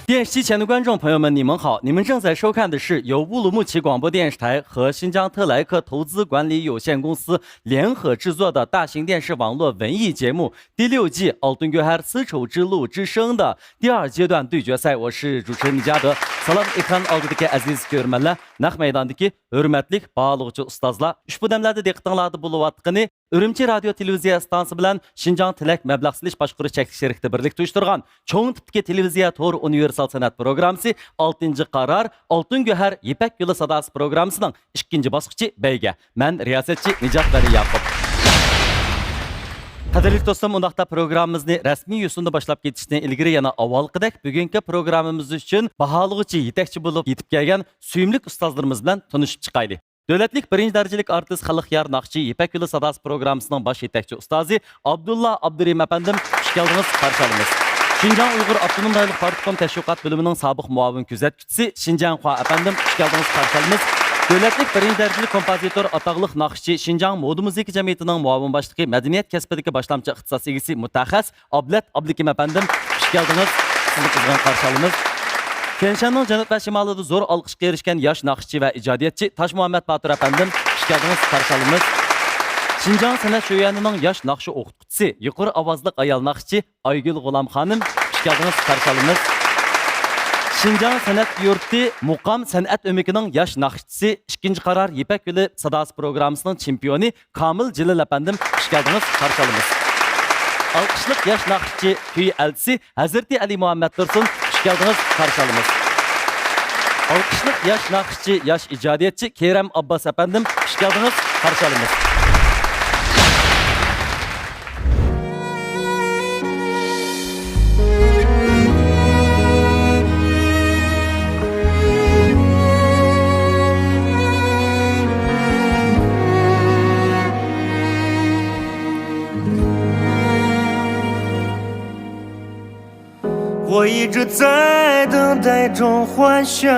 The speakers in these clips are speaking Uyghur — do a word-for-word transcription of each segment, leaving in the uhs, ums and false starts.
电视机前的观众朋友们，你们好！你们正在收看的是由乌鲁木齐广播电视台和新疆特莱克投资管理有限公司联合制作的大型电视网络文艺节目第六季《Altın Göher: 丝绸之路之声》的第二阶段对决赛。我是主持人李嘉德。سالام ئېكران ئالدىدىكى ئەزىز كۆرۈرمەنلەر، نەق مەيداندىكى ھۆرمەتلىك باھالىغۇچى ئۇستازلار، ئۇشبۇ دەملەردە دىققىتىڭلاردا بولۇۋاتقىنى ئۈرۈمچى رادىيو تېلېۋىزىيە ئىستانسىسى بىلەن شىنجاڭ تىلەك مەبلەغ سېلىش باشقۇرۇش چەكلىك شىركىتى بىرلىكتە ئۇيۇشتۇرغان چوڭ تىپتىكى تېلېۋىزىيە تور ئۇنىۋېرسال سەنئەت پروگراممىسى ئالتىنچى قارار، ئالتۇن گۆھەر، يىپەك يولى ساداسى پروگراممىسىنىڭ ئىككىنچى باسقۇچى بەيگە. مەن رىياسەتچى نىجات ۋەلى ياقۇپ. قەدىرلىك دوستۇم، ئۇنداقتا پروگراممىمىزنى رەسمىي يۈسۈندىن باشلاپ كېتىشتىن ئىلگىرى يەنە ئاۋۋالقىدەك بۈگۈنكى پروگراممىمىز ئۈچۈن باھالىغۇچى يېتەكچى بولۇپ يېتىپ كەلگەن سۆيۈملۈك ئۇستازلىرىمىز بىلەن تونۇشۇپ چىقايلى. دۆلەتلىك بىرىنچى دەرىجىلىك ئارتىس، خەلق يار ناخشىچى، يىپەك يولى ساداسى پروگراممىسىنىڭ باش يېتەكچى ئۇستازى ئابدۇللا ئابدۇرېھىم ئەپەندىم، خۇش كەلدىڭىز، قارشى ئالىمىز. شىنجاڭ ئۇيغۇر ئاپتونوم رايونلۇق پارتكوم تەشۋىقات بۆلۈمىنىڭ سابىق مۇئاۋىن كۆزەتكۈچىسى شىنجاڭخۇا ئەپەندىم، خۇش كەلدىڭىز، قارشى ئالىمىز. دۆلەتلىك بىرىنچى دەرىجىلىك كومپوزىتور، ئاتاقلىق ناخشىچى، شىنجاڭ مودا مۇزىكا جەمئىيىتىنىڭ مۇئاۋىن باشلىقى، مەدەنىيەت كەسپىدىكى باشلامچى ئىختىساس ئىگىسى، مۇتەخەسسىس ئابلەت ئابلىكىم ئەپەندىم، خۇش كەلدىڭىز، سىزنى قىزغىن قارشى ئالىمىز. تيەنشاننىڭ جەنۇب ۋە شىمالىدا زور ئالقىشقا ئېرىشكەن ياش ناخشىچى ۋە ئىجادىيەتچى تاشمۇھەممەت باتۇر ئەپەندىم، خۇش كەلدىڭىز، قارشى ئالىمىز. شىنجاڭ سەنئەت شۆيۈەنىنىڭ ياش ناخشا ئوقۇتقۇچىسى، يۇقىرى ئاۋازلىق ئايال ناخشىچى ئايگۈل غۇلام خانىم، خۇش كەلدىڭىز، قارشى ئالىمىز. شىنجاڭ سەنئەت يۇرتى مۇقام سەنئەت ئۆمىكىنىڭ ياش ناخشىچىسى، ئىككىنچى قارار يىپەك يولى ساداسى پروگراممىسىنىڭ چېمپىيونى، كامىل جېلىل ئەپەندىم، خۇش كەلدىڭىز، قارشى ئالىمىز. ئالقىشلىق ياش ناخشىچى، كۈي ئەلچىسى ھەزرىتى ئەلى مۇھەممەد تۇرسۇن، خۇش كەلدىڭىز، قارشى ئالىمىز. ئالقىشلىق ياش ناخشىچى، ياش ئىجادىيەتچى كېرەم ئابباس ئەپەندىم، خۇش كەلدىڭىز، قارشى ئالىمىز. 我一直在等待中幻想，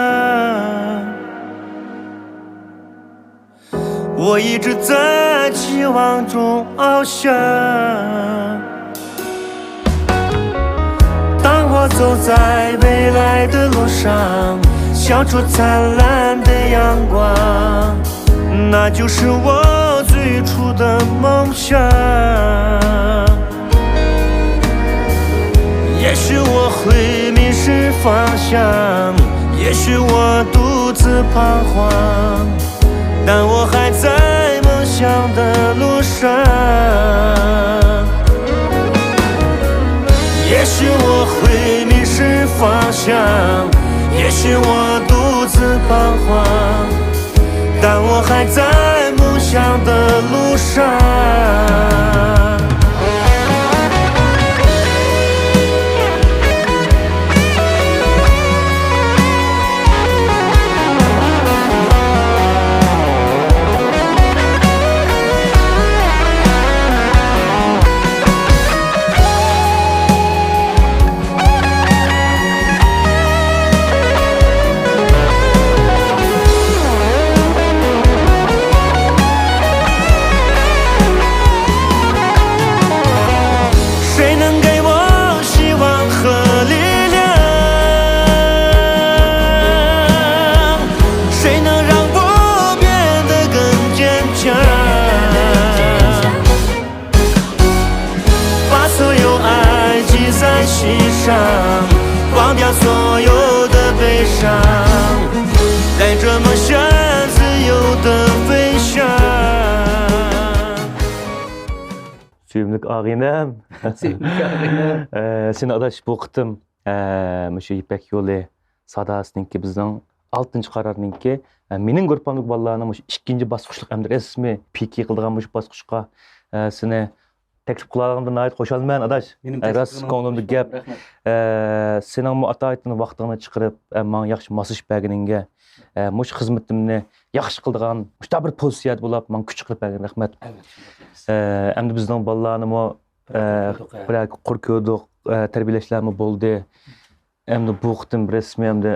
我一直在期望中翱翔。当我走在未来的路上，笑出灿烂的阳光，那就是我最初的梦想。 也许我会迷失方向，也许我独自彷徨，但我还在梦想的路上。也许我会迷失方向，也许我独自彷徨， 但我还在梦想的路上。 谁能给我希望和力量？谁能让我变得更坚强？ 把所有爱记在心上，忘掉所有的悲伤，带着梦想自由的飞翔。 سۆيۈملۈك ئاغىنەم. سۆيۈملۈك ئاغىنەم. ئە، سېنى ئاداش بۇ قېتىم، ئە، مۇشۇ يىپەك يولى ساداسىنىڭكى، بىزنىڭ ئالتىنچى قارارنىڭكى، ئە، مېنىڭ گۇرۇپپامدىكى بالىلارنىڭ مۇشۇ ئىككىنچى باسقۇچلۇق ئەمدى رەسمىي پىكى قىلىدىغان مۇشۇ باسقۇچقا، ئە، سېنى تەكلىپ قىلغانلىقىمدىن ناھايىتى خۇشالمەن، ئاداش. مېنىڭ ئە، تەكلىپ راست قىلغىنىڭىز كۆڭلۈمدىن ئۈچۈن گەپ. رەھمەت. ئە، سېنىڭمۇ ئاتايىتىن ۋاقتىڭنى چىقىرىپ، ئە، ماڭا ياخشى ماسلىشىپ بەرگىنىڭگە، ئە، مۇشۇ خىزمىتىمنى ياخشى قىلىدىغان مۇشۇنداق بىر پوزىتسىيەدە بولۇپ، ماڭا كۈچ چىقىرىپ بەرگىنىڭگە رەھمەت. ئەلۋەتتە، شۇنداق دەيمىز. ئە، ئەمدى بىزنىڭ بالىلارنىمۇ، ئە، قۇر كۆردۇق، ئە. بىرەر قۇر كۆردۇق، ئە، تەربىيەلەشلەرمۇ بولدى. ئەمدى بۇ قېتىم رەسمىي ئەمدى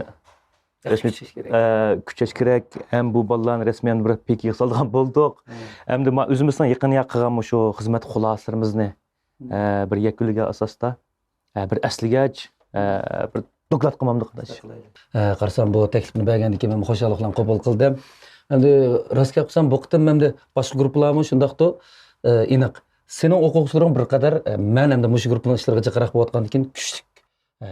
رەسمىي، كۈچەش كېرەك. ئە، كۈچەش كېرەك. ھەم بۇ بالىلارنى رەسمىي ئەمدى بىر پىكىگە سالىدىغان بولدۇق. مم. ئەمدى ما ئۆزىمىزنىڭ يېقىن ياقى قىلغان مۇشۇ خىزمەت خۇلاسىلىرىمىزنى، مم. ئە، بىر يەكۈنلىگەن ئاساستا، ئە، بىر ئەسلىگەچ، ئە، بىر دوكلات قىلمامدۇق، ئاداش. ھە، قارىسام، بۇ تەكلىپنى بەرگەندىن كېيىن مەن خۇشاللىق بىلەن قوبۇل قىلدىم. ئەمدى راست گەپ قىلسام، بۇ قېتىم ئەمدى باشقا گۇرۇپپىلارمۇ شۇنداقتۇ، ئېنىق. سېنىڭ ئوقۇغۇچىلىرىڭ بىر قەدەر، مەن ئەمدى مۇشۇ گۇرۇپپىنىڭ ئىشلىرىغا جىقراق بولۇۋاتقاندىن كېيىن كۈچلۈك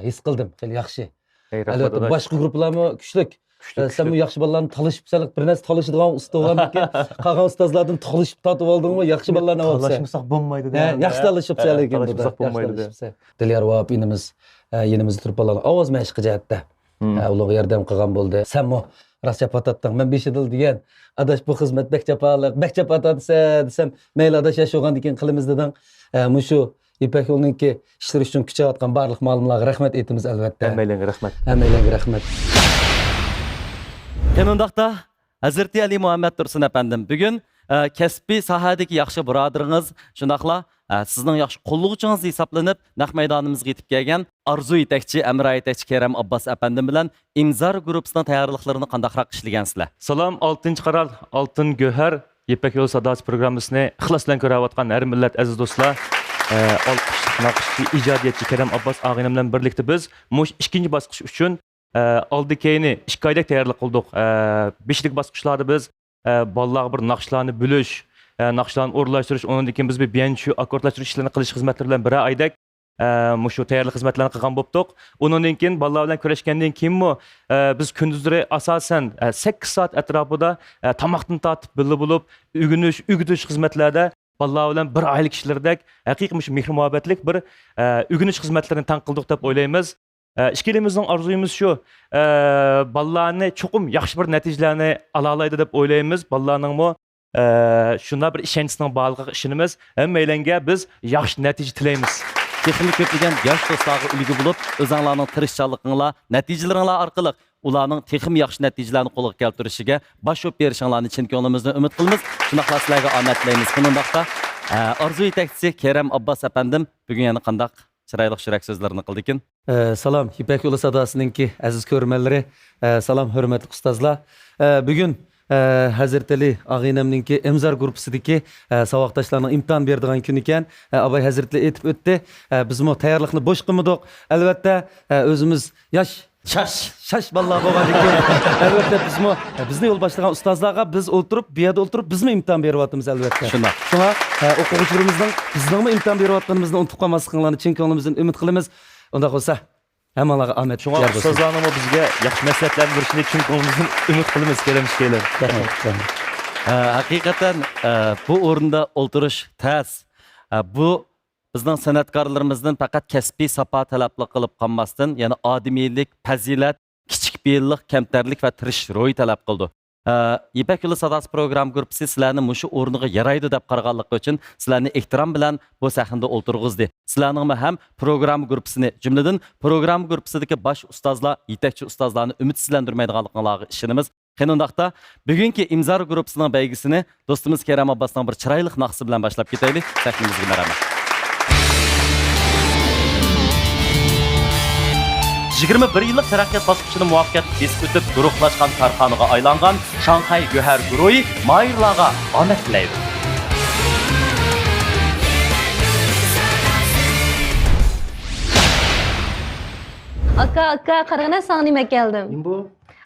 ھېس قىلدىم، خېلى ياخشى. ئەي، رەھمەت، ئەلۋەتتە، ئاداش. باشقا گۇرۇپپىلارمۇ كۈچلۈك. كۈچلۈك، سەنمۇ كۈچلۈك. ياخشى بالىلارنى تالىشىپ، سەن بىر نەرسە تالىشىدىغان ئۇستا بولغاندىكىن، قالغان ئۇستازلاردىن تالىشىپ تارتىپ ئالدىڭمۇ؟ ياخشى بالىلارنى ئاۋاپسەن. تالاشمىساق بولمايدۇ ھە، دېگەن. ياخشى تالىشىپسەن، ھە، لېكىن تالاشمىساق بۇدا. بولمايدۇ ياخشى دە. تالىشىپسەن. دىليار ۋاھاپ ئىنىمىز، ئە، يېنىمىزدا تۇرۇپ بالىلارنى ئاۋاز مەشقى جەھەتتە، ھە، ئۇلارغا ياردەم قىلغان بولدى. سەنمۇ راست جاپا تارتتىڭ. مەن بېشىدىلا دېگەن، ئاداش، بۇ خىزمەت بەك جاپالىق، بەك جاپا تارتىسەن دېسەم، مەيلى ئاداش، ياش بولغاندىن كېيىن قىلىمىز دېدىڭ. ئە، مۇشۇ يىپەك يولىنىڭكى ئىشلىرى ئۈچۈن كۈچەۋاتقان بارلىق مالىملارغا رەھمەت ئېيتىمىز، ئەلۋەتتە. ھەممەيلەنگە رەھمەت. ھەممەيلەنگە رەھمەت. قېنى ئۇنداقتا، ھەزرىتى ئەلى مۇھەممەد تۇرسۇن ئەپەندىم بۈگۈن، ئە، كەسپىي ساھەدىكى ياخشى بۇرادىرىڭىز، شۇنداقلا، ئە، سىزنىڭ ياخشى قوللىغۇچىڭىز ھېسابلىنىپ، نەق مەيدانىمىزغا يېتىپ كەلگەن ئارزۇ يېتەكچى، ئەمرا يېتەكچى كېرەم ئابباس ئەپەندىم بىلەن ئىمزار گۇرۇپپىسىنىڭ تەييارلىقلىرىنى قانداقراق ئىشلىگەنسىلەر؟ سالام، ئالتىنچى قارال، ئالتۇن گۆھەر، يىپەك يولى ساداسى پروگراممىسىنى ئىخلاس بىلەن كۆرۈۋاتقان ھەر مىللەت ئەزىز دوستلار، ئە، ئالقىشلىق ناخشىچى، ئىجادىيەتچى كېرەم ئابباس ئاغىنەم بىلەن بىرلىكتە بىز مۇشۇ ئىككىنچى باسقۇچ ئۈچۈن، ئە، ئالدى كەينى ئىككى ئايدەك تەييارلىق قىلدۇق. ئە، بېشىدىكى باسقۇچلاردا بىز، ئە، بالىلارغا بىر ناخشىلارنى بۆلۈش، ئە، ناخشىلارنى ئورۇنلاشتۇرۇش، ئۇنىڭدىن كېيىن بىز بىر بيەنچۈ ئاككوردلاشتۇرۇش ئىشلىرىنى قىلىش خىزمەتلىرى بىلەن بىرەر ئايدەك، ئە، مۇشۇ تەييارلىق خىزمەتلەرنى قىلغان بوپتۇق. ئۇنىڭدىن كېيىن بالىلار بىلەن كۆرۈشكەندىن كېيىنمۇ، ئە، بىز كۈندۈزلىرى ئاساسەن، ئە، سەككىز سائەت ئەتراپىدا، ئە، تاماقتىن تارتىپ بىللە بولۇپ، ئۆگىنىش، ئۆگىتىش خىزمەتلەردە بالىلار بىلەن بىر ئائىلە كىشىلىرىدەك ھەقىقىي مۇشۇ مېھىر-مۇھەببەتلىك بىر، ئە، ئۆگىنىش خىزمەتلىرىنى تەڭ قىلدۇق دەپ ئويلايمىز. ئە، ئىككىلىمىزنىڭ ئارزۇيىمىز شۇ، ئە، بالىلارنى چوقۇم ياخشى بىر نەتىجىلەرنى ئالالايدۇ دەپ ئويلايمىز. بالىلارنىڭمۇ، ئە، شۇنداق بىر ئىشەنچىسىنىڭ بارلىقىغا ئىشىنىمىز. ھەممەيلەنگە بىز ياخشى نەتىجە تىلەيمىز. تېخىمۇ كۆپلىگەن ياش دوستلارغا ئۈلگە بولۇپ، ئۆزەڭلارنىڭ تىرىشچانلىقىڭلار، نەتىجىلىرىڭلار ئارقىلىق ئۇلارنىڭ تېخىمۇ ياخشى نەتىجىلەرنى قولغا كەلتۈرۈشىگە باش بولۇپ بېرىشىڭلارنى چىن كۆڭلىمىزدىن ئۈمىد قىلىمىز. شۇنداقلا سىلەرگە ئامەت تىلەيمىز. شۇنداقتا، ئە، ئارزۇ يېتەكچىسى كېرەم ئابباس ئەپەندىم بۈگۈن يەنە قانداق چىرايلىق يۈرەك سۆزلىرىنى قىلدىكىن. ئە، سالام، يىپەك يولى ساداسىنىڭكى ئەزىز كۆرۈرمەنلىرى. ئە، سالام، ھۆرمەتلىك ئۇستازلار. ئە، بۈگۈن، ئە، ھەزرىتى ئەلى ئاغىنەمنىڭكى ئىمزار گۇرۇپپىسىدىكى، ئە، ساۋاقداشلارنىڭ ئىمتىھان بېرىدىغان كۈنى ئىكەن. ئە، ئاباي ھەزرىتى ئېيتىپ ئۆتتى. ئە، بىزمۇ تەييارلىقنى بوش قىلمىدۇق. ئەلۋەتتە، ئە، ئۆزىمىز ياش، شاش، شاش بالىلار بولغاندىكىن، ئەلۋەتتە، بىزمۇ، ئە، بىزنى يول باشلىغان ئۇستازلارغا بىز ئولتۇرۇپ، بۇ يەردە ئولتۇرۇپ، بىزمۇ ئىمتىھان بېرىۋاتىمىز، ئەلۋەتتە. شۇنداق. شۇڭا، ئە، ئوقۇغۇچىلىرىمىزنىڭ، بىزنىڭمۇ ئىمتىھان بېرىۋاتقىنىمىزنى ئۇنتۇپ قالماسلىقىڭلارنى چىن كۆڭلۈمىزدىن ئۈمىد قىلىمىز. ئۇنداق بولسا، ھەممىڭلارغا ئامەت يار بولسۇن. شۇڭا ئۇستازلارنىڭمۇ بىزگە ياخشى مەسلىھەتلەرنى بېرىشىنى چىن كۆڭلىمىزدىن ئۈمىد قىلىمىز، كېرەم ئىككىيلەن. رەھمەت، رەھمەت. ئە، ھەقىقەتەن، ئە، بۇ ئورۇندا ئولتۇرۇش تەس. ئە، بۇ بىزنىڭ سەنئەتكارلىرىمىزدىن پەقەت كەسپىي ساپا تەلەپلا قىلىپ قالماستىن، يەنە ئادىمىيلىك، پەزىلەت، كىچىك پېئىللىق، كەمتەرلىك ۋە تىرىشىش روھى تەلەپ قىلىدۇ. ئە، يىپەك يولى ساداسى پروگرامما گۇرۇپپىسى سىلەرنى مۇشۇ ئورنىغا يارايدۇ دەپ قارىغانلىقى ئۈچۈن سىلەرنى ئېھتىرام بىلەن بۇ سەھنىدە ئولتۇرغۇزدى. سىلەرنىڭمۇ ھەم پروگرامما گۇرۇپپىسىنى، جۈملىدىن پروگرامما گۇرۇپپىسىدىكى باش ئۇستازلار، يېتەكچى ئۇستازلارنى ئۈمىدسىزلەندۈرمەيدىغانلىقىڭلارغا ئىشىنىمىز. قېنى ئۇنداقتا، بۈگۈنكى ئىمزار گۇرۇپپىسىنىڭ بەيگىسىنى دوستىمىز كېرەم ئابباسنىڭ بىر چىرايلىق ناخشىسى بىلەن باشلاپ كېتەيلى. سەھنىمىزگە مەرھەمەت. يىگىرمە بىر يىللىق تەرەققىيات باسقۇچىنى مۇۋەپپەقىيەتلىك بېسىپ ئۆتۈپ، گۇرۇھلاشقان كارخانىغا ئايلانغان شاڭخەي گۆھەر گۇرۇھى ماھىرلارغا ئامەت تىلەيدۇ. ئاكا، ئاكا، قارىغىنا، ساڭا نېمە ئەكەلدىم. نېمە بۇ؟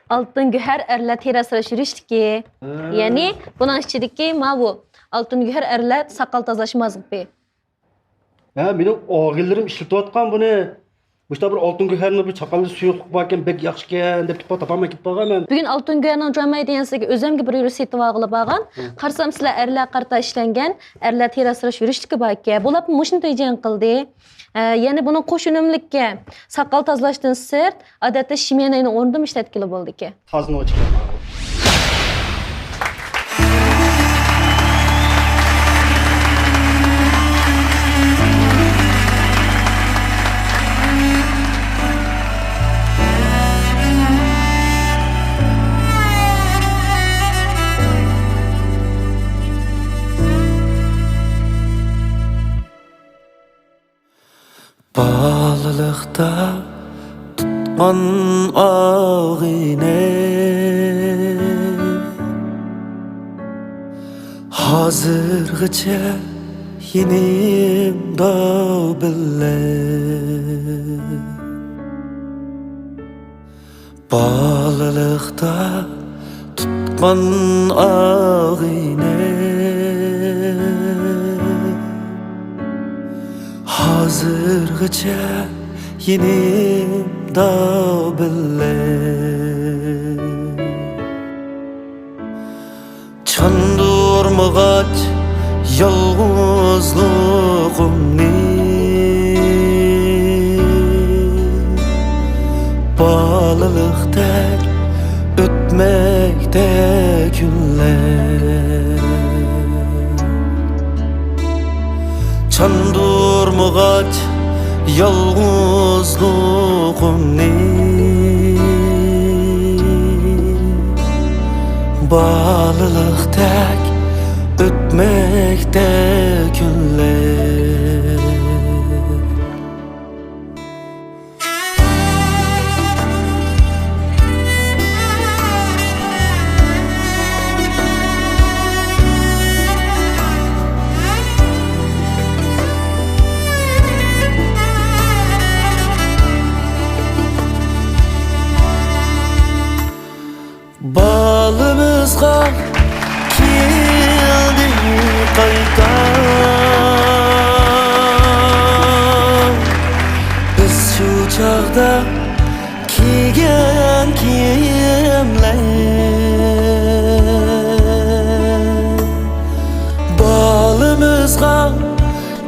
ئالتۇن گۆھەر ئەرلەر تېرە ئاسراش يۈرۈشلۈكى. ھە. يەنى بۇنىڭ ئىچىدىكى ماۋۇ ئالتۇن گۆھەر ئەرلەر ساقال تازىلاش مازغىپى. ھە، مېنىڭ ئاغىنىلىرىم ئىشلىتىۋاتقان بۇنى. مۇشۇنداق بىر ئالتۇن گۆھەرنى بىر چاققاندا سۇيۇقلۇق باركەن، بەك ياخشىكەن دەپ كېتىپ تاپالماي كېتىپ قالغان مەن. بۈگۈن ئالتۇن گۆھەرنىڭ جۇەن مەيدىن يېنىسىدىكى ئۆزەمگە بىر يۈرۈش سېتىۋالغىلى بارغان. ھە. قارىسام، سىلەر ئەرلەرگە قارىتا ئىشلەنگەن ئەرلەر تېرە ئاسراش يۈرۈشلۈكى باركەن. بۇلار مۇشۇنى تېجەڭ قىلدى. ئە، يەنە بۇنىڭ قوش ئۈنۈملۈككە ساقال تازىلاشتىن سىرت، ئادەتتە شىميەنەينىڭ ئورنىدىمۇ ئىشلەتكىلى بولىدىكەن. تازىنىڭ ئىچىگە. بالىلىقتا تۇتقان ئاغىنە، ھازىرغىچە يېنىمدا بىللە. بالىلىقتا تۇتقان ئاغىنەم، ھازىرغىچە يېنىمدا بىللە. چاندۇرمىغاچ يالغۇزلۇقۇمنى، بالىلىقتەك ئۆتمەكتە كۈنلەر. چاندۇرمىغاچ يالغۇزلۇقۇمنى، بالىلىقتەك ئۆتمەكتە كۈنلەر. بالىمىزغا كىيىلدى قايتا، بىز شۇ چاغدا كىيگەن كىيىملەر. بالىمىزغا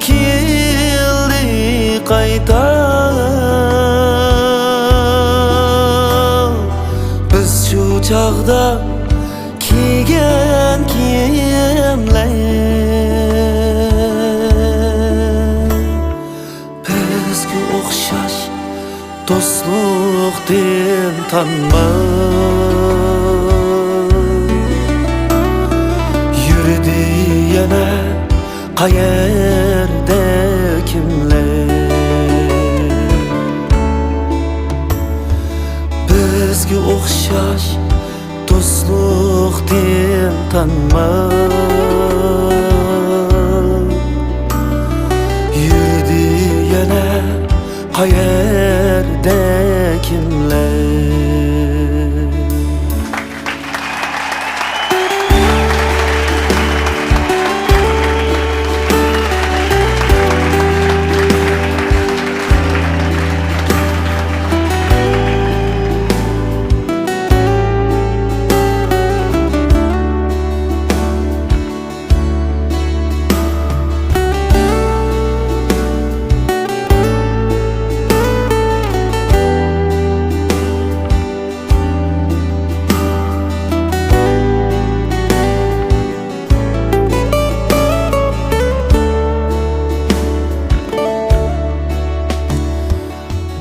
كىيىلدى قايتا، بىز شۇ چاغدا كىيگەن كىيىملەر. بىزگە ئوخشاش دوستلۇقتىن تانما يۈردى يەنە قەيەردە كىملەر؟ بىزگە ئوخشاش دوستلۇقتىن تانما يۈردى يەنە قەيەردە كىملەر؟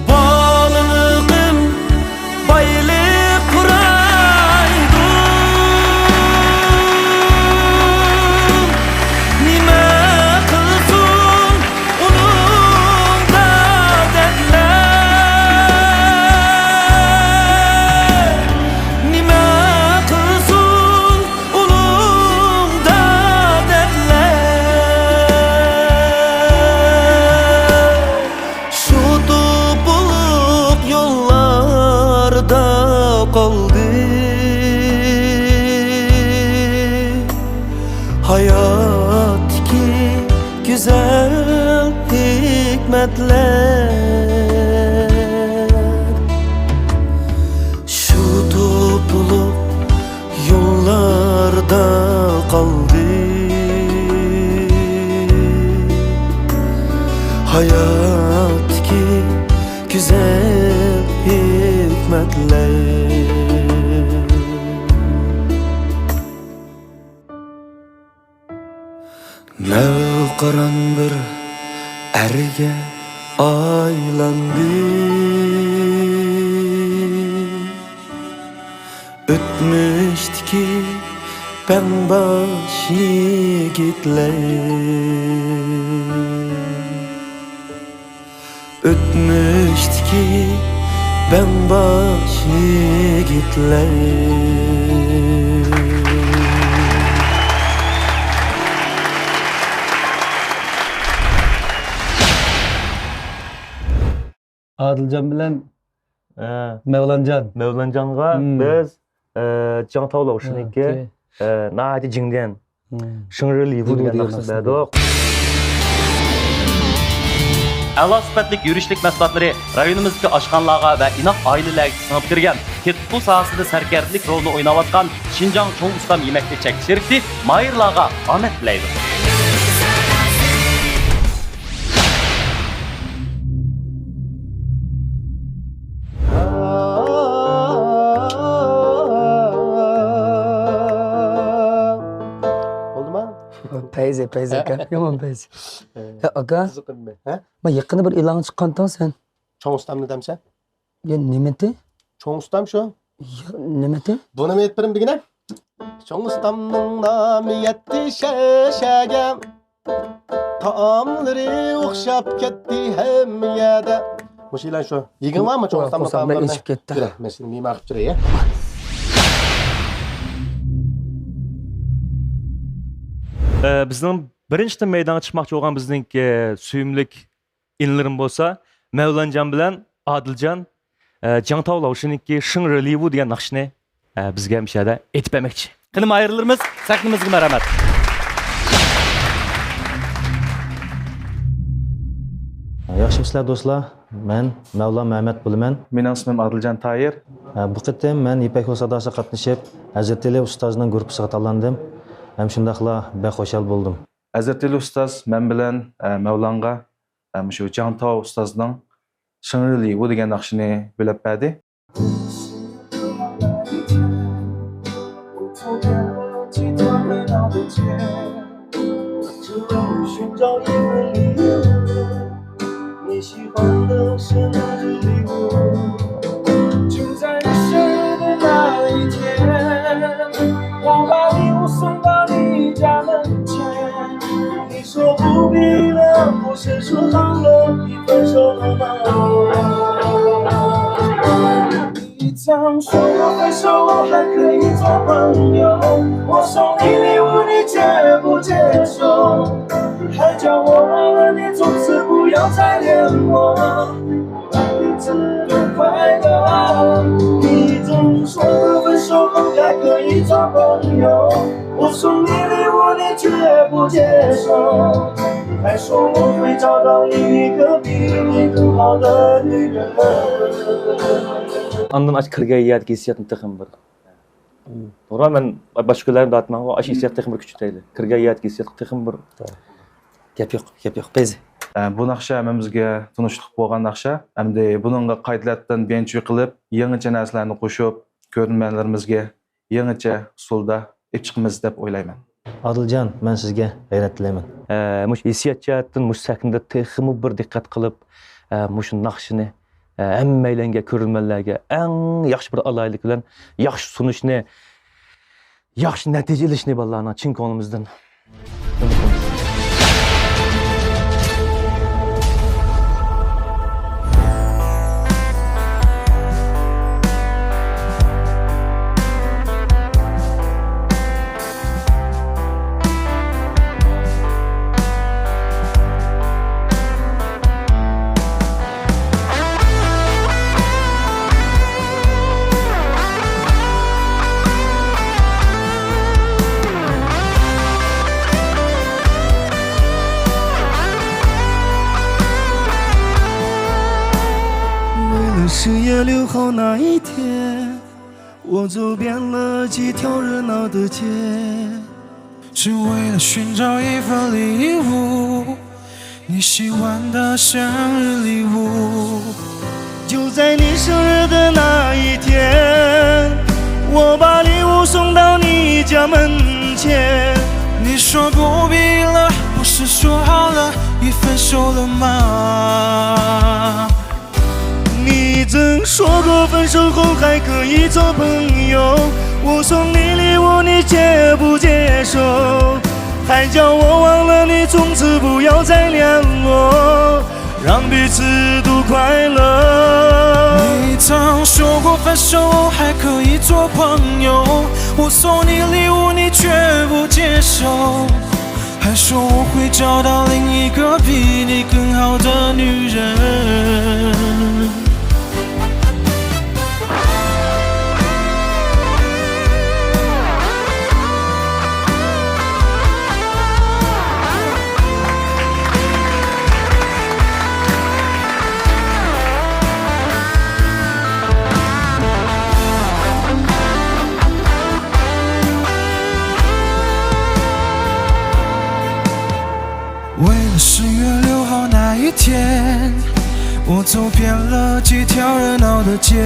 بالىلىقىم بايلىق قۇرايدۇ، نېمە قىلسۇن ئۇنىڭدا دەردلەر، نېمە قىلسۇن ئۇنىڭدا دەردلەر. شۇ توپىلىق يوللاردا قالدى ھاياتتىكى گۈزەل ھېكمەتلەر. شۇ توپىلىق يوللاردا قالدى ھاياتتىكى گۈزەل ھېكمەتلەر. مەۋقۇران بىر ئەرگە ئايلاندى ئۆتمۈشتىكى بەڭباش يىگىتلەر. ئۆتمۈشتىكى بەڭباش يىگىتلەر. ئادىلجان بىلەن ھە. مەۋلانجان. مەۋلانجانغا مم. بىز، ئە، جاڭ تاۋ لاۋشىنىڭكى، ھە، ئوكەي. ئە، ناھايىتى جىڭدىيەن، مم. شېڭرې لىۋۇ دېگەن ناخشىنى بەردۇق. ئەلا سۈپەتلىك يۈرۈشلۈك مەھسۇلاتلىرى رايونىمىزدىكى ئاشخانىلارغا ۋە ئىناق ئائىلىلەرگە سىڭىپ كىرگەن، تېتىتقۇ ساھەسىدە سەركەردىلىك رولىنى ئويناۋاتقان شىنجاڭ چوڭ ئۇستام يېمەكلىك چەكلىك شىركىتى مايىرلارغا ئامەت تىلەيدۇ. بولدىما؟ پەيزى، پەيزى ئاكا. يامان پەيزى. يا ئاكا. قىزىقىممەن. ھە؟ ما يېقىندا بىر ئېلانغا چىققانتىڭ سەن. چوڭ ئۇستامنى دەمسەن؟ يا نېمىتى؟ چوڭ ئۇستام شۇ. يا نېمىتى؟ بۇنىمۇ ئېيتىپ بېرىمدىكىنە؟ چوڭ ئۇستامنىڭ نامى يەتتى شەشەگە. تائاملىرى ئوخشاپ كەتتى ھەممە يەردە. مۇشۇ ئېلان شۇ. يېگىڭ بارمۇ چوڭ ئۇستامنىڭ تائاملىرىنى؟ ئېشىپ كەتتى. يۈرە، مەن سېنى مېھمان قىلىپ چۈرەي، يا. ئە، بىزنىڭ بىرىنچىدىن مەيدانغا چىقماقچى بولغان بىزنىڭكى سۆيۈملۈك ئىنىلىرىم بولسا مەۋلانجان بىلەن ئادىلجان، ئە، جاڭتاۋ لاۋشىنىڭكى شېڭرې لىۋۇ دېگەن ناخشىنى، ئە، بىزگە مۇشۇ يەردە ئېيتىپ بەرمەكچى. قېنى، ماھىرلىرىمىز، سەھنىمىزگە مەرھەمەت. ياخشىمۇسىلەر دوستلار؟ مەن مەۋلان مەمەت بولىمەن. مېنىڭ ئىسمىم ئادىلجان تاھىر. ئە، بۇ قېتىم مەن يىپەك يولى ساداسىغا قاتنىشىپ، ھەزرىتى ئېلى ئۇستازنىڭ گۇرۇپپىسىغا تاللاندىم ھەم شۇنداقلا بەك خۇشال بولدۇم. ھەزرىتى ئېلى ئۇستاز مەن بىلەن، ئە، مەۋلانغا ئە، مۇشۇ جاڭتاۋ ئۇستازنىڭ شېڭرې لىۋۇ دېگەن ناخشىنى بۆلەپ بەردى. ئاندىن ئاشۇ كىرگەن يەردىكى ھېسسىياتنى تېخىمۇ بىر. توغرا، مەن باشقا كۈنلەرنى دەۋاتىمەن، ئاشۇ ھېسسىياتنى تېخىمۇ بىر كۈچەيتەيلى. كىرگەن يەردىكى ھېسسىياتقا تېخىمۇ بىر. گەپ يوق، گەپ يوق، پەيزى. ئە، بۇ ناخشا ھەممىمىزگە تونۇشلۇق بولغان ناخشا. ئەمدى بۇنىڭغا قايتا بىيەنچى قىلىپ، يېڭىچە نەرسىلەرنى قوشۇپ، كۆرۈرمەنلىرىمىزگە يېڭىچە ئۇسۇلدا ئېلىپ چىقىمىز دەپ ئويلايمەن. ئادىلجان، مەن سىزگە غەيرەت تىلەيمەن. ئە، مۇشۇ ھېسسىيات جەھەتتىن مۇشۇ سەھنىدە تېخىمۇ بىر دىققەت قىلىپ، ئە، مۇشۇ ناخشىنى، ئە، ھەممەيلەنگە، كۆرۈرمەنلەرگە ئەڭ ياخشى بىر ئالاھىدىلىك بىلەن ياخشى سۇنۇشنى، ياخشى نەتىجە ئېلىشنى بالىلارنىڭ چىن كۆڭلىمىزدىن ئۈمىد قىلىمىز. 我走遍了几条热闹的街，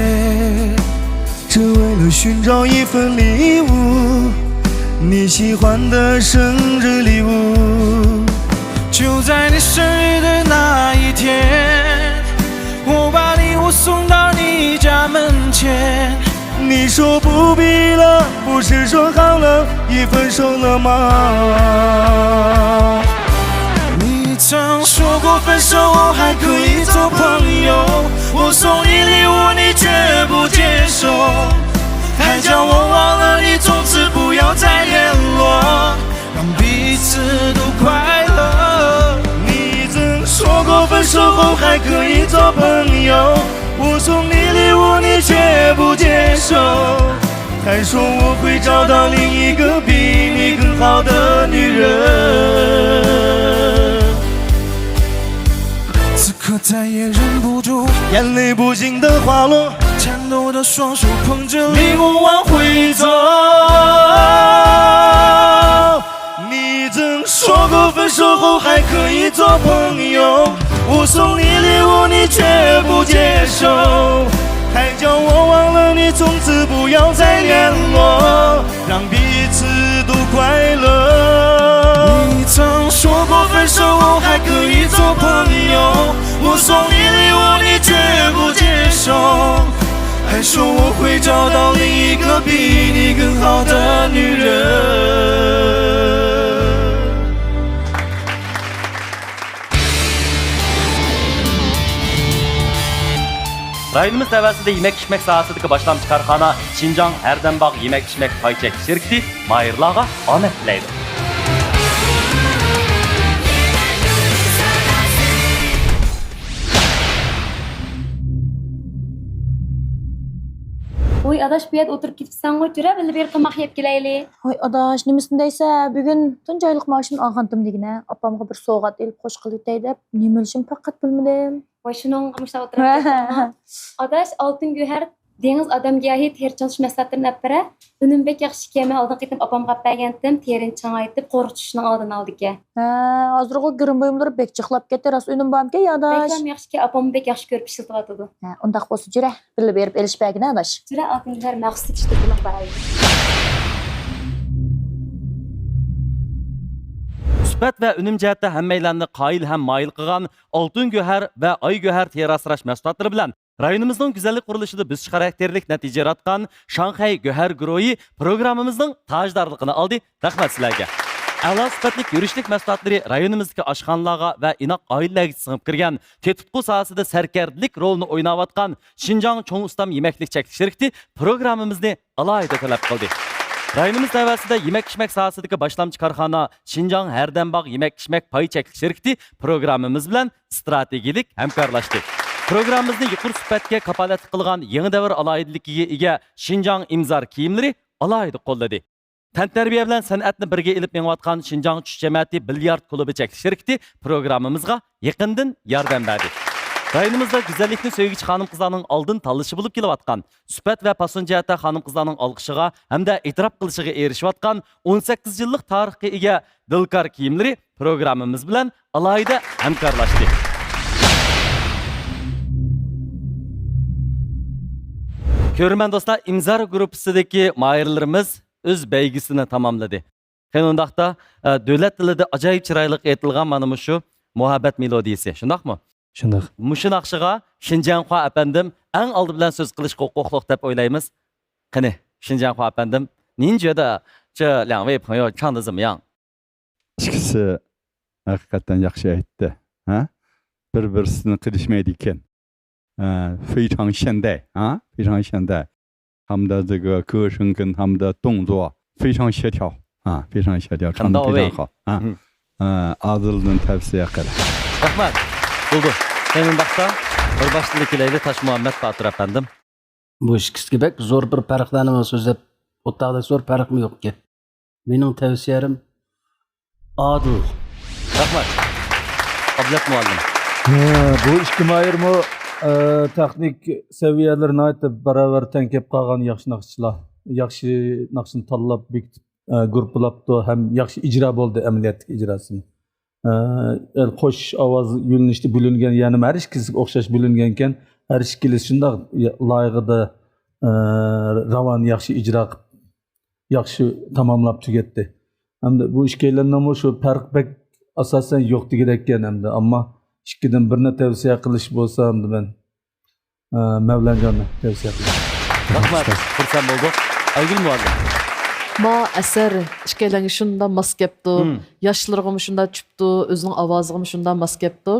只为了寻找一份礼物，你喜欢的生日礼物。就在你生日的那一天，我把礼物送到你家门前。你说不必了，不是说好了，已分手了吗？你曾说过分手后还可以做朋友，我送你礼物你绝不接受，还叫我忘了你，从此不要再联络，让彼此都快乐。你曾说过分手后还可以做朋友，我送你礼物你绝不接受，还说我会找到另一个比你更好的女人。此刻再也忍不住，眼泪不停的滑落，颤抖的双手捧着礼物往回走。你曾说过分手后还可以做朋友，我送你礼物你绝不接受，还叫我忘了你，从此不要再联络，让彼此都快乐。你曾说过分手后还可以做朋友，我送你礼物你绝不接受，还说我会找到另一个比你更好的女人。 رايونىمىز تەۋەسىدە يېمەك-ئىچمەك ساھەسىدىكى باشلامچى كارخانا شىنجاڭ ھەردەمباغ يېمەك-ئىچمەك پاي چەكلىك شىركىتى ماھىرلارغا ئامەت تىلەيدۇ. ۋوي ئاداش، بۇ يەردە ئولتۇرۇپ كېتىپسەنغۇ، جۈرە، بىللە بىر تاماق يەپ كېلەيلى. ۋوي ئاداش، نېمىسىنى دەيسە، بۈگۈن تۇنجى ئايلىق مائاشىمنى ئالغانتىم دېگىنە، ئاپامغا بىر سوۋغات ئېلىپ خوش قىلىۋېتەي دەپ، نېمە ئېلىشىمنى پەقەت بىلمىدىم. ۋاي، شۇنىڭغا مۇشۇنداق ئولتۇرۇپ كەتتىڭمۇ؟ ئاداش، ئالتۇن گۆھەر دېڭىز ئادەمگەھى تېرە چىڭىتىش مەھسۇلاتلىرىنى ئەپ بېرە. ئۈنۈم بەك ياخشىكەن، مەن ئالدىنقى قېتىم ئاپامغا ئەپ بەرگەنتىم، تېرىنى چىڭايتىپ، قورۇق چۈشۈشنىڭ ئالدىنى ئالىدىكەن. ھە، ھازىرغۇ گىرىم بۇيۇملىرى بەك جىقلاپ كەتتى، راست ئۈنۈم بارمىكەن يا ئاداش؟ بەكلا ياخشىكەن، ئاپاممۇ بەك ياخشى كۆرۈپ ئىشلىتىۋاتىدۇ. ھە، ئۇنداق بولسا جۈرە، بىللە بېرىپ ئېلىشىپ بەرگىنە ئاداش. جۈرە، ئالتۇن گۆھەر مەخسۇس تېكىستلىك بۇلاق بارايلى. سۈپەت ۋە ئۈنۈم جەھەتتە ھەممەيلەننى قايىل ھەم مايىل قىلغان ئالتۇن گۆھەر ۋە ئاي گۆھەر تېرە ئاسراش مەھسۇلاتلىرى بىلەن رايونىمىزنىڭ گۈزەللىك قۇرۇلۇشىدا بۆسۈش خاراكتېرلىك نەتىجە ياراتقان شاڭخەي گۆھەر گۇرۇھى پروگراممىمىزنىڭ تاجدارلىقىنى ئالدى. رەھمەت سىلەرگە! ئەلا سۈپەتلىك يۈرۈشلۈك مەھسۇلاتلىرى رايونىمىزدىكى ئاشخانىلارغا ۋە ئىناق ئائىلىلەرگىچە سىڭىپ كىرگەن تېتىتقۇ ساھەسىدە سەركەردىلىك رولىنى ئويناۋاتقان شىنجاڭ چوڭ ئۇستام يېمەكلىك چەكلىك شىركىتى پروگراممىمىزنى ئالاھىدە تەلەپ قىلدى. رايونىمىز تەۋەسىدە يېمەك-ئىچمەك ساھەسىدىكى باشلامچى كارخانا شىنجاڭ ھەردەمباغ يېمەك-ئىچمەك پاي چەكلىك شىركىتى پروگراممىمىز بىلەن ئىستراتېگىيەلىك ھەمكارلاشتى. پروگراممىمىزنى يۇقىرى سۈپەتكە كاپالەتلىك قىلغان يېڭى دەۋر ئالاھىدىلىكىگە ئىگە شىنجاڭ ئىمزار كىيىملىرى ئالاھىدە قوللىدى. تەنتەربىيە بىلەن سەنئەتنى بىرگە ئېلىپ مېڭىۋاتقان شىنجاڭ چۈش جەمەتى بىليارد كۇلۇبى چەكلىك شىركىتى پروگراممىمىزغا يېقىندىن ياردەم بەردى. رايونىمىزدا گۈزەللىكنى سۆيگۈچى خانىم-قىزلارنىڭ ئالدىن تاللىشى بولۇپ كېلىۋاتقان، سۈپەت ۋە پاسون جەھەتتە خانىم-قىزلارنىڭ ئالقىشىغا ھەمدە ئېتىراپ قىلىشىغا ئېرىشىۋاتقان ئون سەككىز يىللىق تارىخقا ئىگە دىلكار كىيىملىرى پروگراممىمىز بىلەن ئالاھىدە ھەمكارلاشتى. كۆرۈرمەن دوستلار، ئىمزار گۇرۇپپىسىدىكى ماھىرلىرىمىز ئۆز بەيگىسىنى تاماملىدى. قېنى ئۇنداقتا، ئە، دۆلەت تىلىدا ئاجايىپ چىرايلىق ئېيتىلغان مانا مۇشۇ مۇھەببەت مېلودىيىسى، شۇنداقمۇ؟ شۇنداق. مۇشۇ ناخشىغا شىنجاڭخۇا ئەپەندىم ئەڭ ئالدى بىلەن سۆز قىلىشقا ھوقۇقلۇق دەپ ئويلايمىز. قېنى، شىنجاڭخۇا ئەپەندىم، 您觉得这两位朋友唱得怎么样؟ ئىككىسى ھەقىقەتەن ياخشى ئېيتتى، ھە؟ بىر-بىرسىنى قىلىشمايدىكەن. 呃，非常现代啊，非常现代。他们的这个歌声跟他们的动作非常协调啊，非常协调，唱得非常好啊。 ھە، ئادىلدىن تەۋسىيە قىل. رەھمەت. بولدى. قېنى ئۇنداقتا بىر باشتىن كېلەيلى، تاشمۇھەممەت باتۇر ئەپەندىم. بۇ ئىككىسىگە بەك زور بىر پەرقلەرنى سۆزلەپ ئوتتاقتا زور پەرقمۇ يوقكەن. مېنىڭ تەۋسىيەم ئادىل. رەھمەت. ئابلەت مۇئەللىم. ھە، بۇ ئىككى ماھىرمۇ، ئە، تېخنىك سەۋىيەلىرى ناھايىتى باراۋەر تەڭ كەپ قالغان ياخشى ناخشىچىلار. ياخشى ناخشىنى تاللاپ، بېكىتىپ، ئە، گۇرۇپپىلاپتۇ ھەم ياخشى ئىجرا بولدى، ئەمەلىيەتتىكى ئىجراسىمۇ. ئە، قوش ئاۋاز يۆنىلىشتە بۆلۈنگەن، يەنى ھەر ئىككىلىسىگە ئوخشاش بۆلۈنگەنكەن، ھەر ئىككىلىسى شۇنداق لايىقىدا، ئە، راۋان ياخشى ئىجرا قىلىپ، ياخشى تاماملاپ تۈگەتتى. ھەمدە بۇ ئىككىيلەننىڭمۇ شۇ پەرق بەك ئاساسەن يوق دېگۈدەككەن ھەمدە، ئەمما ئىككىدىن بىرنى تەۋسىيە قىلىش بولسا، ھەمدە مەن، ئە، مەۋلانجاننى تەۋسىيە قىلىمەن. رەھمەت، خۇرسەن بولدۇق. ئايگۈل مۇئەللىم. ما ئەسەر ئىككىيلەنگە شۇنداق ماس كەپتۇ. مم. ياشلىرىغىمۇ شۇنداق چۈپتۇ، ئۆزىنىڭ ئاۋازىغىمۇ شۇنداق ماس كەپتۇ.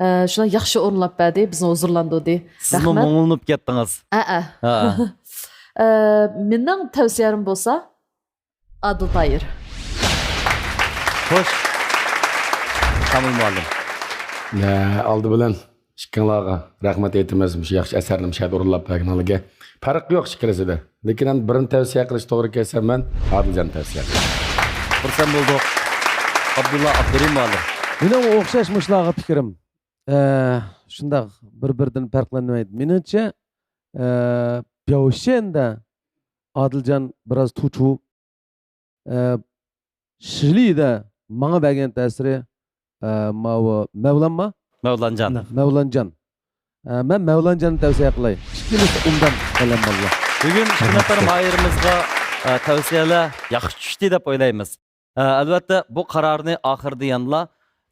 ئە، شۇنداق ياخشى ئورۇنلاپ بەردى، بىزنى ھۇزۇرلاندۇردى. سىزمۇ رەھمەت. مۇڭلىنىپ كەتتىڭىز. ئە، ئە. ھە. ئە، مېنىڭ تەۋسىيەم بولسا، ئادىل تاھىر. خوش. كامىل مۇئەللىم. يا، ئالدى بىلەن ئىككىڭلارغا رەھمەت ئېيتىمىز، مۇشۇ ياخشى ئەسەرنى مۇشۇ يەردە ئورۇنلاپ بەرگىنىڭلارغا. پەرق يوق ئىككىلىسىدە. لېكىن ئەمدى بىرنى تەۋسىيە قىلىش توغرا كەلسە، مەن ئادىلجاننى تەۋسىيە قىلىمەن. خۇرسەن بولدۇق. ئابدۇللا ئابدۇرېھىم مۇئەللىم. مېنىڭ ئوخشاش مۇشۇلارغا پىكرىم. ئە، شۇنداق بىر-بىرىدىن پەرقلەنمەيدۇ. مېنىڭچە، ئە، بياۋشيەندە ئادىلجان بىراز تۇچۇ، ئە، شىلىدە ماڭا بەرگەن تەسىرى، ئە، ماۋۇ مەۋلانما؟ مەۋلانجان. مەۋلانجان. ئە، مەن مەۋلانجاننى تەۋسىيە قىلاي. ئىككىلىسى ئوبدان قەلەمباللا. بۈگۈن ئىككى نەپەر ماھىرىمىزغا، ئە، تەۋسىيەلەر ياخشى چۈشتى دەپ ئويلايمىز. ئە، ئەلۋەتتە، بۇ قارارنى ئاخىرىدا يەنىلا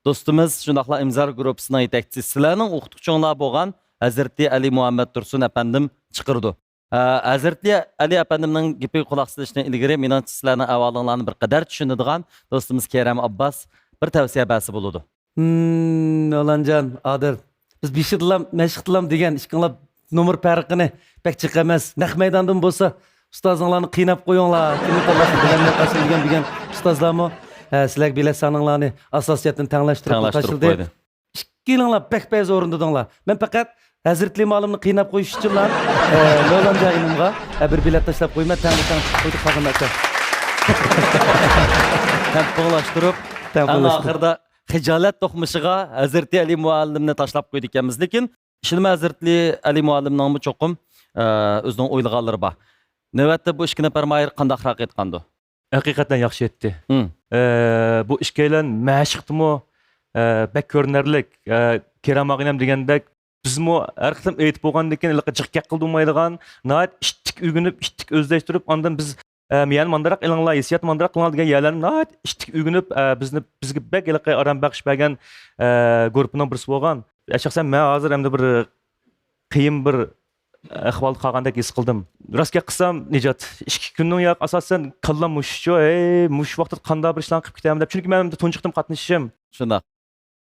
دوستىمىز، شۇنداقلا ئىمزار گۇرۇپپىسىنىڭ يېتەكچىسى، سىلەرنىڭ ئوقۇتقۇچىڭلار بولغان ھەزرىتى ئەلى مۇھەممەد تۇرسۇن ئەپەندىم چىقىرىدۇ. ئە، ھەزرىتى ئەلى ئەپەندىمنىڭ گېپىگە قۇلاق سېلىشتىن ئىلگىرى، مېنىڭچە سىلەرنىڭ ئەھۋالىڭلارنى بىر قەدەر چۈشىنىدىغان دوستىمىز كېرەم ئابباس بىر تەۋسىيە بەرسە بولىدۇ. ھىم، مەۋلانجان، ئادىل. بىز بېشىدىلام، مەشىقتىلام دېگەن ئىككىڭلار نومۇر پەرقىنى بەك جىق ئەمەس. نەق مەيداندىن بولسا، ئۇستازىڭلارنى قىيناپ قويۇڭلار. كىمنى تاللاشنى بىلەلمەي قالسۇن دېگەن، دېگەن ئۇستازلارمۇ، ھە، سىلەرگە بېلەت سانىڭلارنى ئاساسىي جەھەتتىن تەڭلەشتۈرۈپ تەڭلەشتۈرۈپ تاشلىدى. قويدى. ئىككىيلىڭلار بەك پەيز ئورۇندىدىڭلار. مەن پەقەت ھەزرىتى ئالىمنى قىيناپ قويۇش ئۈچۈنلا، ئە، مەۋلانجان ئىنىمغا، ئە، بىر بېلەت تاشلاپ قويىمەن، تەڭ تەڭ چىقىپ قويدۇق، قاغان ئاكا. تەڭپۇڭلاشتۇرۇپ، تەڭپۇڭلاشتۇرۇپ. ئەڭ ئاخىرىدا خىجالەت توقمىشىغا ھەزرىتى ئەلى مۇئەللىمنى تاشلاپ قويدىكەنمىز. لېكىن ئىشىنىمەن، ھەزرىتى ئەلى مۇئەللىمنىڭمۇ چوقۇم، ئە، ئۆزىنىڭ ئويلىغانلىرى بار. نۆۋەتتە بۇ ئىككى نەپەر ماھىر قانداقراق ئېيتقاندۇ؟ ھەقىقەتەن ياخشى ئېيتتى. ھىم. ئە، بۇ ئىككىيلەن مەشىقتىمۇ، ئە، بەك كۆرۈنەرلىك، ئە، كېرەم ئاغىنەم دېگەندەك، بىزمۇ ھەر قېتىم ئېيتىپ بولغاندىن كېيىن ھېلىقى جىق گەپ قىلدۇرمايدىغان، ناھايىتى ئىتتىك ئۆگىنىپ، ئىتتىك ئۆزلەشتۈرۈپ، ئاندىن بىز، ئە، يەنە مانداقراق ئېلىڭلار، ھېسسىياتنى مانداقراق قىلىڭلار دېگەن يەرلەرنى ناھايىتى ئىتتىك ئۆگىنىپ، ئە، بىزنى، بىزگە بەك ھېلىقى ئارام بەخش بەرگەن، ئە، گۇرۇپپىنىڭ بىرسى بولغان. ئە، شەخسەن مەن ھازىر ئەمدى بىر قىيىن بىر ئەھۋالدا قالغاندەك ھېس قىلدىم. راست گەپ قىلسام، نىجات، ئىككى كۈننىڭ ياق، ئاساسەن كاللام مۇشۇچۇ، ھەي، مۇشۇ ۋاقىتتا قانداق بىر ئىشلارنى قىلىپ كېتەمەن دەپ. چۈنكى مەن ئەمدى تۇنجى قېتىم قاتنىشىشىم. شۇنداق.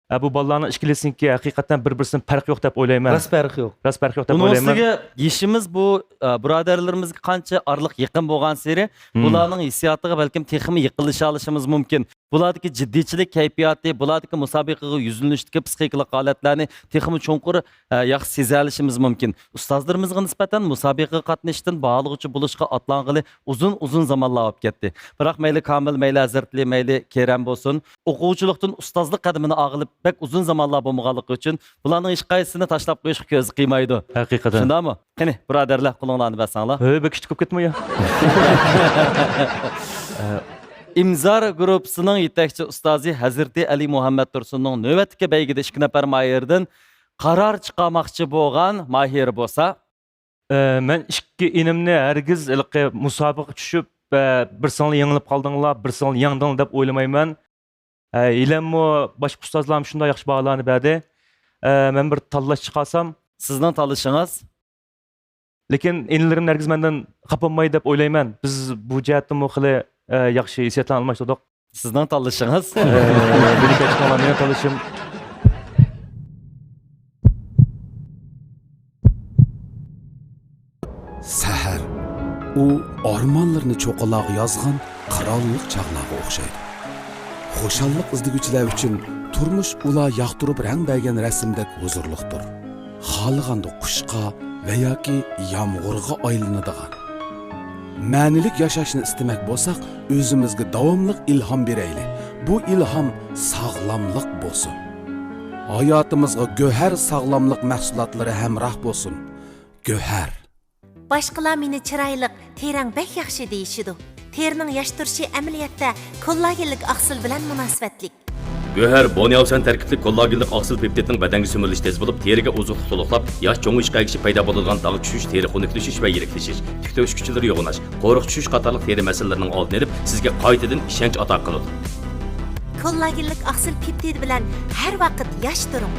ھە، بۇ بالىلارنىڭ ئىككىلىسىنىڭكى ھەقىقەتەن بىر-بىرسىدىن پەرقى يوق دەپ ئويلايمەن. راست پەرقى يوق. راست پەرقى يوق دەپ ئۇنىڭ ئويلايمەن. ئۈستىگە يېشىمىز بۇ، ئە، بۇرادەرلىرىمىزگە قانچە ئارىلىق يېقىن بولغان سېرى، ھىم. بۇلارنىڭ ھېسسىياتىغا بەلكىم تېخىمۇ يېقىنلىشالىشىمىز مۇمكىن. بۇلاردىكى جىددىيچىلىك كەيپىياتى، بۇلاردىكى مۇسابىقىگە يۈزلىنىشتىكى پسىخىكىلىق ھالەتلەرنى تېخىمۇ چوڭقۇر، ئە، ياخشى سېزەلىشىمىز مۇمكىن. ئۇستازلىرىمىزغا نىسبەتەن مۇسابىقىگە قاتنىشىشتىن باھالىغۇچى بولۇشقا ئاتلانغىلى ئۇزۇن، ئۇزۇن زامانلار بولۇپ كەتتى. بىراق مەيلى كامىل، مەيلى ھەزرىتلى، مەيلى كېرەم بولسۇن، ئوقۇغۇچىلىقتىن ئۇستازلىق قەدىمىنى ئاغىلىپ بەك ئۇزۇن زامانلار بولمىغانلىقى ئۈچۈن، بۇلارنىڭ ھېچقايسىسىنى تاشلاپ قويۇشقا كۆزى قىيمايدۇ. ھەقىقەتەن. شۇنداقمۇ؟ قېنى، بۇرادەرلەر، قولۇڭلارنى بەرسەڭلار. ھۆي، بەك كىچىك بولۇپ كەتمەي يا. ئىمزار گۇرۇپپىسىنىڭ يېتەكچى ئۇستازى ھەزرىتى ئەلى مۇھەممەد تۇرسۇننىڭ نۆۋەتتىكى بەيگىدە ئىككى نەپەر ماھىردىن قارار چىقارماقچى بولغان ماھىر بولسا، ئە، مەن ئىككى ئىنىمنى ھەرگىز ھېلىقى مۇسابىقىگە چۈشۈپ، ئە، بىرسىڭلار يېڭىلىپ قالدىڭلار، بىرسىڭلار يەڭدىڭلار دەپ ئويلىمايمەن. ئە، ھېلىمۇ باشقا ئۇستازلارمۇ شۇنداق ياخشى باھالارنى بەردى. ئە، مەن بىر تاللاش چىقارسام. سىزنىڭ تاللىشىڭىز؟ لېكىن ئىنىلىرىم ھەرگىز مەندىن خاپا بولمايدۇ دەپ ئويلايمەن. بىز بۇ جەھەتتىمۇ خېلى، ئە، ياخشى ھېسسىياتلارنى ئالماشتۇردۇق. سىزنىڭ تاللىشىڭىز؟ ئە، مېنىڭ كەچۈرۈڭلار، مېنىڭ تاللىشىم. سەھەر. ئۇ ئارمانلىرىنى چوققىلارغا يازغان قىرانلىق چاغلارغا ئوخشايدۇ. خۇشاللىق ئىزدىگۈچىلەر ئۈچۈن تۇرمۇش ئۇلار ياقتۇرۇپ رەڭ بەرگەن رەسىمدەك ھۇزۇرلۇقتۇر. خالىغاندا قۇشقا ۋە ياكى يامغۇرغا ئايلىنىدىغان. مەنىلىك ياشاشنى ئىستىمەك بولساق، ئۆزىمىزگە داۋاملىق ئىلھام بېرەيلى. بۇ ئىلھام ساغلاملىق بولسۇن. ھاياتىمىزغا گۆھەر ساغلاملىق مەھسۇلاتلىرى ھەمراھ بولسۇن. گۆھەر. باشقىلار مېنى چىرايلىق، تېرەڭ بەك ياخشى دېيىشىدۇ. تېرىنىڭ ياش تۇرۇشى ئەمەلىيەتتە كوللاگېنلىك ئاقسىل بىلەن مۇناسىۋەتلىك. گۆھەر بونياۋسەن تەركىبلىك كوللاگېنلىق ئاكسىل پېپتىدنىڭ بەدەنگە سۈمۈرۈلۈشى تېز بولۇپ، تېرىگە ئوزۇقلۇق تولۇقلاپ، ياش چوڭىيىشقا ئەگىشىپ پەيدا بولىدىغان داغ چۈشۈش، تېرە خۇنۈكلىشىش ۋە يىرىكلىشىش، تۈك تۆكۈش كۈچلىرى يوغىناش، قورۇق چۈشۈش قاتارلىق تېرە مەسىلىلىرىنىڭ ئالدىنى ئېلىپ، سىزگە قايتىدىن ئىشەنچ ئاتا قىلىدۇ. كوللاگېنلىق ئاكسىل پېپتىدى بىلەن ھەر ۋاقىت ياش تۇرۇڭ.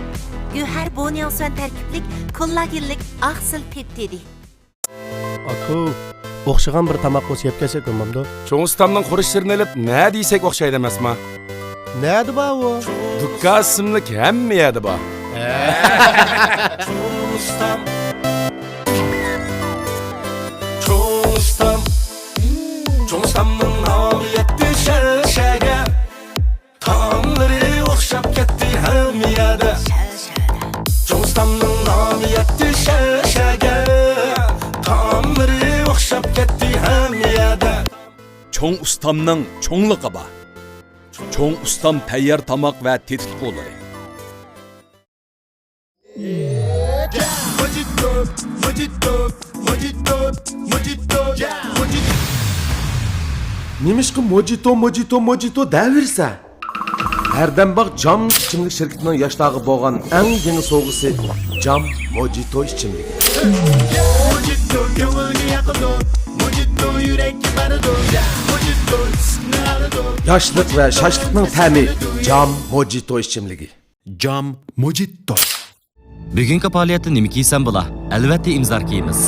گۆھەر بونياۋسەن تەركىبلىك كوللاگېنلىك ئاكسىل پېپتىدى. ئاكا، ئوخشىغان بىر تاماق بولسا يەپ كەلسەك بولمامدۇ؟ چوڭ ئۇستامنىڭ خۇرۇچلىرىنى ئېلىپ نە دېسەك ئوخشايدۇ ئەمەسما؟ نەدە بار ئۇ؟ دۇكان ئىسىملىك ھەممە يەردە بار. چوڭ ئۇستام. چوڭ ئۇستام. چوڭ ئۇستامنىڭ نامى يەتتى شەھەر شەھەرگە. تائاملىرى ئوخشاپ كەتتى ھەممە يەردە. چوڭ ئۇستامنىڭ نامى يەتتى شەھەر شەھەرگە. تائاملىرى ئوخشاپ كەتتى ھەممە يەردە. چوڭ ئۇستامنىڭ چوڭلۇقى بار. چوڭ ئۇستام تەييار تاماق ۋە تېتىتقۇلىرى. موجىتو، موجىتو، موجىتو، موجىتو، موجىتو. نېمىشقا موجىتو، موجىتو، موجىتو دەۋېرىسەن؟ ھەردەم باق جام ئىچىملىك شىركىتىنىڭ ياشلارغا بولغان ئەڭ يېڭى سوۋغىسى، جام موجىتو ئىچىملىكى. موجىتو كۆڭۈلگە ياقىدۇ، موجىتو يۈرەككە بارىدۇ، موجىتو ئىسسىقنى ئالىدۇ. ياشلىق ۋە شاشلىقنىڭ تەمى، جام موجىتو ئىچىملىكى. جام موجىتو. بۈگۈنكى پائالىيەتتە نېمە كىيسەم بولا؟ ئەلۋەتتە ئىمزار كىيىمىز.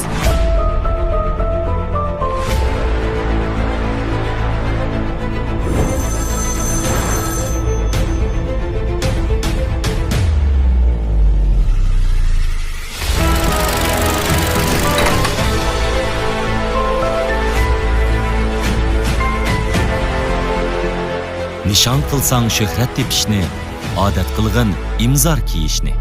نىشان قىلساڭ شۆھرەت تېپىشنى، ئادەت قىلغىن ئىمزار كىيىشنى.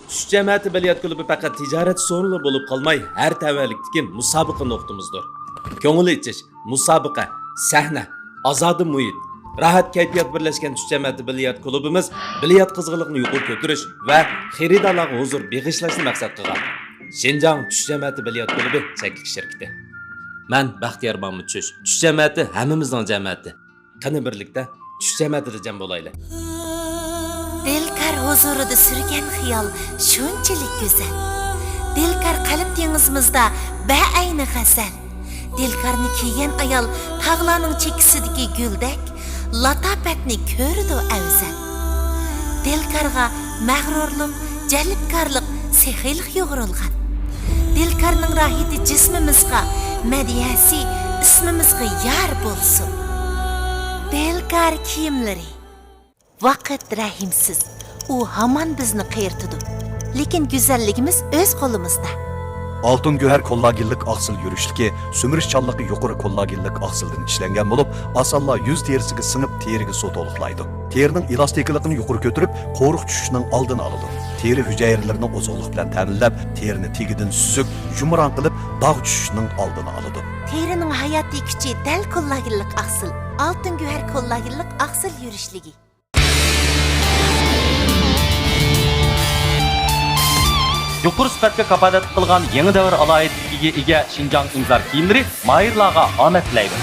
چۈش جەمەتى بىليارت كۇلۇبى پەقەت تىجارەت سورۇنلا بولۇپ قالماي، ھەر تەۋەلىكتىكى مۇسابىقە نۇقتىمىزدۇر. كۆڭۈل ئېچىش، مۇسابىقە، سەھنە، ئازادە مۇھىت، راھەت كەيپىيات بىرلەشكەن چۈش جەمەتى بىليارت كۇلۇبىمىز بىليارت قىزغىنلىقىنى يۇقىرى كۆتۈرۈش ۋە خېرىدارلارغا ھۇزۇر بېغىشلاشنى مەقسەت قىلغان. شىنجاڭ چۈش جەمەتى بىليارت كۇلۇبى چەكلىك شىركىتى. مەن بەختىيار مامۇت چۈش. چۈش جەمەتى ھەممىمىزنىڭ جەمەتى. قېنى بىرلىكتە چۈش جەمەتىدە جەم بولايلى. دىلكار ھۇزۇرىدا سۈرگەن خىيال شۇنچىلىك گۈزەل. دىلكار قەلب دېڭىزىمىزدا بەئەينى غەزەل. دىلكارنى كىيگەن ئايال تاغلارنىڭ چېكىسىدىكى گۈلدەك، لاتاپەتنى كۆرىدۇ ئەۋزەل. دىلكارغا مەغرۇرلۇق، جەلپكارلىق، سېخىيلىق يۇغۇرۇلغان. دىلكارنىڭ راھىتى جىسمىمىزغا، مەدھىيەسى ئىسمىمىزغا يار بولسۇن. دىلكار كىيىملىرى. ۋاقىت رەھىمسىز، ئۇ ھامان بىزنى قېرىتىدۇ. لېكىن گۈزەللىكىمىز ئۆز قولىمىزدا. ئالتۇن گۆھەر كوللاگېنلىق ئاقسىل يۈرۈشلۈكى سۈمۈرۈشچانلىقى يۇقىرى كوللاگېنلىق ئاقسىلدىن ئىشلەنگەن بولۇپ، ئاسانلا يۈز تېرىسىگە سىڭىپ، تېرىگە سۇ تولۇقلايدۇ. تېرىنىڭ ئېلاستىكىلىقىنى يۇقىرى كۆتۈرۈپ، قورۇق چۈشۈشنىڭ ئالدىنى ئالىدۇ. تېرە ھۈجەيرىلىرىنى ئوزۇقلۇق بىلەن تەمىنلەپ، تېرىنى تېگىدىن سۈزۈك، يۇمران قىلىپ، داغ چۈشۈشنىڭ ئالدىنى ئالىدۇ. تېرىنىڭ ھاياتىي كۈچى دەل كوللاگېنلىق ئاقسىل، ئالتۇن گۆھەر كوللاگېنلىق ئاقسىل يۈرۈشلۈكى. يۇقىرى سۈپەتكە كاپالەتلىك قىلغان يېڭى دەۋر ئالاھىدىلىكىگە ئىگە شىنجاڭ ئىمزار كىيىملىرى ماھىرلارغا ئامەت تىلەيدۇ.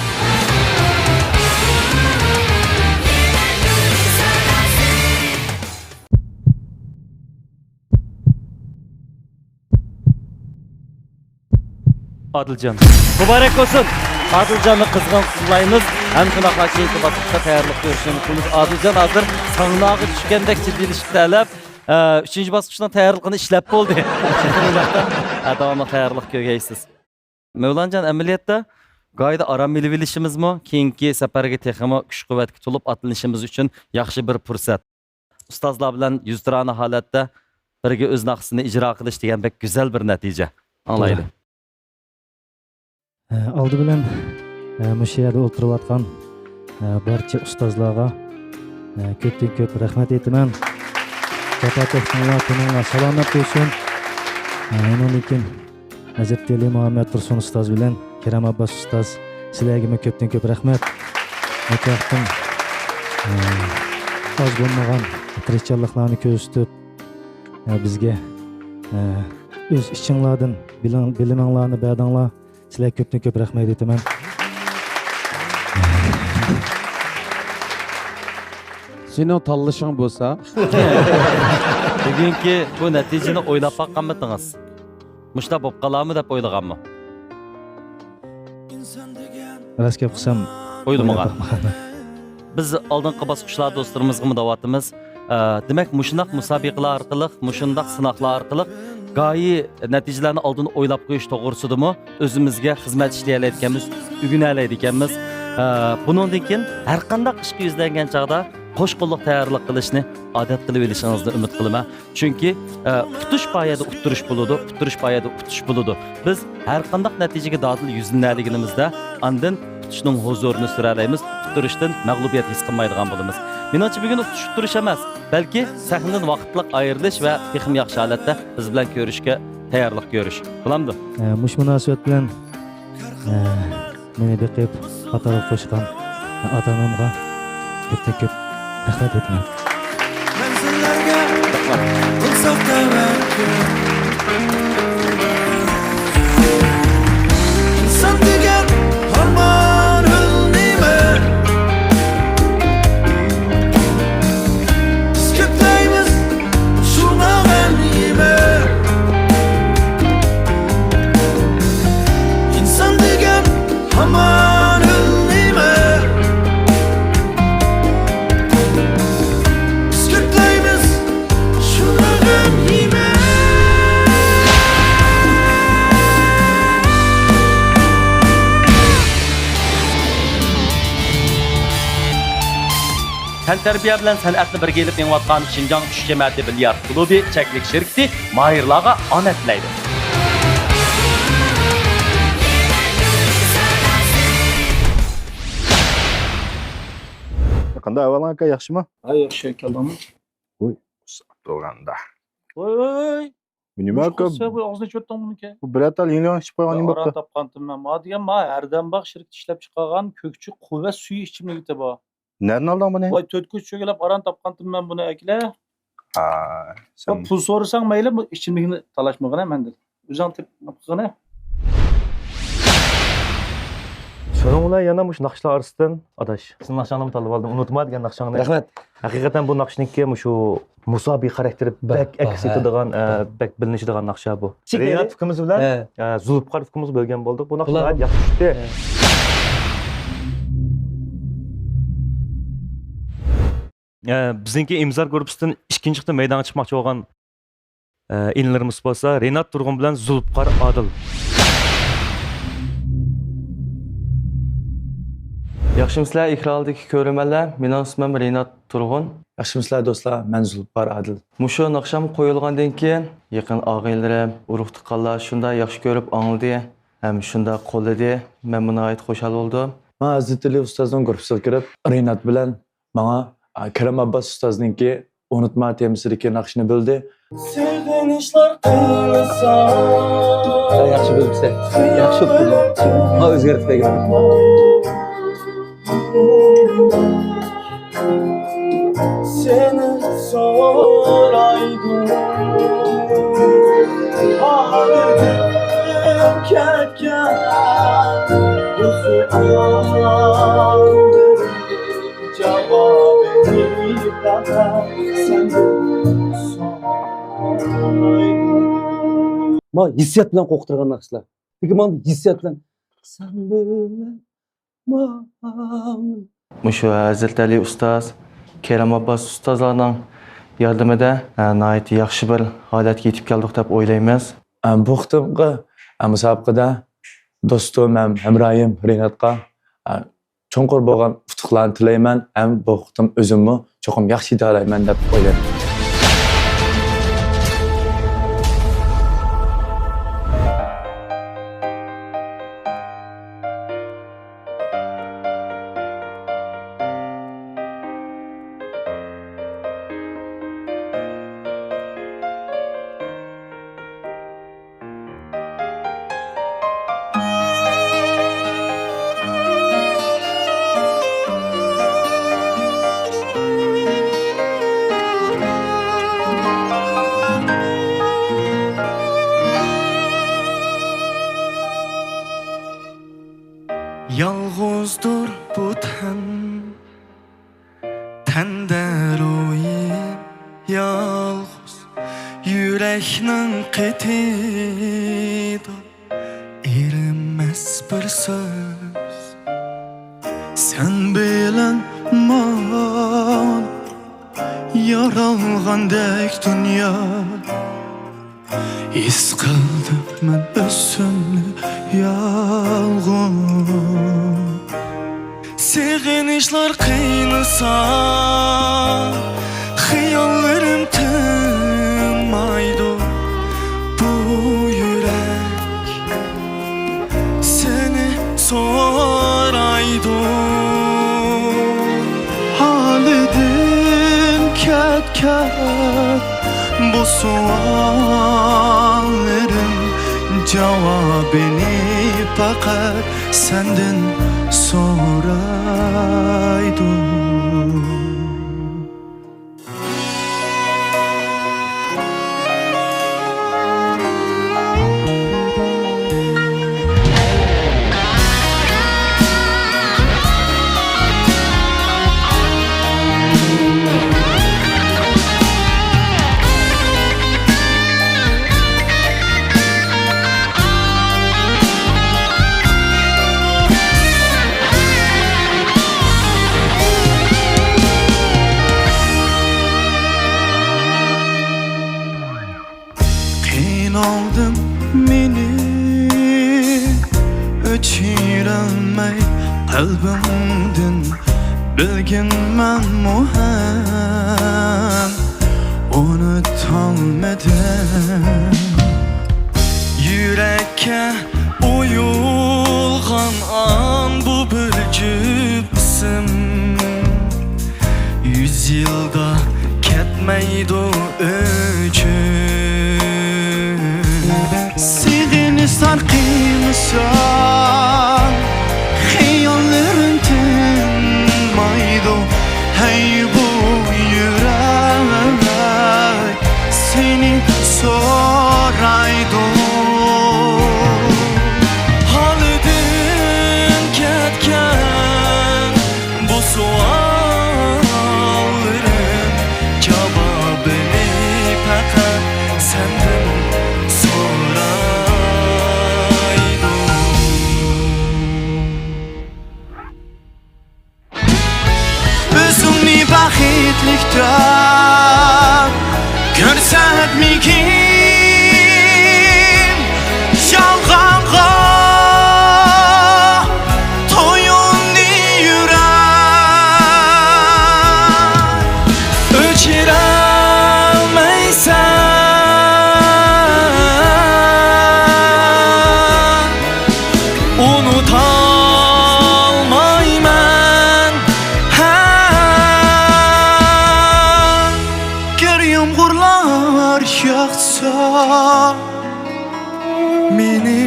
ئادىلجان. مۇبارەك بولسۇن! ئادىلجاننى قىزغىن قۇتلۇقلايمىز. ھەم شۇنداقلا كېيىنكى باسقۇچقا تەييارلىق كۆرۈشنى ئۈمىد قىلىمىز. ئادىلجان ھازىر ساھناغا چۈشكەندەك جىددىيلىشىپ تەلەپ، ئە، ئۈچىنچى باسقۇچنىڭ تەييارلىقىنى ئىشلەپ بولدى. ھە، داۋاملىق تەييارلىق كۆرگەيسىز. مەۋلانجان، ئەمەلىيەتتە گاھىدا ئارام ئېلىۋېلىشىمىزمۇ كېيىنكى سەپەرگە تېخىمۇ كۈچ-قۇۋۋەتكە تولۇپ ئاتلىنىشىمىز ئۈچۈن ياخشى بىر پۇرسەت. ئۇستازلار بىلەن يۈزتۇرانە ھالەتتە بىرگە ئۆز ناخشىسىنى ئىجرا قىلىش دېگەن بەك گۈزەل بىر نەتىجە. ئاڭلايلى. توغرا. ئە، ئالدى بىلەن، ئە، مۇشۇ يەردە ئولتۇرۇۋاتقان، ئە، بارچە ئۇستازلارغا، ئە، كۆپتىن كۆپ رەھمەت ئېيتىمەن. جاپا چەكتىڭلار، تېنىڭلار سالامەت بولسۇن. ئە، ئۇنىڭدىن كېيىن ھەزرىتى ئەلى مۇھەممەد تۇرسۇن ئۇستاز بىلەن كېرەم ئابباس ئۇستاز، سىلەرگىمۇ كۆپتىن كۆپ رەھمەت. نەچچە ۋاقىتتىن، ئە، ئاز بولمىغان تىرىشچانلىقلارنى كۆرسىتىپ، ئە، بىزگە، ئە، ئۆز ئىچىڭلاردىن بىلىڭ-، بىلىمىڭلارنى بەردىڭلار. سىلەرگە كۆپتىن كۆپ رەھمەت ئېيتىمەن. سېنىڭ تاللىشىڭ بولسا. بۈگۈنكى بۇ نەتىجىنى ئويلاپ باققانمىدىڭىز؟ مۇشۇنداق بولۇپ قالارمۇ دەپ ئويلىغانمۇ؟ راست گەپ قىلسام، ئويلىمىغان. ئويلاپ باقمىغان. بىز ئالدىنقى باسقۇچلار دوستلىرىمىزغىمۇ دەۋاتىمىز. ئە، دېمەك، مۇشۇنداق مۇسابىقىلەر ئارقىلىق، مۇشۇنداق سىناقلار ئارقىلىق گاھى نەتىجىلەرنى ئالدىن ئويلاپ قويۇش توغرىسىدىمۇ ئۆزىمىزگە خىزمەت ئىشلىيەلەيدىكەنمىز، ئۆگىنەلەيدىكەنمىز. ئە، بۇنىڭدىن كېيىن ھەر قانداق ئىشقا يۈزلەنگەن چاغدا قوش قوللۇق تەييارلىق قىلىشنى ئادەت قىلىۋېلىشىڭىزنى ئۈمىد قىلىمەن. چۈنكى، ئە، ئۇتۇش بار يەردە ئۇتتۇرۇش بولىدۇ، ئۇتتۇرۇش بار يەردە ئۇتۇش بولىدۇ. بىز ھەر قانداق نەتىجىگە دادىل يۈزلىنەلىگىنىمىزدە، ئاندىن ئۇتۇشنىڭ ھۇزۇرىنى سۈرەلەيمىز، ئۇتتۇرۇشتىن مەغلۇبىيەت ھېس قىلمايدىغان بولىمىز. مېنىڭچە، بۈگۈن ئۇتۇش ئۇتتۇرۇش ئەمەس، بەلكى سەھنىدىن ۋاقىتلىق ئايرىلىش ۋە تېخىمۇ ياخشى ھالەتتە بىز بىلەن كۆرۈشۈشكە تەييارلىق كۆرۈش. بولامدۇ؟ ئە، مۇشۇ مۇناسىۋەت بىلەن، ئە، مېنى بېقىپ، خاتالىق قوشقان ئاتا-ئانامغا كۆپتىن كۆپ رەھمەت ئېيتىمەن. مەنزىللەرگە قىلساق تەۋەككۈل. ئىنسان دېگەن ھامان ھۆل نېمە؟ بىز كۆپلەيمىز شۇڭا غەم يېمە. ئىنسان دېگەن ھامان ھۆل نېمە؟ بىز كۆپلەيمىز شۇڭا غەم يېمە. تەنتەربىيە بىلەن سەنئەتنى بىرگە ئېلىپ مېڭىۋاتقان شىنجاڭ چۈش جەمەتى بىليارت كۇلۇبى چەكلىك شىركىتى ماھىرلارغا ئامەت تىلەيدۇ. قانداق ئەھۋالىڭ ئاكا، ياخشىمۇ؟ ھە، ياخشى، كەلدىڭمۇ؟ ۋوي، ئۇسساپ تۇرغاندا. ۋوي، ۋوي، ۋوي. نېمە ئاكا؟ سەن بۇ ئاغزىنى ئېچىۋەتتىڭمۇ بۇنىڭكى؟ بۇ بىرەر تال يېڭى ئىچىپ قويغان نېمە بوپتۇ؟ ئاران تاپقانتىم مەن. ما دېگەن، ما ھەردەم باغ شىركىتى ئىشلەپ چىقارغان كۆكچى قۇۋۋەت سۈيى ئىچىملىكى بار. نەدىن ئالدىڭ بۇنى؟ ۋاي، تۆت كوچا چۆگىلەپ ئاران تاپقانتىم مەن بۇنى، ئەكىلە. ھا، ۋاي، سەن پۇل سورىساڭ مەيلى، بۇ ئىچىملىكنى تالاشمىغىنە مەندىن. ئۆزۈڭ تېپىپ قىلغىنە. شۇنىڭ بىلەن يەنە مۇشۇ ناخشىلار ئارىسىدىن، ئاداش، سېنىڭ ناخشاڭنىمۇ تاللىۋالدىم، ئۇنۇتما دېگەن ناخشاڭنى. رەھمەت. ھەقىقەتەن بۇ ناخشىنىڭكى مۇشۇ مۇسابىقە خاراكتېرى بەك ئەكس ئېتىدىغان، ئە، بەك بىلىنىشىدىغان ناخشا بۇ. رىنات ئۇكىمىز بىلەن، ھە، ئە، زۇلپىقار ئۇكىمىز بىلگەن بولدۇق. بۇ ناخشا ناھايىتى ياخشى چىقتى. ئە، بىزنىڭكى ئىمزار گۇرۇپپىسىدىن ئىككىنچى قېتىم مەيدانغا چىقماقچى بولغان ئىنىلىرىمىز بولسا رىنات تۇرغۇن بىلەن زۇلپىقار ئادىل. ياخشىمۇسىلەر، ئېكران ئالدىدىكى كۆرۈرمەنلەر؟ مېنىڭ ئىسمىم رىنات تۇرغۇن. ياخشىمۇسىلەر دوستلار، مەن زۇلپىقار ئادىل. مۇشۇ ناخشام قويۇلغاندىن كېيىن يېقىن ئاغىنىلىرىم، ئۇرۇق-تۇغقانلار شۇنداق ياخشى كۆرۈپ ئاڭلىدى ھەم شۇنداق قوللىدى. مەنمۇ ناھايىتى خۇشال بولدۇم. مەن ھەزرىتى ئەلى ئۇستازنىڭ گۇرۇپپىسىغا كىرىپ، رىنات بىلەن ماڭا، ئە، كېرەم ئابباس ئۇستازنىڭكى ئۇنتۇما تېمىسىدىكى ناخشىنى بىلدى. سېغىنىشلار قىلسا. ياخشى بىلىپسەن. ياخشى ئوقۇدۇڭ. ما ئۆزگەرتىپ بەرگىن. سېنى سورايدۇ. ھالىدىن كەتكەن بۇ سوئاللىرىم. ما ھېسسىيات بىلەن قوقتۇرغان ناخشىلار. لېكىن ماڭا ھېسسىيات بىلەن سەن بىلەن ماڭا. مۇشۇ ھەزرىتى ئەلى ئۇستاز، كېرەم ئابباس ئۇستازلارنىڭ ياردىمىدە، ئە، ناھايىتى ياخشى بىر ھالەتكە يېتىپ كەلدۇق دەپ ئويلايمىز. ئە، بۇ قېتىمقى، ئە، مۇسابىقىدە دوستۇم ھەم ھەمراھىم رىناتقا، ئە، چوڭقۇر بولغان ئۇتۇقلارنى تىلەيمەن ھەم بۇ قېتىم ئۆزۈممۇ چوقۇم ياخشى يېتەلەيمەن دەپ ئويلايمەن. يۈرەكنىڭ قېتىدا ئېرىمەس بىر سۆز. سەن بىلەن ماڭا يارالغاندەك دۇنيا. ھېس قىلدىم مەن ئۆزۈمنى يالغۇز. سېغىنىشلار قىينىسا، خىياللىرىم تىنمايدۇ. بۇ يۈرەك سېنى سورايدۇ. ھالىدىن كەتكەن بۇ سوئاللىرىم جاۋابىنى پەقەت سەندىن سورايدۇ. قىينالدىم مېنى ئۆچۈرەلمەي قەلبىڭدىن، بىلگىنمەنمۇ ھەم ئۇنتالمىدىم. يۈرەككە ئويۇلغان ئان بۇ بىر جۈپ ئىسىم، يۈز يىلدا كەتمەيدۇ ئۆچۈپ. سېغىنىشلار قىينىسا، خىياللىرىم تىنمايدۇ. ھەي، بۇ يۈرەك سېنى سورايدۇ. ھالىدىن كەتكەن بۇ سوئاللىرىم جاۋابىنى پەقەت سەندىن سورايدۇ. ئۆزۈڭنى بەختلىك دەپ كۆرسەتمىگىن يالغانغا، تويۇڭنى يۈرەك ئۆچۈرەلمەيسەن. ئۇنتالمايمەن، ھە. كىر يامغۇرلار ياغسا، مېنى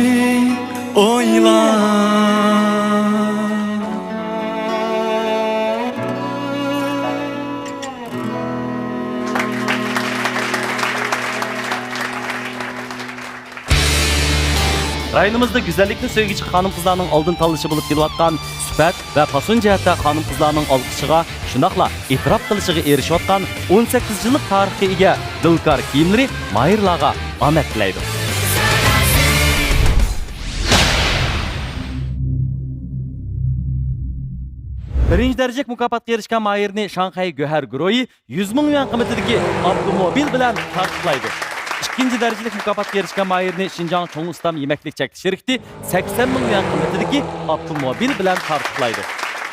ئويلا. رايونىمىزدا گۈزەللىكنى سۆيگۈچى خانىم-قىزلارنىڭ ئالدىن تاللىشى بولۇپ كېلىۋاتقان سۈپەت ۋە پاسون جەھەتتە خانىم-قىزلارنىڭ ئالقىشىغا، شۇنداقلا ئېتىراپ قىلىشىغا ئېرىشىۋاتقان ئون سەككىز يىللىق تارىخقا ئىگە دىلكار كىيىملىرى ماھىرلارغا ئامەت تىلەيدۇ. بىرىنچى دەرىجىلىك مۇكاپاتقا ئېرىشكەن ماھىرنى شاڭخەي گۆھەر گۇرۇھى يۈز مىڭ يۈەن قىممىتىدىكى ئاپتوموبىل بىلەن تارتۇقلايدۇ. ئىككىنچى دەرىجىلىك مۇكاپاتقا ئېرىشكەن ماھىرنى شىنجاڭ چوڭ ئۇستام يېمەكلىك چەكلىك شىركىتى سەكسەن مىڭ يۈەن قىممىتىدىكى ئاپتوموبىل بىلەن تارتۇقلايدۇ.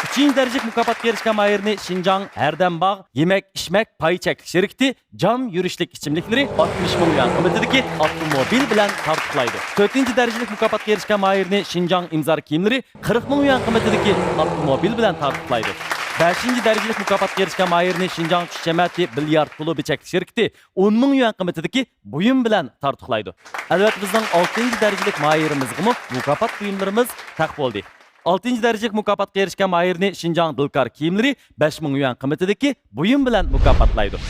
ئۈچىنچى دەرىجىلىك مۇكاپاتقا ئېرىشكەن ماھىرنى شىنجاڭ ھەردەم باغ يېمەك ئىچمەك پاي چەكلىك شىركىتى جام يۈرۈشلۈك ئىچىملىكلىرى ئاتمىش مىڭ يۈەن قىممىتىدىكى ئاپتوموبىل بىلەن تارتۇقلايدۇ. تۆتىنچى دەرىجىلىك مۇكاپاتقا ئېرىشكەن ماھىرنى شىنجاڭ ئىمزار كىيىملىرى قىرىق مىڭ يۈەن قىممىتىدىكى ئاپتوموبىل بىلەن تارتۇقلايدۇ. بەشىنچى دەرىجىلىك مۇكاپاتقا ئېرىشكەن ماھىرنى شىنجاڭ چۈش جەمەتى بىليارد كۇلۇبى چەكلىك شىركىتى ئون مىڭ يۈەن قىممىتىدىكى بۇيۇم بىلەن تارتۇقلايدۇ. ئەلۋەتتە، بىزنىڭ ئالتىنچى دەرىجىلىك ماھىرىمىزغىمۇ مۇكاپات بۇيۇملىرىمىز تەق بولدى. ئالتىنچى دەرىجىلىك مۇكاپاتقا ئېرىشكەن ماھىرنى شىنجاڭ دىلكار كىيىملىرى بەش مىڭ يۈەن قىممىتىدىكى بۇيۇم بىلەن مۇكاپاتلايدۇ.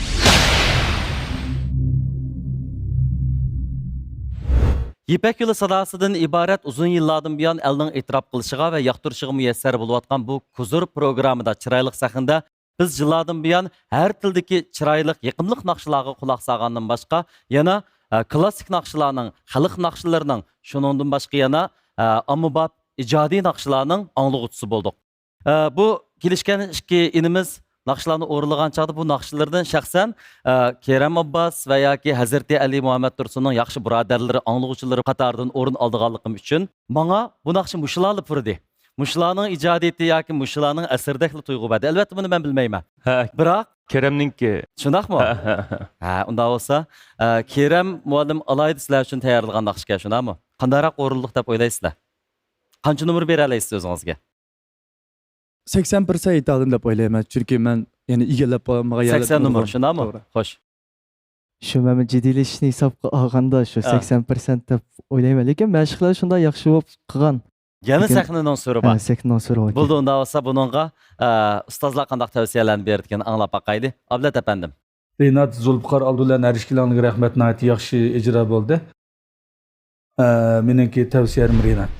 يىپەك يولى ساداسىدىن ئىبارەت ئۇزۇن يىللاردىن بۇيان ئەلنىڭ ئېتىراپ قىلىشىغا ۋە ياقتۇرۇشىغا مۇيەسسەر بولۇۋاتقان بۇ كۇزۇر پروگراممىدا چىرايلىق سەھنىدە بىز يىللاردىن بۇيان ھەر تىلدىكى چىرايلىق، يېقىملىق ناخشىلارغا قۇلاق سالغاندىن باشقا، يەنە ئە، كلاسسىك ناخشىلارنىڭ، خەلق ناخشىلىرىنىڭ، شۇنىڭدىن باشقا يەنە، ئە، ئاممىباب ئىجادىي ناخشىلارنىڭ ئاڭلىغۇچىسى بولدۇق. ئە، بۇ كېلىشكەن ئىككى ئىنىمىز ناخشىلارنى ئورۇنلىغان چاغدا بۇ ناخشىلىرىدىن شەخسەن، ئە، كېرەم ئابباس ۋە ياكى ھەزرىتى ئەلى مۇھەممەد تۇرسۇننىڭ ياخشى بۇرادەرلىرى، ئاڭلىغۇچىلىرى قاتارىدىن ئورۇن ئالىدىغانلىقىم ئۈچۈن ماڭا بۇ ناخشا مۇشۇلارلا پۇرىدى. مۇشۇلارنىڭ ئىجادىيىتى ياكى مۇشۇلارنىڭ ئەسىرىدەكلا تۇيغۇ بەردى. ئەلۋەتتە، بۇنى مەن بىلمەيمەن. ھە، بىراق كېرەمنىڭكى. شۇنداقمۇ؟ ھە، ھە، ھە. ھە، ئۇنداق بولسا، ئە، كېرەم مۇئەللىم ئالاھىدە سىلەر ئۈچۈن تەييارلىغان ناخشىكەن، شۇنداقمۇ؟ قانداقراق ئورۇنلۇق دەپ ئويلايسىلەر؟ قانچە نومۇر بېرەلەيسىز ئۆزىڭىزگە؟ سەكسەن پىرسەنت يېتەلدىم دەپ ئويلايمەن، چۈنكى مەن يەنە ئىگىلەپ بولالمىغان يەرلەر سەكسەن نومۇر، نۇرغۇن. شۇنداقمۇ؟ توغرا. خوش. شۇ مەن جىددىيلىشىشنى ھېسابقا ئالغاندا، شۇ ھە. سەكسەن پىرسەنت دەپ ئويلايمەن. لېكىن مەشىقلەر شۇنداق ياخشى بولۇپ قىلغان. يەنە لېكىن سەھنىنىڭ سۈرى بار. ھە، سەھنىنىڭ سۈرى بار. بولدى، ئۇنداق بولسا بۇنىڭغا، ئە، ئۇستازلار قانداق تەۋسىيەلەرنى بېرىدىكىنىنى ئاڭلاپ باقايلى. ئابلەت ئەپەندىم. رىنات، زۇلپىقار، ئابدۇللا، ھەر ئىككىلەڭلارگە رەھمەت، ناھايىتى ياخشى ئىجرا بولدى. ئە، مېنىڭكى تەۋسىيەم رىنات.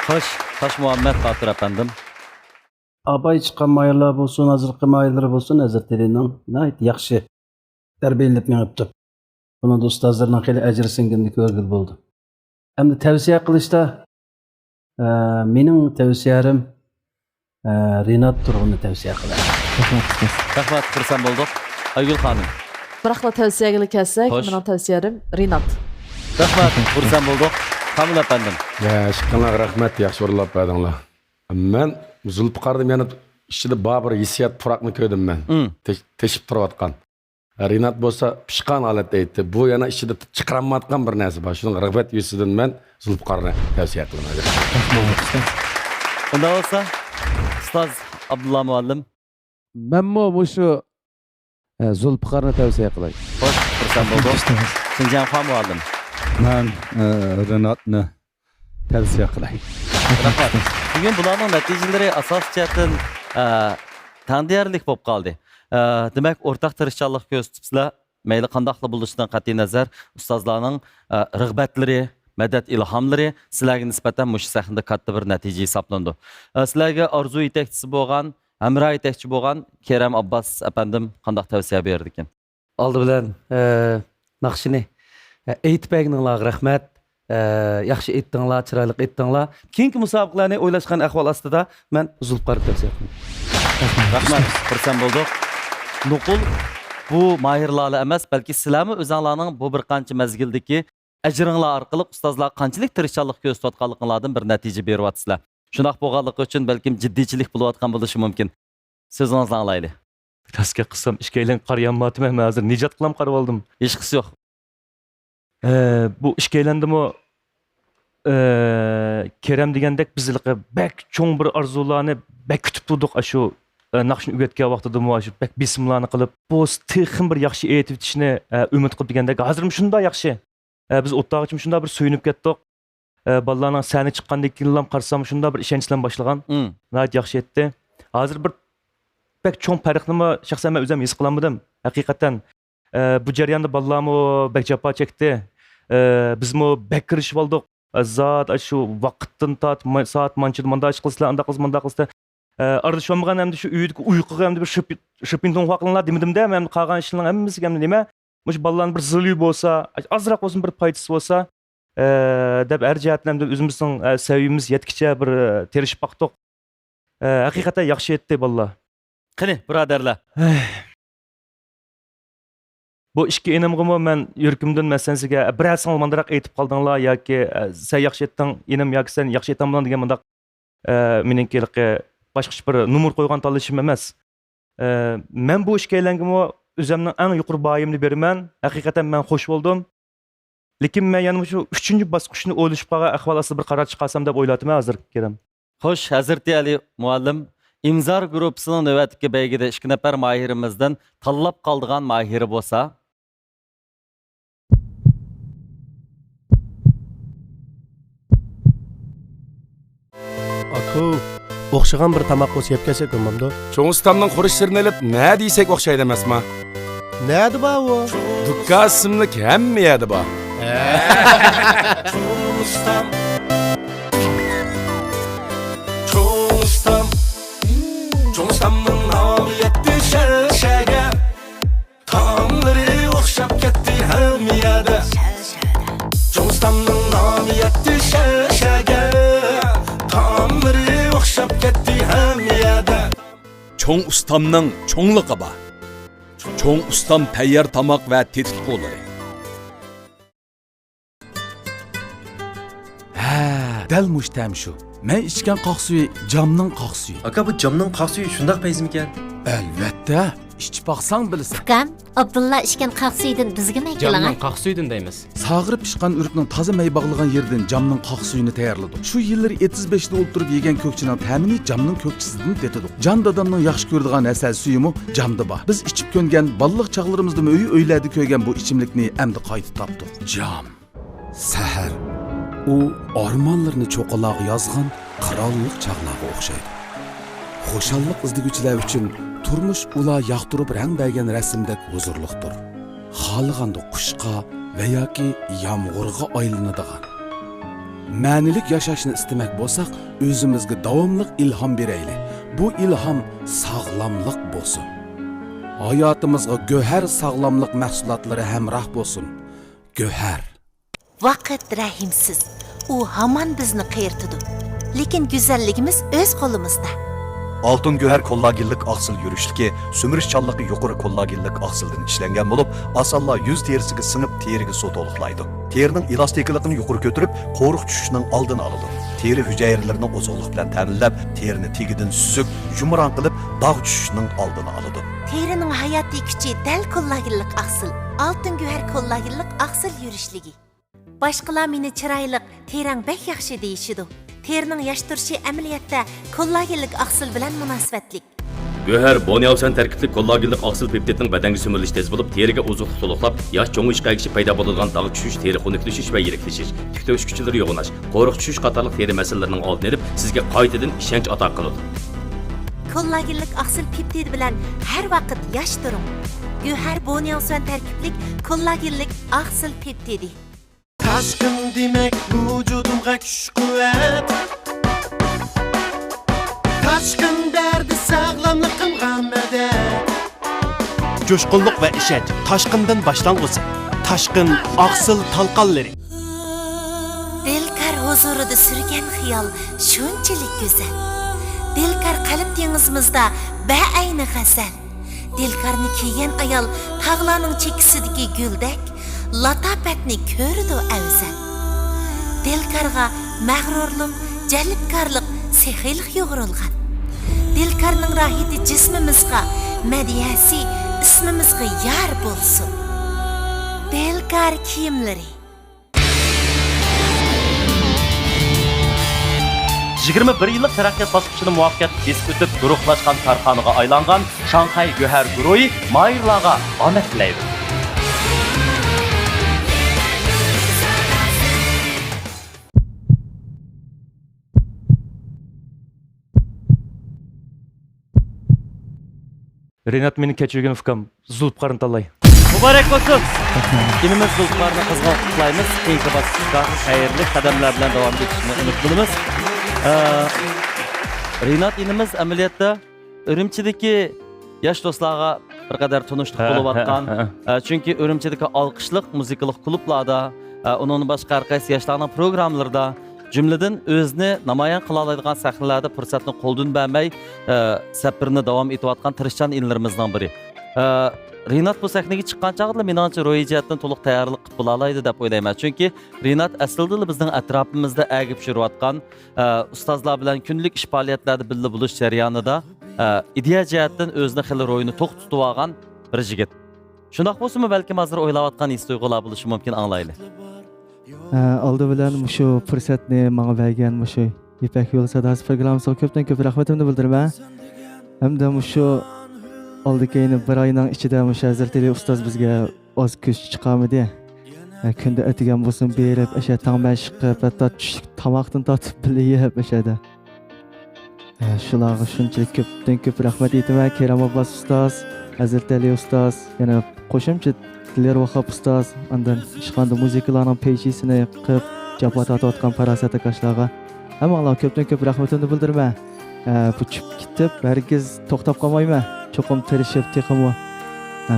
خوش، تاشمۇھەممەت باتۇر ئەپەندىم. ئاپاي چىققان ماھىرلار بولسۇن، ھازىرقى ماھىرلىرى بولسۇن، ھەزرىتى ئەلىنىڭ ناھايىتى ياخشى تەربىيەلىنىپ مېڭىپتۇ. بۇنىڭدا ئۇستازلىرىنىڭ خېلى ئەجرى سىڭگىنىنى كۆرگىلى بولىدۇ. ئەمدى تەۋسىيە قىلىشتا، ئە، مېنىڭ تەۋسىيەم، ئە، رىنات تۇرغۇننى تەۋسىيە قىلىمەن. رەھمەت، خۇرسەن بولدۇق. ئايگۈل خانىم. بىراقلا تەۋسىيەگىلا كەلسەك، خوش. مېنىڭ تەۋسىيەم رىنات. رەھمەت، خۇرسەن بولدۇق. كامىل ئەپەندىم. يا، ئىككىڭلارغا رەھمەت، ياخشى ئورۇنلاپ بەردىڭلار. مەن زۇلپىقارنى يەنە ئىچىدە بار بىر ھېسسىيات پۇراقنى كۆردۈم مەن. مم. تېش-، تېشىپ تۇرۇۋاتقان. رىنات بولسا پىشقان ھالەتتە ئېيتتى. بۇ يەنە ئىچىدە چىقىرالمايۋاتقان بىر نەرسە بار. شۇنىڭغا رىغبەت يۈزىسىدىن مەن زۇلپىقارنى تەۋسىيە قىلىمەن. ئۇنداق بولسا، ئۇستاز ئابدۇللا مۇئەللىم. مەنمۇ مۇشۇ، ئە، زۇلپىقارنى تەۋسىيە قىلاي. خوش، خۇرسەن بولدۇق. شىنجاڭخۇا مۇئەللىم. مەن، ئە، رىناتنى تەۋسىيە قىلاي. رەھمەت. بۈگۈن بۇلارنىڭ نەتىجىلىرى ئاساسىي جەھەتتىن، ئە، تەڭدېگەنلىك بولۇپ قالدى. ئە، دېمەك، ئورتاق تىرىشچانلىق كۆرسىتىپسىلەر. مەيلى قانداقلا بولۇشىدىن قەتئىينەزەر، ئۇستازلارنىڭ، ئە، رىغبەتلىرى، مەدەت ئىلھاملىرى سىلەرگە نىسبەتەن مۇشۇ سەھنىدە كاتتا بىر نەتىجە ھېسابلىنىدۇ. ئە، سىلەرگە ئارزۇ يېتەكچىسى بولغان، ھەمراھ يېتەكچى بولغان كېرەم ئابباس ئەپەندىم قانداق تەۋسىيە بېرىدىكىن؟ ئالدى بىلەن، ئە، ناخشىنى، ئە، ئېيتىپ بەرگىنىڭلارغا رەھمەت. ئە، ياخشى ئېيتتىڭلار، چىرايلىق ئېيتتىڭلار. كېيىنكى مۇسابىقىلەرنى ئويلاشقان ئەھۋال ئاستىدا مەن زۇلپىقارنى تەۋسىيە قىلىمەن. رەھمەت، خۇرسەن بولدۇق. نوقۇل، بۇ ماھىرلارلا ئەمەس، بەلكى سىلەرمۇ ئۆزۈڭلارنىڭ بۇ بىر قانچە مەزگىلدىكى ئەجرىڭلار ئارقىلىق ئۇستازلارغا قانچىلىك تىرىشچانلىق كۆرسىتىۋاتقانلىقىڭلاردىن بىر نەتىجە بېرىۋاتىسىلەر. شۇنداق بولغانلىقى ئۈچۈن بەلكىم جىددىيچىلىك بولۇۋاتقان بولۇشى مۇمكىن. سۆزىڭىزنى ئاڭلايلى. راست گەپ قىلسام، ئىككىيلەنگە قارىيالمايتتىم، مەن ھازىر نىجات قىلام قارىۋالدىم. ھېچقىسى يوق. ئە، بۇ ئىككىيلەندىمۇ، ئە، كېرەم دېگەندەك بىز ھېلىقى بەك چوڭ بىر ئارزۇلارنى بەك كۈتۈپ تۇردۇق، ئاشۇ، ئە، ناخشىنى ئۆگەتكەن ۋاقتىدىمۇ ئاشۇ بەك بېسىملارنى قىلىپ، بۇ تېخىمۇ بىر ياخشى ئېيتىۋېتىشنى، ئە، ئۈمىد قىلىپ دېگەندەك، ھازىرمۇ شۇنداق ياخشى. ئە، بىز ئوتتاغىچىمۇ شۇنداق بىر سۆيۈنۈپ كەتتۇق. ئە، بالىلارنىڭ سەھنىگە چىققاندىن كېيىنلا قارىسام، شۇنداق بىر ئىشەنچلەرمۇ باشلىغان. مم. ناھايىتى ياخشى ئېيتتى. ھازىر بىر بەك چوڭ پەرقنىمۇ شەخسەن مەن ئۆزۈم ھېس قىلالمىدىم، ھەقىقەتەن. ئە، بۇ جەرياندا بالىلارمۇ بەك جاپا چەكتى. ئە، بىزمۇ بەك كىرىشىۋالدۇق. ئە، زادى شۇ ۋاقىتتىن تارتىپ، ما-، سائەت مانچىدا مانداق ئىش قىلسىلەر، ئانداق قىلسىلەر، مانداق قىلسىلەر. ئە، ئارىلىشىۋالمىغان ئەمدى شۇ ئۆيدىكى ئۇيقۇغا ئەمدى بىر شىپ-، شىپىنتونغا قىلىڭلار دېمىدىم-دە، مەن قالغان ئىشلارنىڭ ھەممىسىگە ئەمدى نېمە، مۇشۇ بالىلارنىڭ بىر زىلى بولسا، ئازراق بولسۇن بىر پايدىسى بولسا، ئە، دەپ ھەر جەھەتتىن ئەمدى ئۆزىمىزنىڭ، ئە، سەۋىيىمىز يەتكىچە بىر، ئە، تىرىشىپ باقتۇق. ئە، ھەقىقەتەن ياخشى ئېيتتى بالىلار. قېنى، بۇرادەرلەر. ھەي. بۇ ئىككى ئىنىمغىمۇ مەن يۈرىكىمدىن مەسىلەن سىزگە، بىرەرسىڭىز ماندىراق ئېيتىپ قالدىڭلار ياكى، ئە، سەن ياخشى ئېيتتىڭ ئىنىم ياكى سەن ياخشى ئېيتامدىڭ دېگەن مۇنداق، ئە، مېنىڭكى ھېلىقى باشقىچە بىر نومۇر قويغان تاللىشىم ئەمەس. ئە، مەن بۇ ئىككىيلەنگىمۇ ئۆزۈمنىڭ ئەڭ يۇقىرى باھامنى بېرىمەن. ھەقىقەتەن مەن خوش بولدۇم. لېكىن مەن يەنە مۇشۇ ئۈچىنچى باسقۇچنى ئويلىشىپ قالغان ئەھۋال ئاستىدا بىر قارار چىقارسام دەپ ئويلاۋاتىمەن ھازىر، كېرەم. خوش، ھەزرىتى ئەلى مۇئەللىم، ئىمزار گۇرۇپپىسىنىڭ نۆۋەتتىكى بەيگىدە ئىككى نەپەر ماھىرىمىزدىن تاللاپ قالىدىغان ماھىرى بولسا؟ ئاكۇ، ئوخشىغان بىر تاماق بولسا يەپ كەلسەك بولمامدۇ؟ چوڭ ئۇستامنىڭ خۇرۇچلىرىنى ئېلىپ نەدە يېسەك ئوخشايدۇ ئەمەسما؟ نەدە بار ئۇ؟ دۇكان ئىسىملىك ھەممە يەردە بار. ھە. چوڭ ئۇستام. چوڭ ئۇستام. چوڭ ئۇستامنىڭ نامى يەتتى شەھەر شەھەرگە. تائاملىرى ئوخشاپ كەتتى. چوڭ ئۇستامنىڭ چوڭلۇقى بار. چوڭ ئۇستام تەييار تاماق ۋە تېتىتقۇلىرى. ھە، دەل مۇشۇ تەم شۇ. مەن ئىچكەن قاق سۈيى جامنىڭ قاق سۈيى. ئاكا، بۇ جامنىڭ قاق سۈيى شۇنداق پەيزىمىكەن؟ ئەلۋەتتە، ئىچىپ باقساڭ بىلىسەن. ئۇكام، ئابدۇللا ئىچكەن قاق سۈيىدىن بىزگىمۇ ئەكىلىڭە. جامنىڭ قاق سۈيىدىن دەيمىز. ساغىرىپ پىشقان ئۆرۈكنىڭ تازا مەي باغلىغان يېرىدىن جامنىڭ قاق سۈيىنى تەييارلىدۇق. شۇ يىللىرى ئېتىز بېشىدا ئولتۇرۇپ يېگەن كۆكچىنىڭ تەمىنى جامنىڭ كۆكچىسىدىن تېتىدۇق. جان دادامنىڭ ياخشى كۆرىدىغان ھەسەل سۈيىمۇ جامدا بار. بىز ئىچىپ كۆنگەن، بالىلىق چاغلىرىمىزدىمۇ ئۆي-ئۆيلەردە كۆرگەن بۇ ئىچىملىكنى ئەمدى قايتا تاپتۇق. جام. سەھەر. ئۇ ئارمانلىرىنى چوققىلارغا يازغان قىرانلىق چاغلارغا ئوخشايدۇ. خۇشاللىق ئىزدىگۈچىلەر ئۈچۈن تۇرمۇش ئۇلار ياقتۇرۇپ رەڭ بەرگەن رەسىمدەك ھۇزۇرلۇقتۇر. خالىغاندا قۇشقا ۋە ياكى يامغۇرغا ئايلىنىدىغان. مەنىلىك ياشاشنى ئىستىمەك بولساق، ئۆزىمىزگە داۋاملىق ئىلھام بېرەيلى. بۇ ئىلھام ساغلاملىق بولسۇن. ھاياتىمىزغا گۆھەر ساغلاملىق مەھسۇلاتلىرى ھەمراھ بولسۇن. گۆھەر. ۋاقىت رەھىمسىز. ئۇ ھامان بىزنى قېرىتىدۇ. لېكىن گۈزەللىكىمىز ئۆز قولىمىزدا. ئالتۇن گۆھەر كوللاگېنلىق ئاقسىل يۈرۈشلۈكى سۈمۈرۈشچانلىقى يۇقىرى كوللاگېنلىق ئاقسىلدىن ئىشلەنگەن بولۇپ، ئاسانلا يۈز تېرىسىگە سىڭىپ، تېرىگە سۇ تولۇقلايدۇ. تېرىنىڭ ئېلاستىكىلىقىنى يۇقىرى كۆتۈرۈپ، قورۇق چۈشۈشنىڭ ئالدىنى ئالىدۇ. تېرە ھۈجەيرىلىرىنى ئوزۇقلۇق بىلەن تەمىنلەپ، تېرىنى تېگىدىن سۈزۈك، يۇمران قىلىپ، داغ چۈشۈشنىڭ ئالدىنى ئالىدۇ. تېرىنىڭ ھاياتىي كۈچى دەل كوللاگېنلىق ئاقسىل. ئالتۇن گۆھەر كوللاگېنلىق ئاقسىل يۈرۈشلۈكى. باشقىلار مېنى چىرايلىق، تېرەڭ بەك ياخشى دېيىشىدۇ. تېرىنىڭ ياش تۇرۇشى ئەمەلىيەتتە كوللاگېنلىك ئاقسىل بىلەن مۇناسىۋەتلىك. گۆھەر بونياۋسەن تەركىبلىك كوللاگېنلىك ئاقسىل پېپتىدنىڭ بەدەنگە سۈمۈرۈلۈشى تېز بولۇپ، تېرىگە ئوزۇقلۇق تولۇقلاپ، ياش چوڭىيىشقا ئەگىشىپ پەيدا بولىدىغان داغ چۈشۈش، تېرە خۇنۈكلىشىش ۋە يىرىكلىشىش، تۈك تۆكۈش كۈچلىرى يوغىناش، قورۇق چۈشۈش قاتارلىق تېرە مەسىلىلىرىنىڭ ئالدىنى ئېلىپ، سىزگە قايتىدىن ئىشەنچ ئاتا قىلىدۇ. كوللاگېنلىك ئاقسىل پېپتىدى بىلەن ھەر ۋاقىت ياش تۇرۇڭ. گۆھەر بونياۋسەن تەركىبلىك كوللاگېنلىك ئاقسىل پېپتىدى. تاشقىن دېمەك ۋۇجۇدۇمغا كۈچ-قۇۋۋەت. تاشقىن بەردى ساغلاملىقىمغا مەدەت. جۇشقۇنلۇق ۋە ئىشەنچ تاشقىندىن باشلانغۇسى. تاشقىن ئاقسىل تالقانلىرى. دىلكار ھۇزۇرىدا سۈرگەن خىيال شۇنچىلىك گۈزەل. دىلكار قەلب دېڭىزىمىزدا بەئەينى غەزەل. دىلكارنى كىيگەن ئايال تاغلارنىڭ چېكىسىدىكى گۈلدەك، لاتاپەتنى كۆرىدۇ ئەۋزەل. دىلكارغا مەغرۇرلۇق، جەلپكارلىق، سېخىيلىق يۇغۇرۇلغان. دىلكارنىڭ راھىتى جىسمىمىزغا، مەدھىيەسى ئىسمىمىزغا يار بولسۇن. دىلكار كىيىملىرى. يىگىرمە بىر يىللىق تەرەققىيات باسقۇچىنى مۇۋەپپەقىيەتلىك بېسىپ ئۆتۈپ، گۇرۇھلاشقان كارخانىغا ئايلانغان شاڭخەي گۆھەر گۇرۇھى ماھىرلارغا ئامەت تىلەيدۇ. رىنات مېنى كەچۈرگىن ئۇكام، زۇلپىقارنى تاللاي. مۇبارەك بولسۇن! ئىنىمىز زۇلپىقارنى قىزغىن قۇتلۇقلايمىز. كېيىنكى باسقۇچقا خەيرلىك قەدەملەر بىلەن داۋام ئېتىشىنى ئۈمىد قىلىمىز. ئە، رىنات ئىنىمىز ئەمەلىيەتتە ئۈرۈمچىدىكى ياش دوستلارغا بىر قەدەر تونۇشلۇق ھە، بولۇۋاتقان. ھە، ھە. ئە، چۈنكى ئۈرۈمچىدىكى ئالقىشلىق مۇزىكىلىق كۇلۇبلاردا، ئە، ئۇنىڭدىن باشقا ھەر قايسى ياشلارنىڭ پروگراممىلىرىدا، جۈملىدىن ئۆزىنى نامايان قىلالايدىغان سەھنىلەردە پۇرسەتنى قولدىن بەرمەي، ئە، سەپىرىنى داۋام ئېتىۋاتقان تىرىشچان ئىنىلىرىمىزنىڭ بىرى. ئە، رىنات بۇ سەھنىگە چىققان چاغدىلا، مېنىڭچە، روھىي جەھەتتىن تولۇق تەييارلىق قىلىپ بولالايدۇ دەپ ئويلايمەن. چۈنكى رىنات ئەسلىدىلا بىزنىڭ ئەتراپىمىزدا ئەگىپ يۈرۈۋاتقان، ئە، ئۇستازلار بىلەن كۈندىلىك ئىش پائالىيەتلەردە بىللە بولۇش جەريانىدا، ئە، ئىدىيە جەھەتتىن ئۆزىنى خېلى روھىنى توق تۇتۇۋالغان بىر يىگىت. شۇنداق بولسىمۇ، بەلكىم ھازىر ئويلاۋاتقان ھېس-تۇيغۇلار بولۇشى مۇمكىن، ئاڭلايلى. ئە، ئالدى بىلەن مۇشۇ پۇرسەتنى ماڭا بەرگەن مۇشۇ يىپەك يولى ساداسى پروگراممىسىغا كۆپتىن كۆپ رەھمىتىمنى بىلدۈرىمەن. ھەمدە مۇشۇ ئالدى كەينى بىر ئاينىڭ ئىچىدە مۇشۇ ھەزرىتى ئۇستاز بىزگە ئاز كۈچ چىقارمىدى. ئە، كۈندە ئەتىگەن بولسۇن بېرىپ، ئەشە تەڭ مەشىق قىلىپ، ھەتتا چۈشلۈك تاماقتىن تارتىپ بىللە يەپ ئەشەدە. ئە، شۇلارغا شۇنچىلىك كۆپتىن كۆپ رەھمەت ئېيتىمەن. كېرەم ئابباس ئۇستاز، ھەزرىتى ئەلى ئۇستاز، يەنە قوشۇمچە دىليار ۋاھاپ ئۇستاز، ئاندىن ئىشخانىدا مۇزىكىلارنىڭ پەيچىسىنى قىلىپ، جاپا تارتىۋاتقان پاراسەتلىك ياشلارغا ھەممىڭلارغا كۆپتىن كۆپ رەھمىتىمنى بىلدۈرىمەن. ئە، بۇ چۈشۈپ كېتىپ، ھەرگىز توختاپ قالمايمەن. چوقۇم تىرىشىپ، تېخىمۇ، ئە،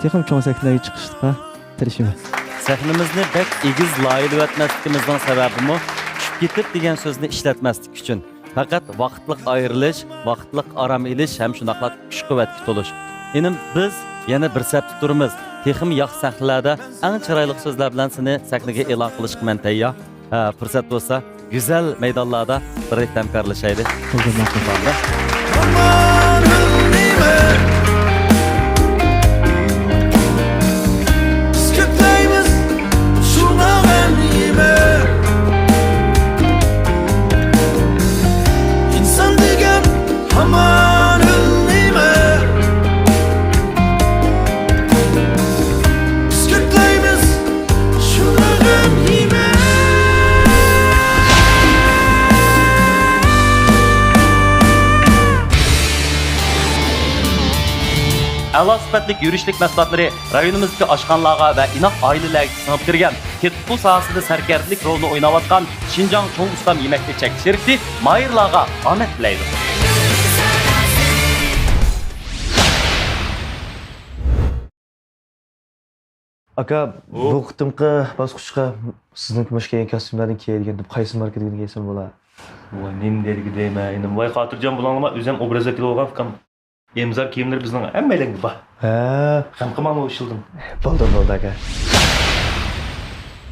تېخىمۇ چوڭ سەھنىلەرگە چىقىشقا تىرىشىمەن. سەھنىمىزنى بەك ئېگىز لايىھىلىۋەتمەسلىكىمىزنىڭ سەۋەبىمۇ چۈشۈپ كېتىپ دېگەن سۆزنى ئىشلەتمەسلىك ئۈچۈن. پەقەت ۋاقىتلىق ئايرىلىش، ۋاقىتلىق ئارام ئېلىش ھەم شۇنداقلا كۈچ-قۇۋۋەتكە تولۇش. ئىنىم، بىز يەنە بىر سەپتە تۇرىمىز. تېخىمۇ ياخشى سەھنىلەردە ئەڭ چىرايلىق سۆزلەر بىلەن سېنى سەھنىگە ئېلان قىلىشقا مەن تەييار. ھە، پۇرسەت بولسا، گۈزەل مەيدانلاردا بىرلىكتە ھەمكارلىشايلى. ئەلا سۈپەتلىك يۈرۈشلۈك مەھسۇلاتلىرى رايونىمىزدىكى ئاشخانىلارغا ۋە ئىناق ئائىلىلەرگە سىڭىپ كىرگەن، تېتىتقۇ ساھەسىدە سەركەردىلىك رولىنى ئويناۋاتقان شىنجاڭ چوڭ ئۇستام يېمەكلىك چەكلىك شىركىتى ماھىرلارغا ئامەت تىلەيدۇ. ئاكا، بۇ قېتىمقى باسقۇچقا سىزنىڭكى مۇشۇ كىيگەن كاستيۇملاردىن كىيەيدىكەن دەپ، قايسى ماركىدىكىنى كىيسەم بولا؟ ۋاي، نېمە دەرگە دەيمەن، ئىنىم. ۋاي، خاتىرجان بولۇڭلارما، ئۆزۈم ئوبرازدا كېلىۋالغان ئۇكام. ئىمزا كىيىملىرى بىزنىڭ ھەممەيلەنگە بار. ھە. غەم قىلماڭلار ئۇ ئىشلىدىن. بولدى، بولدى، ئاكا.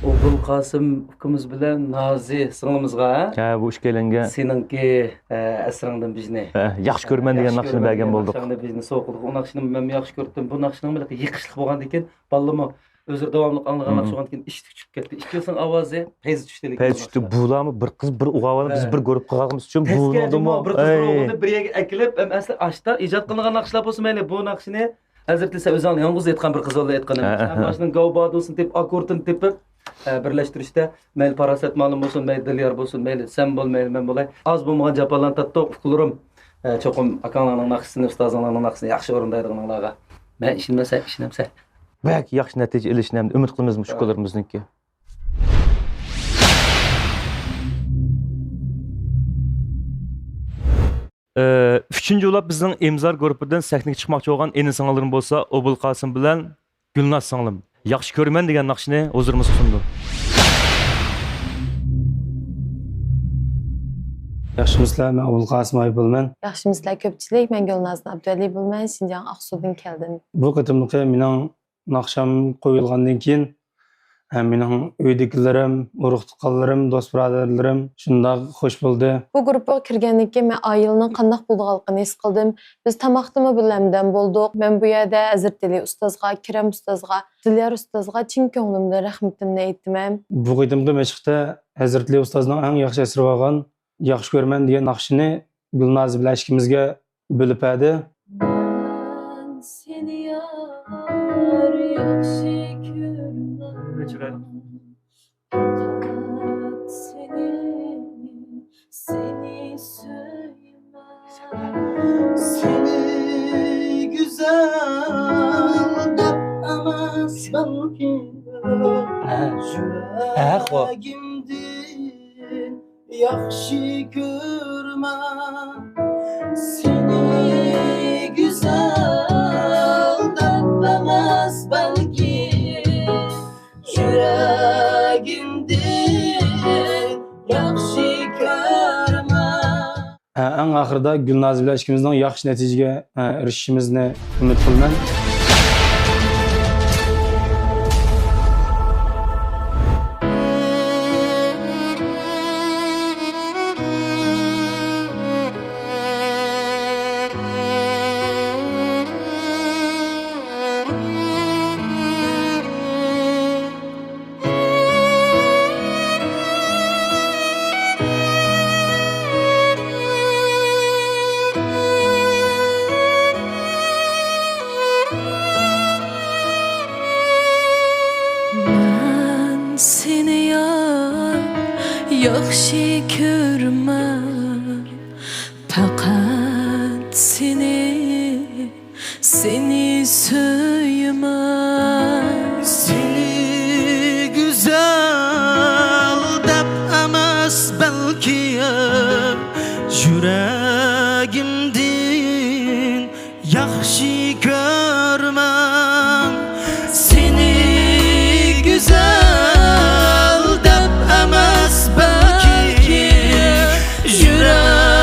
ئوبۇلقاسىم ئۇكىمىز بىلەن نازى سىڭلىمىزغا، ھە، بۇ ئىككىيلەنگە سېنىڭكى، ئە، ئەسىرىڭدىن بىزنى، ھە، ياخشى كۆرىمەن دېگەن ناخشىنى بەرگەن بولدۇق. ناخشاڭنى بىزنى سوۋغا قىلدۇق. ئۇ ناخشىنى مەنمۇ ياخشى كۆرۈپتىم. بۇ ناخشىنىڭ بىر يېقىشلىق بولغاندىكىن، بالىلىرىمۇ ئۆزلىرى داۋاملىق ئاڭلىغان ناخشا بولغاندىكىن ئىشتىك چۈشۈپ كەتتى. ئىككىلىسىنىڭ ئاۋازى پەيزى چۈشتى، لېكىن پەيزى چۈشتى. بۇلارمۇ بىر قىز، بىر ئوغۇل بالا، بىز بىر گۇرۇپپا قىلغانمىز ئۈچۈن، بۇ تەسكەن نومۇردا جۇمۇ بىر قىز، بىر ئوغۇلنى بىر يەرگە ئەكېلىپ، ھەم ئەسلى ئاشتا ئىجاد قىلىنغان ناخشىلار بولسا مەيلى، بۇ ناخشىنى ھەزرىتى سەن ئۆزۈڭ يالغۇز ئېيتقان بىر قىز بالىلار ئېيتقان ئەمەس. ھە، ھە. ماشىنىڭ گاۋبادۇسىنى تېپىپ، ئاككوردىنى تېپىپ، ئە، بىرلەشتۈرۈشتە مەيلى پاراسەت مۇئەللىم بولسۇن، مەيلى دىليار بولسۇن، مەيلى سەن بول، مەيلى مەن بولاي. ئاز بولمىغان جاپالارنى تارتتۇق، ئۇكىلىرىم. ئە، چوقۇم ئاكاڭلارنىڭ ناخشىسىنى، ئۇستازىڭلارنىڭ ناخشىسىنى ياخشى ئورۇندايدىغىنىڭلارغا مەن ئىشىنىمەن، سەن ئىشىنەمسەن. بەك ياخشى نەتىجە ئېلىشنى ئۈمىد قىلىمىز مۇشۇ ئۇكىلىرىمىزنىڭكى. ئۈچىنچى بولۇپ بىزنىڭ ئىمزار گۇرۇپپىدىن سەھنىگە چىقماقچى بولغان ئىنى سىڭىللىرىم بولسا ئوبۇلقاسىم بىلەن گۈلناز سىڭلىم ياخشى كۆرىمەن دېگەن ناخشىنى ھۇزۇرىمىزغا سۇندۇم. ياخشىمۇسىلەر، مەن ئوبۇلقاسىم ئايۇپ بولىمەن. ياخشىمۇسىلەر كۆپچىلىك، مەن گۈلنازنىن ئابدۇۋەلى بولىمەن، شىنجاڭ ئاقسۇدىن كەلدىم. بۇ قېتىملىقى مېنىڭ ناخشام قويۇلغاندىن كېيىن، ھە، مېنىڭ ئۆيدىكىلىرىم، ئۇرۇق-تۇغقانلىرىم، دوست-بۇرادەرلىرىم شۇنداق خۇش بولدى. بۇ گۇرۇپپىغا كىرگەندىن كېيىن مەن ئائىلىنىڭ قانداق بولىدىغانلىقىنى ھېس قىلدىم. بىز تاماقتىمۇ بىللە ھەمدەم بولدۇق. مەن بۇ يەردە ھەزرىتى ئۇستازغا، كېرەم ئۇستازغا، دىليار ئۇستازغا چىن كۆڭلۈمدىن رەھمىتىمنى ئېيتىمەن. بۇ قېتىمقى مەشىقتە ھەزرىتى ئۇستازنىڭ ئەڭ ياخشى ئەسىرى بولغان ياخشى كۆرىمەن دېگەن ناخشىنى گۈلناز بىلەن ئىككىمىزگە بۆلۈپ بەردى. مەن سېنى يار ياخشى كۆرىمەن. پەقەت سېنى، سېنى سۆيىمەن. سېنى گۈزەل دەپ ئەمەس بەلكى، ھە. ھە، خو. يۈرەگىمدىن ياخشى كۆرمە، سېنى گۈزەل دەپ ئەمەس بەلكى، يۈرەگىمدىن ياخشى كۆرمە. ئەڭ ئاخىرىدا گۈلناز بىلەن ئىككىمىزنىڭ ياخشى نەتىجىگە ئېرىشىشىمىزنى ئۈمىد قىلىمەن. مەن سېنى يار ياخشى كۆرمەن، پەقەت سېنى، سېنى سۆيىمەن. سېنى گۈزەل دەپ ئەمەس بەلكىم، يۈرەگىمدىن ياخشى كۆرمەن. سېنى گۈزەل دەپ ئەمەس بەلكىم، يۈرەك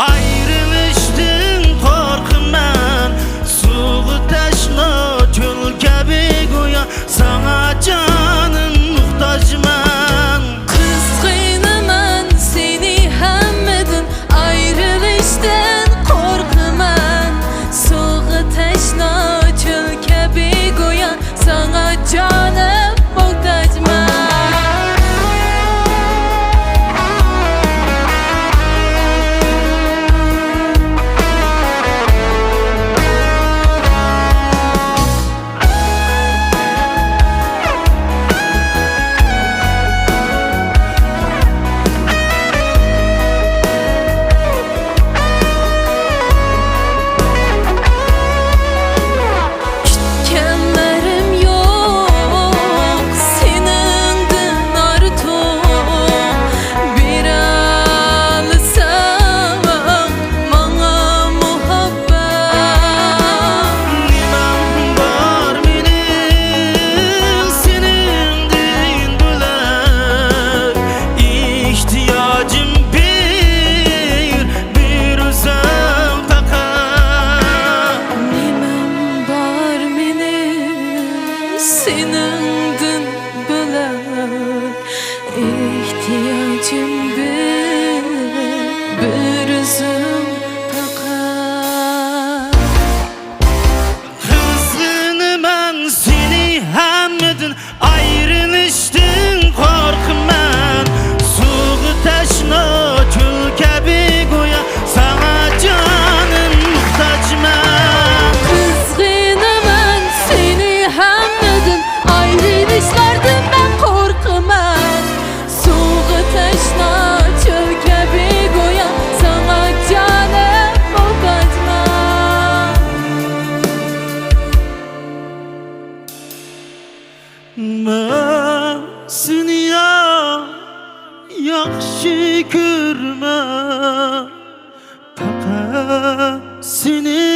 ئايرىلىشتىن قورقىمەن، سۇغا تەشنا چۆل كەبى گويا، ساڭا جانىم موھتاجمەن. قىزغىنىمەن سېنى ھەممىدىن، ئايرىلىشتىن قورقىمەن، سۇغا تەشنا چۆل كەبى گويا، ساڭا جانىم موھتاجمەن. كۈتكەنلىرىم يوق سېنىڭدىن ئارتۇق، بېرەلىسەڭ ماڭا مۇھەببەت. نېمەم بار مېنىڭ سېنىڭدىن بۆلەك، ئېھتىياجىم بىر، بىر ئۆزۈڭ پەقەت. نېمەم بار مېنىڭ سېنىڭدىن بۆلەك، ئېھتىياجىم بىر، بىر ئۆزۈڭ پەقەت. قىزغىنىمەن سېنى ھەممىدىن، ئايرىلىشتىن قورقىمەن. سۇغا تەشنا چۆل كەبى گويا، ساڭا جانىم موھتاجمەن. قىزغىنىمەن سېنى ھەممىدىن، ئايرىلىشلاردىن مەن قورقىمەن. سۇغا تەشنا چۆل كەبى گويا، ساڭا جانىم موھتاجمەن. مەن سېنى يا-، ياخشى كۆرمەن. پەقەت سېنى،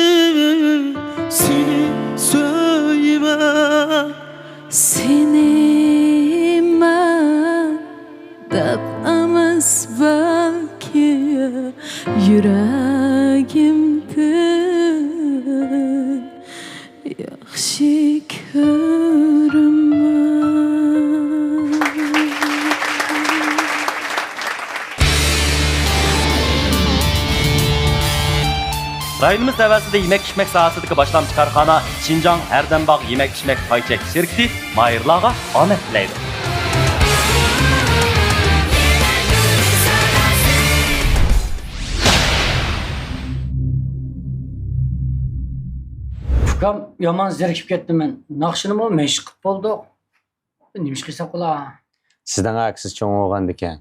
سېنى سۆيىمەن. سېنى مەن دەپ ئەمەس بەلكى، يۈرەگىمدىن ياخشى كۆرىمەن. رايونىمىز تەۋەسىدە يېمەك-ئىچمەك ساھەسىدىكى باشلامچى كارخانا شىنجاڭ ھەردەم باغ يېمەك-ئىچمەك پاي چەكلىك شىركىتى ماھىرلارغا ئامەت تىلەيدۇ. ئۇكام، يامان زېرىكىپ كەتتىم مەن. ناخشىنىمۇ مەشىق قىلىپ بولدۇق. نېمە ئىش قىلساق بولا؟ سىزنىڭ ئاكىسى چوڭ بولغاندىكەن.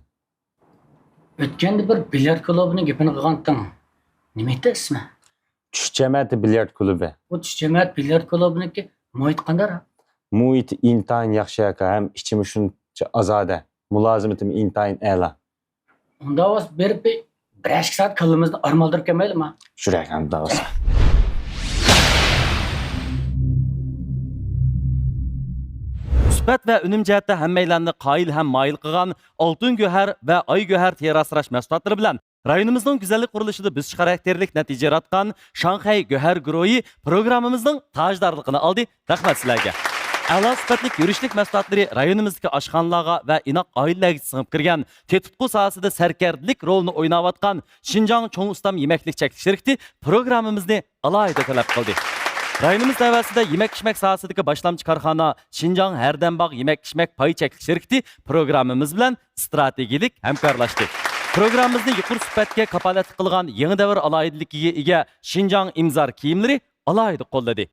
ئۆتكەندە بىر بىليارد كۇلۇبىنىڭ گېپىنى قىلغانتىڭ. نېمە ئىدى ئىسمى؟ چۈش جەمەتى بىليارد كۇلۇبى. بۇ چۈش جەمەت بىليارد كۇلۇبىنىڭكى مۇھىتى قانداق؟ مۇھىتى ئىنتايىن ياخشى ئاكا، ھەم ئىچىمۇ شۇنچە ئازادە، مۇلازىمىتىمۇ ئىنتايىن ئەلا. ئۇنداق بولسا بېرىپ بىر، بىر ئىككى سائەت كاللىمىزنى ئارمالدۇرۇپ كەلمەيلىما؟ يۈرەك ئەمدى ئالسا. سۈپەت ۋە ئۈنۈم جەھەتتە ھەممەيلەننى قايىل ھەم مايىل قىلغان ئالتۇن گۆھەر ۋە ئاي گۆھەر تېرە ئاسراش مەھسۇلاتلىرى بىلەن رايونىمىزنىڭ گۈزەللىك قۇرۇلۇشىدا بۆسۈش خاراكتېرلىك نەتىجە ياراتقان شاڭخەي گۆھەر گۇرۇھى پروگراممىمىزنىڭ تاجدارلىقىنى ئالدى. رەھمەت سىلەرگە! ئەلا سۈپەتلىك يۈرۈشلۈك مەھسۇلاتلىرى رايونىمىزدىكى ئاشخانىلارغا ۋە ئىناق ئائىلىلەرگىچە سىڭىپ كىرگەن، تېتىتقۇ ساھەسىدە سەركەردىلىك رولىنى ئويناۋاتقان شىنجاڭ چوڭ ئۇستام يېمەكلىك چەكلىك شىركىتى پروگراممىمىزنى ئالاھىدە تەلەپ قىلدى. رايونىمىز تەۋەسىدە يېمەك-ئىچمەك ساھەسىدىكى باشلامچى كارخانا شىنجاڭ ھەردەم باغ يېمەك-ئىچمەك پاي چەكلىك شىركىتى پروگراممىمىز بىلەن ئىستراتېگىيەلىك ھەمكارلاشتى. پروگراممىمىزنى يۇقىرى سۈپەتكە كاپالەتلىك قىلغان يېڭى دەۋر ئالاھىدىلىكىگە ئىگە شىنجاڭ ئىمزار كىيىملىرى ئالاھىدە قوللىدى.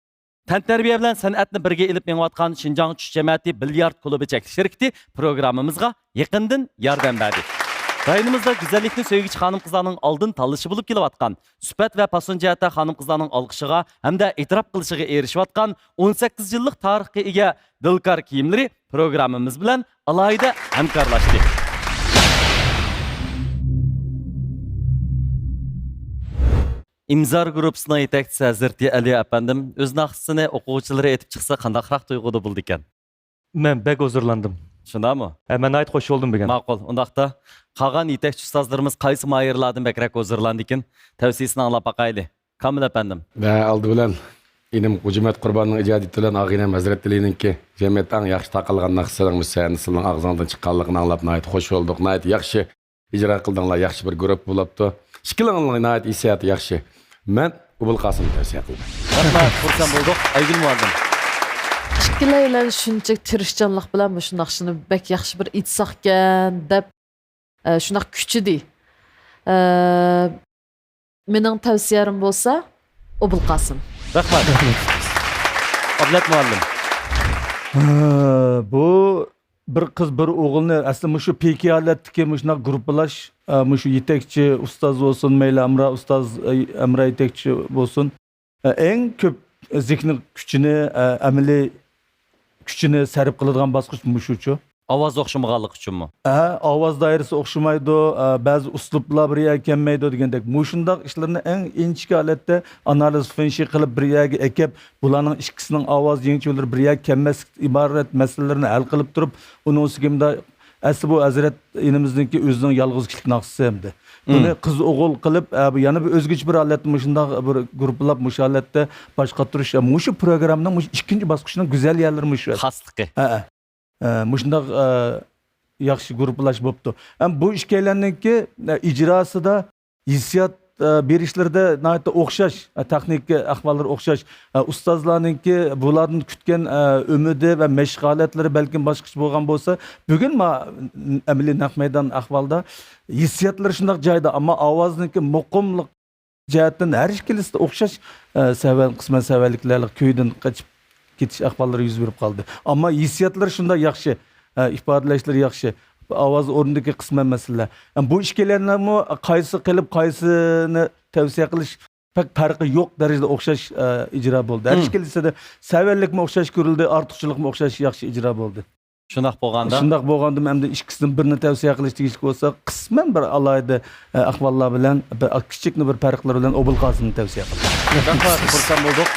تەنتەربىيە بىلەن سەنئەتنى بىرگە ئېلىپ مېڭىۋاتقان شىنجاڭ چۈش جەمەتى بىليارد كۇلۇبى چەكلىك شىركىتى پروگراممىمىزغا يېقىندىن ياردەم بەردى. رايونىمىزدا گۈزەللىكنى سۆيگۈچى خانىم-قىزلارنىڭ ئالدىن تاللىشى بولۇپ كېلىۋاتقان، سۈپەت ۋە پاسون جەھەتتە خانىم-قىزلارنىڭ ئالقىشىغا ھەمدە ئېتىراپ قىلىشىغا ئېرىشىۋاتقان ئون سەككىز يىللىق تارىخقا ئىگە دىلكار كىيىملىرى پروگراممىمىز بىلەن ئالاھىدە ھەمكارلاشتى. ئىمزار گۇرۇپپىسىنىڭ يېتەكچىسى ھەزرىتى ئەلى ئەپەندىم ئۆز ناخشىسىنى ئوقۇغۇچىلىرى ئېيتىپ چىقسا قانداقراق تۇيغۇدا بولىدىكەن؟ مەن بەك ھۇزۇرلاندىم. شۇنداقمۇ؟ ھە، مەن ناھايىتى خوش بولدۇم بۈگۈن. ماقۇل. ئۇنداقتا قالغان يېتەكچى ئۇستازلىرىمىز قايسى ماھىرلاردىن بەكرەك ھۇزۇرلاندىكىن؟ تەۋسىيىسىنى ئاڭلاپ باقايلى. كامىل ئەپەندىم. ۋە ئالدى بىلەن ئىنىم غوجىمەت قۇرباننىڭ ئىجادىيىتى بىلەن ئاغىنەم ھەزرەتئېلىنىڭكى جەمئىيەتتە ئەڭ ياخشى تارقالغان ناخشىسىنىڭ مۇشۇ سەھنىسىنىڭ ئاغزىڭدىن چىققانلىقىنى ئاڭلاپ ناھايىتى خوش بولدۇق. ناھايىتى ياخشى ئىجرا قىلدىڭلار، ياخشى بىر گۇرۇپپا بوپتۇ. ئىككىلىڭلارنىڭ ناھايىتى ھېسسىياتى ياخشى. مەن ئوبۇلقاسىمنى تەۋسىيە قىلىمەن. رەھمەت، خۇرسەن بولدۇق. ئايگۈل مۇئەللىم. ئىككىلەيلەن شۇنچە تىرىشچانلىق بىلەن مۇشۇ ناخشىنى بەك ياخشى بىر ئېيتساقكەن دەپ، ئە، شۇنداق كۈچىدى. ئە، مېنىڭ تەۋسىيەم بولسا ئوبۇلقاسىم. رەھمەت. ئابلەت مۇئەللىم. ھە، بۇ بىر قىز، بىر ئوغۇلنى ئەسلى مۇشۇ پىكى ھالەتتىكى مۇشۇنداق گۇرۇپپىلاش، ئە، مۇشۇ يېتەكچى ئۇستاز بولسۇن، مەيلى ئەمرا ئۇستاز، ئە، ئەمرا يېتەكچى بولسۇن، ئە، ئەڭ كۆپ زېھنىي كۈچىنى، ئە، ئەمەلىي كۈچىنى سەرپ قىلىدىغان باسقۇچ مۇشۇچۇ. ئاۋاز ئوخشىمىغانلىقى ئۈچۈنمۇ؟ ھە، ئاۋاز دائىرىسى ئوخشىمايدۇ، ئە، بەزى ئۇسلۇبلار بىر يەرگە كەلمەيدۇ دېگەندەك. مۇشۇنداق ئىشلارنى ئەڭ ئىنچىكە ھالەتتە ئانالىز فېنشى قىلىپ بىر يەرگە ئەكەپ، بۇلارنىڭ ئىككىسىنىڭ ئاۋاز يېڭىچىلىرى بىر يەرگە كەلمەسلىكتىن ئىبارەت مەسىلىلەرنى ھەل قىلىپ تۇرۇپ، ئۇنىڭ ئۈستىگە مۇنداق ئەسلى بۇ ھەزرەت ئىنىمىزنىڭكى ئۆزىنىڭ يالغۇز كىشىلىك ناخشىسى ئەمدى. بۇنى قىز ئوغۇل قىلىپ، ئە، بۇ يەنە بىر ئۆزگىچە بىر ھالەتتە مۇشۇنداق بىر گۇرۇپپىلاپ مۇشۇ ھالەتتە باش قاتۇرۇش، ئە، مۇشۇ پروگراممىنىڭ مۇشۇ ئىككىنچى باسقۇچىنىڭ گۈزەل يەرلىرى مۇشۇ. خاسلىقى. ھە، ھە. ئە، مۇشۇنداق، ئە، ياخشى گۇرۇپپىلاش بوپتۇ. ھەم بۇ ئىككىيلەننىڭكى، ئە، ئىجراسىدا ھېسسىيات، ئە، بېرىشلىرىدە ناھايىتى ئوخشاش، ئە، تېخنىكا ئەھۋاللىرى ئوخشاش. ئە، ئۇستازلارنىڭكى بۇلاردىن كۈتكەن، ئە، ئۈمىدى ۋە مەشىق ھالەتلىرى بەلكىم باشقىچە بولغان بولسا، بۈگۈن ما-، ئەمەلىي نەق مەيدان ئەھۋالدا ھېسسىياتلىرى شۇنداق جايدا، ئەمما ئاۋازنىڭكى مۇقىملىق جەھەتتىن ھەر ئىككىلىسىدە ئوخشاش، ئە، سەۋەن، قىسمەن سەۋەنلىكلەرلىك كۈيدىن قېچىپ كېتىش ئەھۋاللىرى يۈز بېرىپ قالدى. ئەمما ھېسسىياتلىرى شۇنداق ياخشى، ئە، ئىپادىلەشلىرى ياخشى. ئاۋاز ئورنىدىكى قىسمەن مەسىلىلەر. ئەم، بۇ ئىككىيلەننىمۇ قايسى قىلىپ، قايسىنى تەۋسىيە قىلىش پەك پەرقى يوق دەرىجىدە ئوخشاش، ئە، ئىجرا بولدى. ھەر ئىككىلىسىدە سەۋەنلىكمۇ ئوخشاش كۆرۈلدى، ئارتۇقچىلىقمۇ ئوخشاش ياخشى ئىجرا بولدى. شۇنداق بولغاندا؟ شۇنداق بولغاندىمۇ ئەمدى ئىككىسىدىن بىرنى تەۋسىيە قىلىش تېگىشلىك بولسا، قىسمەن بىر ئالاھىدە، ئە، ئەھۋاللار بىلەن، بىر كىچىكلا بىر پەرقلەر بىلەن ئوبۇلقاسىمنى تەۋسىيە قىلدىم. رەھمەت، خۇرسەن بولدۇق.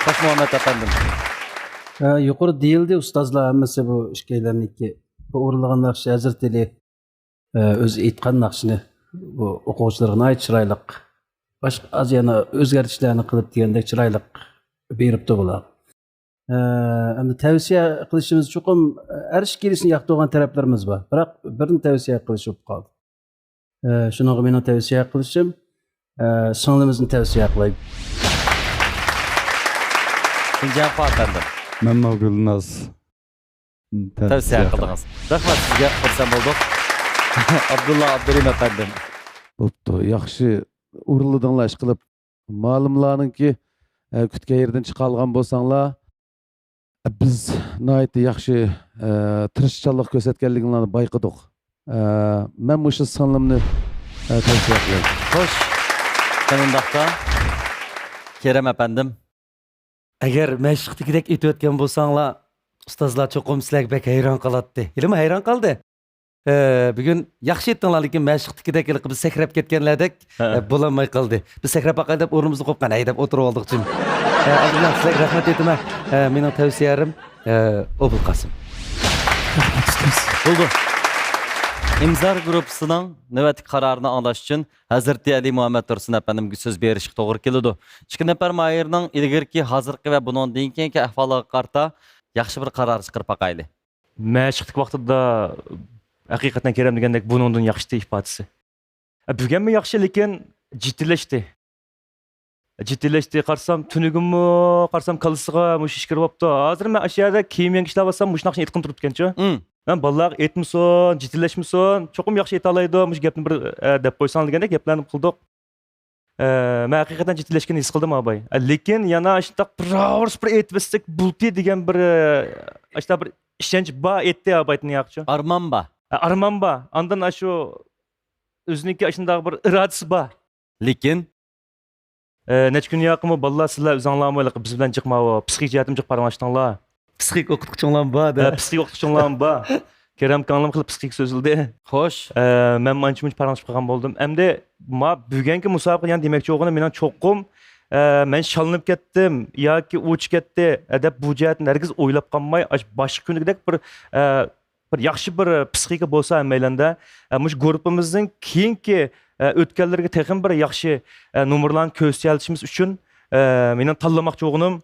خوش مۇھەممەت ئەپەندىم. ئە، يۇقىرىدا دېيىلدى، ئۇستازلار ھەممىسى بۇ ئىككىيلەننىڭكى بۇ ئورۇنلىغان ناخشا ھەزرىتى ئېلى، ئە، ئۆزى ئېيتقان ناخشىنى بۇ ئوقۇغۇچىلارغا ناھايىتى چىرايلىق، باشقا ئاز يەنە ئۆزگەرتىشلەرنى قىلىپ دېگەندەك چىرايلىق بېرىپتۇ بۇلار. ئە، ئەمدى تەۋسىيە قىلىشىمىز چوقۇم، ئە، ھەر ئىككىلىسىنى ياقتۇرغان تەرەپلىرىمىز بار. بىراق بىرنى تەۋسىيە قىلىش بولۇپ قالدى. ئە، شۇنىڭغا مېنىڭ تەۋسىيە قىلىشىم، ئە، سىڭلىمىزنى تەۋسىيە قىلاي. شىنجاڭ ئەپەندىم. مەنمۇ گۈلناز تەۋسىيە قىلدىڭىز. رەھمەت سىزگە، خۇرسەن بولدۇق. ئابدۇللا ئابدۇرېھىم ئەپەندىم. بوپتۇ، ياخشى ئورۇنلىدىڭلار، ئىشقىلىپ مالىملارنىڭكى، ئە، كۈتكەن يېرىدىن چىقالغان بولساڭلار، بىز ناھايىتى ياخشى، ئە، تىرىشچانلىق كۆرسەتكەنلىكىڭلارنى بايقىدۇق. ئە، مەن مۇشۇ سىڭلىمنى، ئە، تەۋسىيە قىلاي. خوش، قېنى ئۇنداقتا، كېرەم ئەپەندىم. ئەگەر مەشىقتىكىدەك ئېتىۋەتكەن بولساڭلار، ئۇستازلار چوقۇم سىلەرگە بەك ھەيران قالاتتى. ھېلىمۇ ھەيران قالدى. ئە، بۈگۈن ياخشى ئېيتتىڭلار، لېكىن مەشىقتىكىدەك ھېلىقى بىز سەكرەپ كەتكەنلەردەك، ھە. ئە، بولالماي قالدى. بىز سەكرەپ باقاي دەپ ئورنىمىزدىن قوپقان، ھەي دەپ ئولتۇرۇپ ئالدۇق جىم. ئە، ئابدۇللا، سىلەرگە رەھمەت ئېيتىمەن. ئە، مېنىڭ تەۋسىيەم، ئە، ئوبۇلقاسىم. بولدى. ئىمزار گۇرۇپپىسىنىڭ نۆۋەتتىكى قارارىنى ئاڭلاش ئۈچۈن ھەزرىتى ئەلى مۇھەممەد تۇرسۇن ئەپەندىمگە سۆز بېرىشكە توغرا كېلىدۇ. ئىككى نەپەر ماھىرنىڭ ئىلگىرىكى، ھازىرقى ۋە بۇنىڭدىن كېيىنكى ئەھۋالىغا قارىتا ياخشى بىر قارار چىقىرىپ باقايلى. مەشىقتىكى ۋاقتىدا ھەقىقەتەن كېرەم دېگەندەك بۇنىڭدىن ياخشىتى ئىپادىسى. ئە، بۈگۈنمۇ ياخشى، لېكىن جىددىيلەشتى. جىددىيلەشتى، قارىسام، تۈنۈگۈنمۇ قارىسام، كاللىسىغا مۇشۇ ئىش كىرىۋاپتۇ. ھازىر مەن ئاشۇ يەردە كىيىم يەڭگە ئىشلەۋاتسام، مۇشۇ ناخشىنى ئېيتقىلى تۇرۇپتىكەنچۇ. مم. مەن بالىلارغا ئېيتمىسۇن، جىددىيلەشمىسۇن، چوقۇم ياخشى ئېيتالايدۇ، مۇشۇ گەپنى بىر، ئە، دەپ قويساڭ دېگەندەك گەپلەرنى قىلدۇق. ئە، مەن ھەقىقەتەن جىددىيلەشكىنىنى ھېس قىلدىم، ئاباي. ئە، لېكىن يەنە ئاشۇنداق بىر ئاۋۇرس بىر ئېيتىۋەتسەك بولدى دېگەن بىر، ئە، ئاشۇنداق بىر ئىشەنچ بار ئىدى، ئاباي، ياقچۇ. ئارمان بار. ئە، ئارمان بار. ئاندىن ئاشۇ ئۆزىنىڭكى ئاشۇنداق بىر ئىرادىسى بار. لېكىن ئە، نەچچە كۈن ياقىمۇ بالىلار، سىلەر ئۆزۈڭلارمۇ ھېلىقى بىز بىلەن جىق ماۋۇ پسىخىك جەھەتتىن جىق پاراڭلاشتىڭلار. پسىخىك ئوقۇتقۇچىڭلارمۇ بار دە. ئە، پسىخىك ئوقۇتقۇچىڭلارمۇ بار. كېرەم كاڭلىم خېلى پسىخىك سۆزلىدى. خوش. ئە، مەنمۇ ئانچە مۇنچە پاراڭلىشىپ قالغان بولدۇم. ئەمدى ما بۈگۈنكى مۇسابىقە يەنە دېمەكچى بولغىنىم مېنىڭ چوقۇم، ئە، مەن شاللىنىپ كەتتىم ياكى ئۇچۇپ كەتتى، ئە، دەپ بۇ جەھەتتىن ھەرگىز ئويلاپ قالماي، ئاشۇ باشقا كۈنىدەك بىر، ئە، بىر ياخشى بىر پىسخىكا بولسا ھەممەيلەندە، ئە، مۇشۇ گۇرۇپپىمىزنىڭ كېيىنكى، ئە، ئۆتكەللىرىگە تېخىمۇ بىر ياخشى، ئە، نومۇرلارنى كۆرسىتەلىشىمىز ئۈچۈن، ئە، مېنىڭ تاللىماقچى بولغىنىم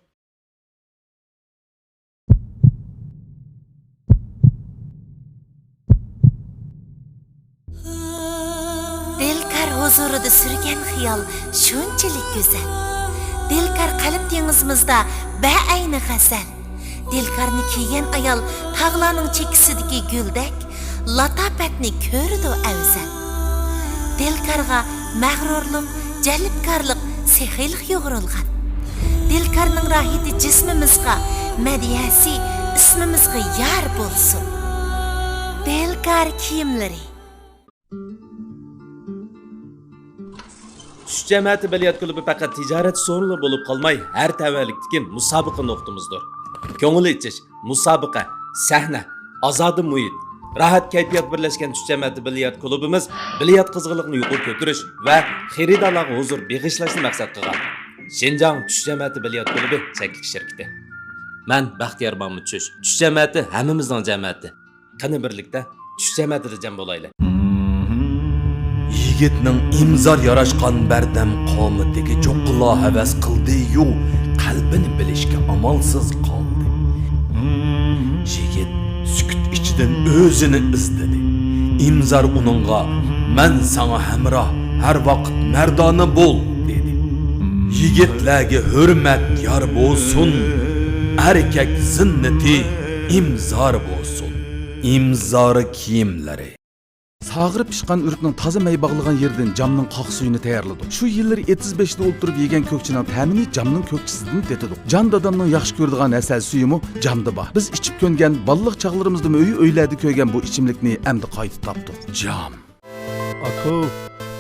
دىلكار ھۇزۇرىدا سۈرگەن خىيال شۇنچىلىك گۈزەل. دىلكار قەلب دېڭىزىمىزدا بەئەينى غەزەل. دىلكارنى كىيگەن ئايال تاغلارنىڭ چېكىسىدىكى گۈلدەك، لاتاپەتنى كۆرىدۇ ئەۋزەل. دىلكارغا مەغرۇرلۇق، جەلپكارلىق، سېخىيلىق يۇغۇرۇلغان. دىلكارنىڭ راھىتى جىسمىمىزغا، مەدھىيەسى ئىسمىمىزغا يار بولسۇن. دىلكار كىيىملىرى. چۈش جەمەتى بىليارت كۇلۇبى پەقەت تىجارەت سورۇنلىرى بولۇپ قالماي، ھەر تەۋەلىكتىكى مۇسابىقە نۇقتىمىزدۇر. كۆڭۈل ئېچىش، مۇسابىقە، سەھنە، ئازادە مۇھىت، راھەت كەيپىيات بىرلەشكەن چۈش جەمەتى بىليارت كۇلۇبىمىز بىليارت قىزغىنلىقىنى يۇقىرى كۆتۈرۈش ۋە خېرىدارلارغا ھۇزۇر بېغىشلاشنى مەقسەت قىلغان. شىنجاڭ چۈش جەمەتى بىليارت كۇلۇبى چەكلىك شىركىتى. مەن بەختىيار مامۇت چۈش. چۈش جەمەتى ھەممىمىزنىڭ جەمەتى. قېنى بىرلىكتە چۈش جەمەتىدە جەم بولايلى. يىگىتنىڭ ئىمزار ياراشقان بەردەم قامىتىگە چوققىلا ھەۋەس قىلدى-يۇ، قەلبىنى بىلىشكە ئامالسىز قالدى. يىگىت سۈكۈت ئىچىدىن ئۆزىنى ئىزدىدى. ئىمزار ئۇنىڭغا، «مەن ساڭا ھەمراھ، ھەر ۋاقىت مەردانە بول» دېدى. يىگىتلەرگە ھۆرمەت يار بولسۇن، ئەركەك زىننىتى ئىمزار بولسۇن. ئىمزار كىيىملىرى. ساغىرى پىشقان ئۆرۈكنىڭ تازا مەي باغلىغان يېرىدىن جامنىڭ قاق سۈيىنى تەييارلىدۇق. شۇ يىللىرى ئېتىز بېشىدا ئولتۇرۇپ يېگەن كۆكچىنىڭ تەمىنى جامنىڭ كۆكچىسىدىن تېتىدۇق. جان دادامنىڭ ياخشى كۆرىدىغان ھەسەل سۈيىمۇ جامدا بار. بىز ئىچىپ كۆنگەن، بالىلىق چاغلىرىمىزدىمۇ ئۆي-ئۆيلەردە كۆرگەن بۇ ئىچىملىكنى ئەمدى قايتا تاپتۇق. جام. ئاكۇ،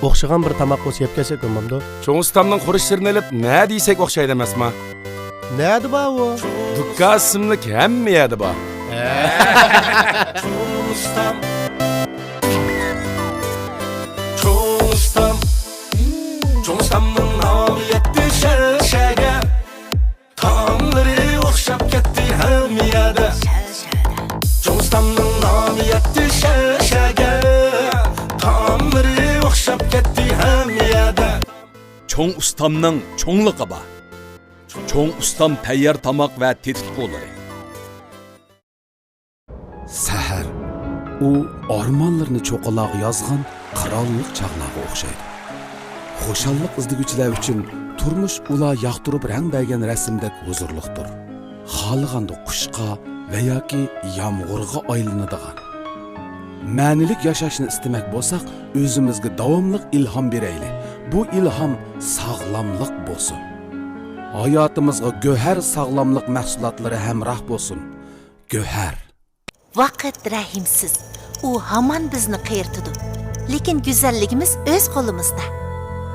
ئوخشىغان بىر تاماق بولسا يەپ كەلسەك بولمامدۇ؟ چوڭ ئۇستامنىڭ خۇرۇچلىرىنى ئېلىپ، نە دېسەك ئوخشايدۇ ئەمەسما؟ نەدە بار ئۇ؟ دۇكان ئىسىملىك ھەممە يەردە بار. چوڭ ئۇستام. چوڭ ئۇستام. چوڭ ئۇستامنىڭ نامى يەتتى شەھەر شەھەرگە. تائاملىرى ئوخشاپ كەتتى ھەممە يەردە. چوڭ ئۇستامنىڭ نامى يەتتى شەھەر شەھەرگە. تائاملىرى ئوخشاپ كەتتى ھەممە يەردە. چوڭ ئۇستامنىڭ چوڭلۇقى بار. چوڭ ئۇستام تەييار تاماق ۋە تېتىتقۇلىرى. سەھەر. ئۇ ئارمانلىرىنى چوققىلارغا يازغان قىرانلىق چاغلارغا ئوخشايدۇ. خۇشاللىق ئىزدىگۈچىلەر ئۈچۈن تۇرمۇش ئۇلار ياقتۇرۇپ رەڭ بەرگەن رەسىمدەك ھۇزۇرلۇقتۇر. خالىغاندا قۇشقا ۋە ياكى يامغۇرغا ئايلىنىدىغان. مەنىلىك ياشاشنى ئىستىمەك بولساق، ئۆزىمىزگە داۋاملىق ئىلھام بېرەيلى. بۇ ئىلھام ساغلاملىق بولسۇن. ھاياتىمىزغا گۆھەر ساغلاملىق مەھسۇلاتلىرى ھەمراھ بولسۇن. گۆھەر. ۋاقىت رەھىمسىز. ئۇ ھامان بىزنى قېرىتىدۇ. لېكىن گۈزەللىكىمىز ئۆز قولىمىزدا.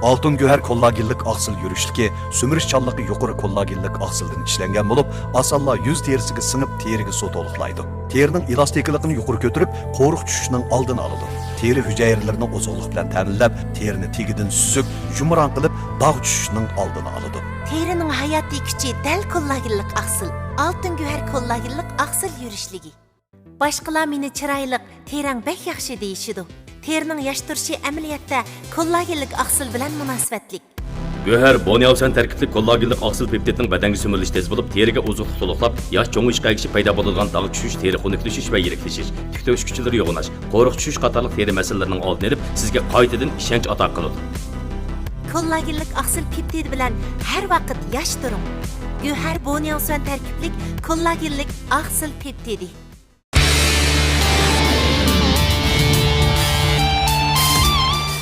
ئالتۇن گۆھەر كوللاگېنلىق ئاقسىل يۈرۈشلۈكى سۈمۈرۈشچانلىقى يۇقىرى كوللاگېنلىق ئاقسىلدىن ئىشلەنگەن بولۇپ، ئاسانلا يۈز تېرىسىگە سىڭىپ، تېرىگە سۇ تولۇقلايدۇ. تېرىنىڭ ئېلاستىكىلىقىنى يۇقىرى كۆتۈرۈپ، قورۇق چۈشۈشنىڭ ئالدىنى ئالىدۇ. تېرە ھۈجەيرىلىرىنى ئوزۇقلۇق بىلەن تەمىنلەپ، تېرىنى تېگىدىن سۈزۈك، يۇمران قىلىپ، داغ چۈشۈشنىڭ ئالدىنى ئالىدۇ. تېرىنىڭ ھاياتىي كۈچى دەل كوللاگېنلىق ئاقسىل، ئالتۇن گۆھەر كوللاگېنلىق ئاقسىل يۈرۈشلۈكى. باشقىلار مېنى چىرايلىق، تېرەڭ بەك ياخشى دېيىشىدۇ. تېرىنىڭ ياش تۇرۇشى ئەمەلىيەتتە كوللاگېنلىك ئاقسىل بىلەن مۇناسىۋەتلىك. گۆھەر بونياۋسەن تەركىبلىك كوللاگېنلىق ئاقسىل پېپتىدنىڭ بەدەنگە سۈمۈرۈلۈشى تېز بولۇپ، تېرىگە ئوزۇقلۇق تولۇقلاپ، ياش چوڭىيىشقا ئەگىشىپ پەيدا بولىدىغان داغ چۈشۈش، تېرە خۇنۈكلىشىش ۋە يىرىكلىشىش، تىك تۆشۈكچىلىرى يوغىناش، قورۇق چۈشۈش قاتارلىق تېرە مەسىلىلىرىنىڭ ئالدىنى ئېلىپ، سىزگە قايتىدىن ئىشەنچ ئاتا قىلىدۇ. كوللاگېنلىك ئاقسىل پېپتىدى بىلەن ھەر ۋاقىت ياش تۇرۇڭ. گۆھەر بونياۋسەن تەركىبلىك كوللاگېنلىك ئاقسىل پېپتىدى.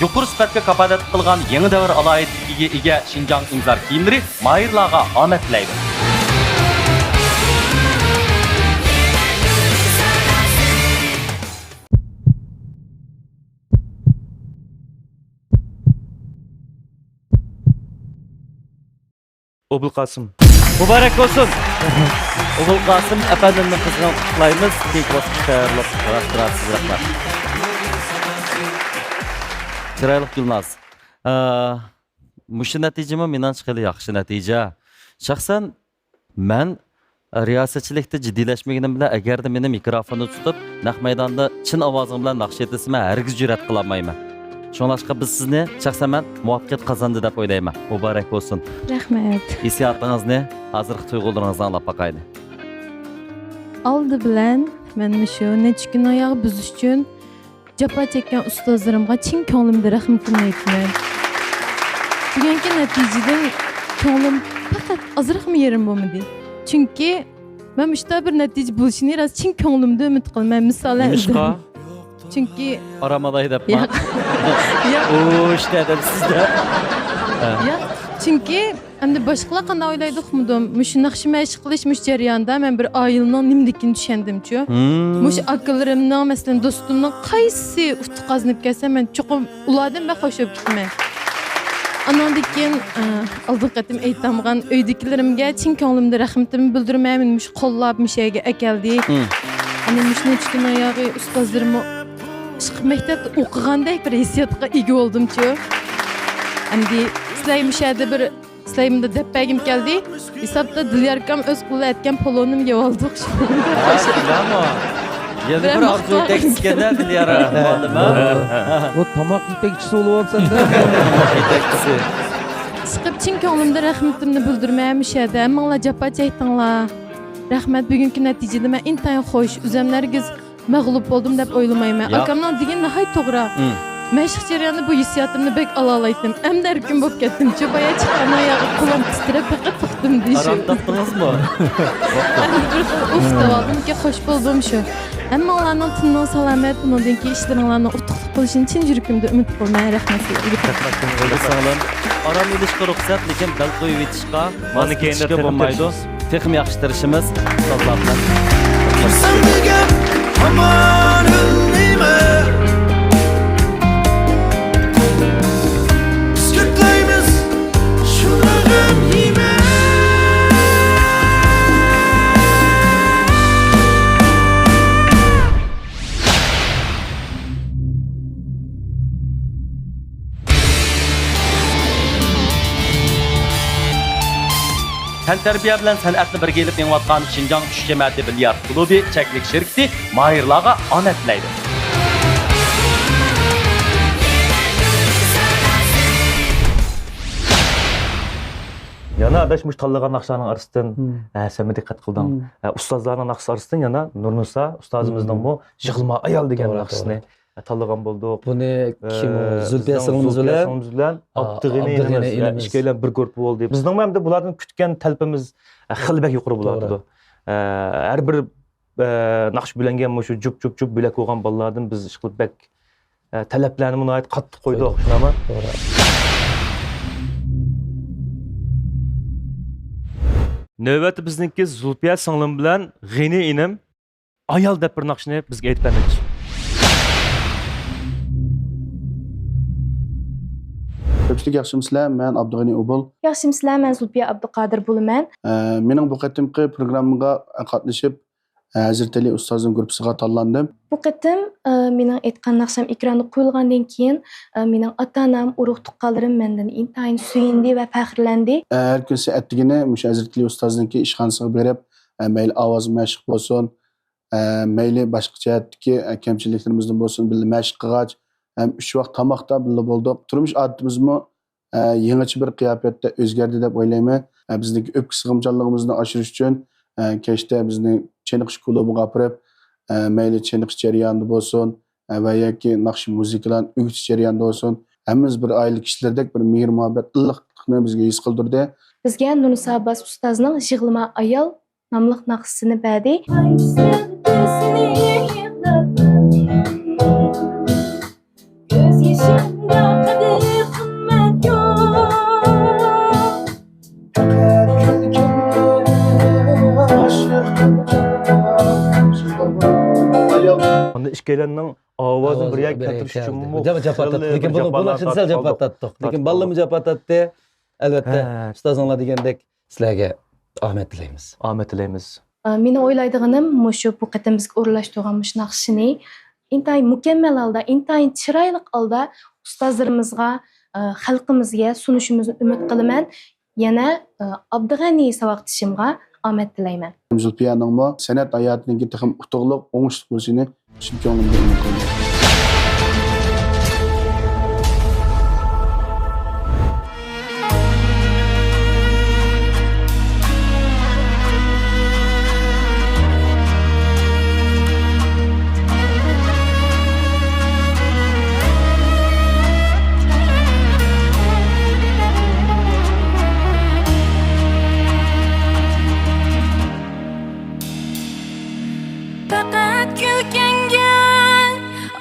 يۇقىرى سۈپەتكە كاپالەتلىك قىلغان يېڭى دەۋر ئالاھىدىلىكىگە ئىگە شىنجاڭ ئىمزار كىيىملىرى ماھىرلارغا ئامەت تىلەيدۇ. ئوبۇلقاسىم. مۇبارەك بولسۇن! ئوبۇلقاسىم ئەپەندىمنى قىزغىن قۇتلۇقلايمىز. كېيىنكى باسقۇچقا تەييارلىق قىلىۋاتىمىز. چىرايلىق گۈلناز. ئە، مۇشۇ نەتىجىمۇ مېنىڭچە خېلى ياخشى نەتىجە. شەخسەن مەن رىياسەتچىلىكتە جىددىيلەشمىگىنىم بىلەن، ئەگەردە مېنى مىكروفوندا تۇتۇپ، نەق مەيداندا چىن ئاۋازىڭ بىلەن ناخشا ئېيتىلسا، مەن ھەرگىز جۈرئەت قىلالمايمەن. شۇڭلاشقا بىز سىزنى شەخسەن مەن مۇۋەپپەقىيەت قازاندى دەپ ئويلايمەن. مۇبارەك بولسۇن. رەھمەت. ھېسسىياتىڭىزنى، ھازىرقى تۇيغۇلىرىڭىزنى ئاڭلاپ باقايلى. ئالدى بىلەن مەن مۇشۇ نەچچە كۈن ئاياغ بۈزۈش ئۈچۈن جاپا چەككەن ئۇستازلىرىمغا چىن كۆڭلۈمدىن رەھمىتىمنى ئېيتىمەن. بۈگۈنكى نەتىجىدىن كۆڭلۈم پەقەت ئازراقمۇ يېرىم بولمىدى. چۈنكى مەن مۇشۇنداق بىر نەتىجە بولۇشىنى راست چىن كۆڭلۈمدىن ئۈمىد قىلىمەن. مىسالەن، نېمىشقا؟ چۈنكى ئارام ئالاي دەپما؟ ياق. ياق. ئۇشتە دەپ سىزدە. ياق. چۈنكى ئەمدى باشقىلار قانداق ئويلايدۇ ئۇقمىدىم. مۇشۇ ناخشا مەشىق قىلىش مۇشۇ جەرياندا مەن بىر ئائىلىنىڭ نېمىلىكىنى چۈشەندىمچۇ. مۇشۇ ئاكىلىرىمنىڭ، مەسىلەن، دوستۇمنىڭ قايسى ئۇتۇق قازىنىپ كەلسە، مەن چوقۇم ئۇلاردىن بەك خۇش بولۇپ كېتىمەن. ئاناندىن كېيىن، ئە، ئالدىنقى قېتىم ئېيتامغان ئۆيدىكىلىرىمگە چىن كۆڭلۈمدىن رەھمىتىمنى بىلدۈرىمەن. مېنى مۇشۇ قوللاپ مۇشۇ يەرگە ئەكەلدى. ئەنە مۇشۇنى چۈشكۈن ئاياغى ئۇستازلىرىممۇ ئىشقىلىپ مەكتەپتە ئوقۇغاندەك بىر ھېسسىياتقا ئىگە بولدۇمچۇ. ئەمدى سىلەر مۇشۇ يەردە بىر سىلەر مۇنداق دەپ بەرگۈم كەلدى. ھېسابتا دىليار ئاكام ئۆز قولى ئەتكەن پولونىمنى يېۋالدۇق. ھە، شۇنداقمۇ؟ يەنە بىر ئارزۇ يېتەكچىسىكەن-دە، دىليار مۇئەللىم، ھە؟ بۇ تاماق يېتەكچىسى بولۇۋاپسەن-دە. يېتەكچىسى. ئىشقىلىپ چىن كۆڭلۈمدىن رەھمىتىمنى بىلدۈرىمەن مۇشۇ يەردە. ھەممىڭلار جاپا چەكتىڭلار. رەھمەت، بۈگۈنكى نەتىجىدە مەن ئىنتايىن خۇش. ئۆزۈمنى ھەرگىز مەغلۇپ بولدۇم دەپ ئويلىمايمەن. ياق. ئاكامنىڭ دېگىنى ناھايىتى توغرا. مەشىق جەريانىدا بۇ ھېسسىياتىمنى بەك ئالالايتتىم. ئەمدى ئەركىن بولۇپ كەتتىمچۇ. بايا چىققان ئاياغى قولۇم تىترەپ بېقىپ باقتىم دېيىشى. ئارام تاپتىڭىزمۇ؟ ئەمدى بىر خىل ئۇھ دەۋالدىمكى، خوش بولدۇم شۇ. ھەممىڭلارنىڭ تېنىڭ سالامەت، بۇنىڭدىن كېيىن ئىشلىرىڭلارنىڭ ئۇتۇقلۇق بولۇشىنى چىن يۈرىكىمدىن ئۈمىد قىلىمەن. رەھمەت سىلەرگە. رەھمەت سىڭلىم. ئارام ئېلىشقا رۇخسەت، لېكىن بەل قويۇۋېتىشقا، مانا كېيىن تېخىمۇ ياخشى تىرىشىمىز. ساغلام. كىرسەم دېگەن ھامان ئۈنلىمە. بىز كۆكلەيمىز شۇنداق غەم يېمە. تەنتەربىيە بىلەن سەنئەتنى بىرگە ئېلىپ مېڭىۋاتقان شىنجاڭ چۈش جەمەتى بىليارت كۇلۇبى چەكلىك شىركىتى ماھىرلارغا ئامەت تىلەيدۇ. يەنە ئاداش مۇشۇ تاللىغان ناخشىلارنىڭ ئارىسىدىن، ھە، سەنمۇ دىققەت قىلدىڭ. ھە، ئۇستازلارنىڭ ناخشىسى ئارىسىدىن يەنە نۇرنىسا ئۇستازىمىزنىڭمۇ يىغلىما ئايال دېگەن ناخشىسىنى تاللىغان بولدۇق. بۇنى كىم ئۇ؟ ئە، زۇلپىيە بىزنىڭ سىڭلىمىز زۇلپىيە بىلەن، سىڭلىمىز بىلەن ئا، ئابدۇغېنى ئابدۇغېنى ئىنىمىز، ئە، ئىنىمىز. ئىككىيلەن بىر گۇرۇپپا بولدى. بىزنىڭمۇ ئەمدى بۇلاردىن كۈتكەن تەلىپىمىز، ئە، خېلى بەك يۇقىرى بولۇۋاتىدۇ. توغرا. ئە، ھەر بىر، ئە، ناخشا بىلەنگە مۇشۇ جۈپ، جۈپ، جۈپ بۆلەك بولغان بالىلاردىن بىز ئىشقىلىپ بەك، ئە، تەلەپلەرنىمۇ ناھايىتى قاتتىق قويدۇق، قويدۇق. شۇنداقمۇ؟ توغرا. نۆۋەتتە بىزنىڭكى زۇلپىيە سىڭلىم بىلەن غېنى ئىنىم ئايال دەپ بىر ناخشىنى بىزگە ئېيتىپ بەرمەكچى. كۆپچىلىك ياخشىمۇسىلەر؟ مەن ئابدۇغېنى ئوبۇل. ياخشىمۇسىلەر؟ مەن زۇلپىيە ئابدۇقادىر بولىمەن. ئە، مېنىڭ بۇ قېتىمقى پروگراممىغا قاتنىشىپ، ئە، ھەزرىتى ئەلى ئۇستازنىڭ گۇرۇپپىسىغا تاللاندىم. بۇ قېتىم، ئە، مېنىڭ ئېيتقان ناخشام ئېكراندا قويۇلغاندىن كېيىن، ئە، مېنىڭ ئاتا-ئانام، ئۇرۇق-تۇغقانلىرىم مەندىن ئىنتايىن سۆيۈندى ۋە پەخىرلەندى. ئە، ھەر كۈنى سائەت دېگىنى مۇشۇ ھەزرىتى ئەلى ئۇستازنىڭكى ئىشخانىسىغا بېرىپ، ئە، مەيلى ئاۋازىم مەشىق بولسۇن، ئە، مەيلى باشقا جەھەتتىكى، ئە، كەمچىلىكلىرىمىزدىن بولسۇن، بىللە مەشىق قىلغاچ، ھەم ئۈچ ۋاق تاماقتا بىللە بولدۇق. تۇرمۇش ئادىتىمىزمۇ، ئە، يېڭىچە بىر قىياپەتتە ئۆزگەردى دەپ ئويلايمەن. ئە، بىزنىڭكى ئۆپكە سىغىمچانلىقىمىزنى ئاشۇرۇش ئۈچۈن، ئە، كەچتە بىزنى چېنىقىش كۇلۇبىغا ئاپىرىپ، ئە، مەيلى چېنىقىش جەريانىدا بولسۇن، ئە، ۋە ياكى ناخشا مۇزىكىلارنى ئۆگىتىش جەريانىدا بولسۇن، ھەممىمىز بىر ئائىلە كىشىلىرىدەك بىر مېھىر-مۇھەببەت، ئىللىقلىقنى بىزگە ھېس قىلدۇردى. بىزگە نۇرنىسا ئابباس ئۇستازنىڭ يىغلىما ئايال ناملىق ناخشىسىنى بەردى. كۆز يېشىمدا قەدىر قىممەت يوق. ئۇندا ئىككىيلەننىڭ ئاۋازىنى بىر يەرگە كەلتۈرۈش ئۈچۈنمۇ جاپا تارتتۇق. لېكىن بۇنى، بۇ ناخشىنى سەل جاپا تارتتۇق. لېكىن بالىلىرىمۇ جاپا تارتتى. ئەلۋەتتە، ئۇستازىڭلار دېگەندەك سىلەرگە ئامەت تىلەيمىز. ئامەت تىلەيمىز. ئە، مېنىڭ ئويلايدىغىنىم مۇشۇ بۇ قېتىم بىزگە ئورۇنلاشتۇرغان مۇشۇ ناخشىنى ئىنتايىن مۇكەممەل ھالدا، ئىنتايىن چىرايلىق ھالدا ئۇستازلىرىمىزغا، ئە، خەلقىمىزگە سۇنۇشىمىزنى ئۈمىد قىلىمەن. يەنە، ئە، ئابدۇغەنى ساۋاقدىشىمغا ئامەت تىلەيمەن. زۇلپىيەنىڭمۇ سەنئەت ھاياتىدىكى تېخىمۇ ئۇتۇقلۇق، ئوڭۇشلۇق بولۇشىنى چىن كۆڭلۈمدىن ئۈمىد قىلىمەن. پەقەت كۈلكەڭگە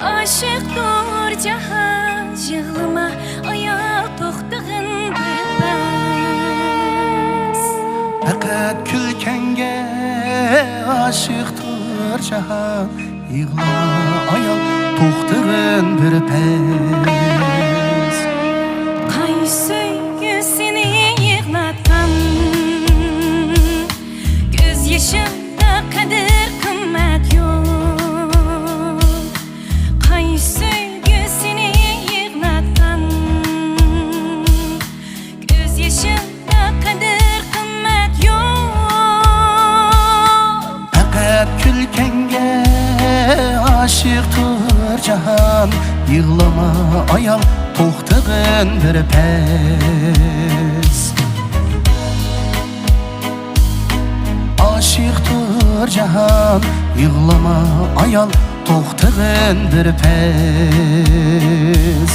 ئاشىقتۇر جاھان، يىغلىما ئايال، توختىغىن بىر پەس. پەقەت كۈلكەڭگە ئاشىقتۇر جاھان، يىغلىما ئايال، توختىغىن بىر پەس. قايسى سۆيگۈ سېنى يىغلاتقان؟ كۆز يېشىڭدا قەدىر قىممەت يوق. قايسى سۆيگۈ سېنى يىغلاتقان؟ كۆز يېشىڭدا قەدىر قىممەت يوق. پەقەت كۈلكەڭگە ئاشىقتۇر جاھان، يىغلىما ئايال، توختىغىن بىر پەس. ئاشىقتۇر جاھان، يىغلىما ئايال، توختىغىن بىر پەس.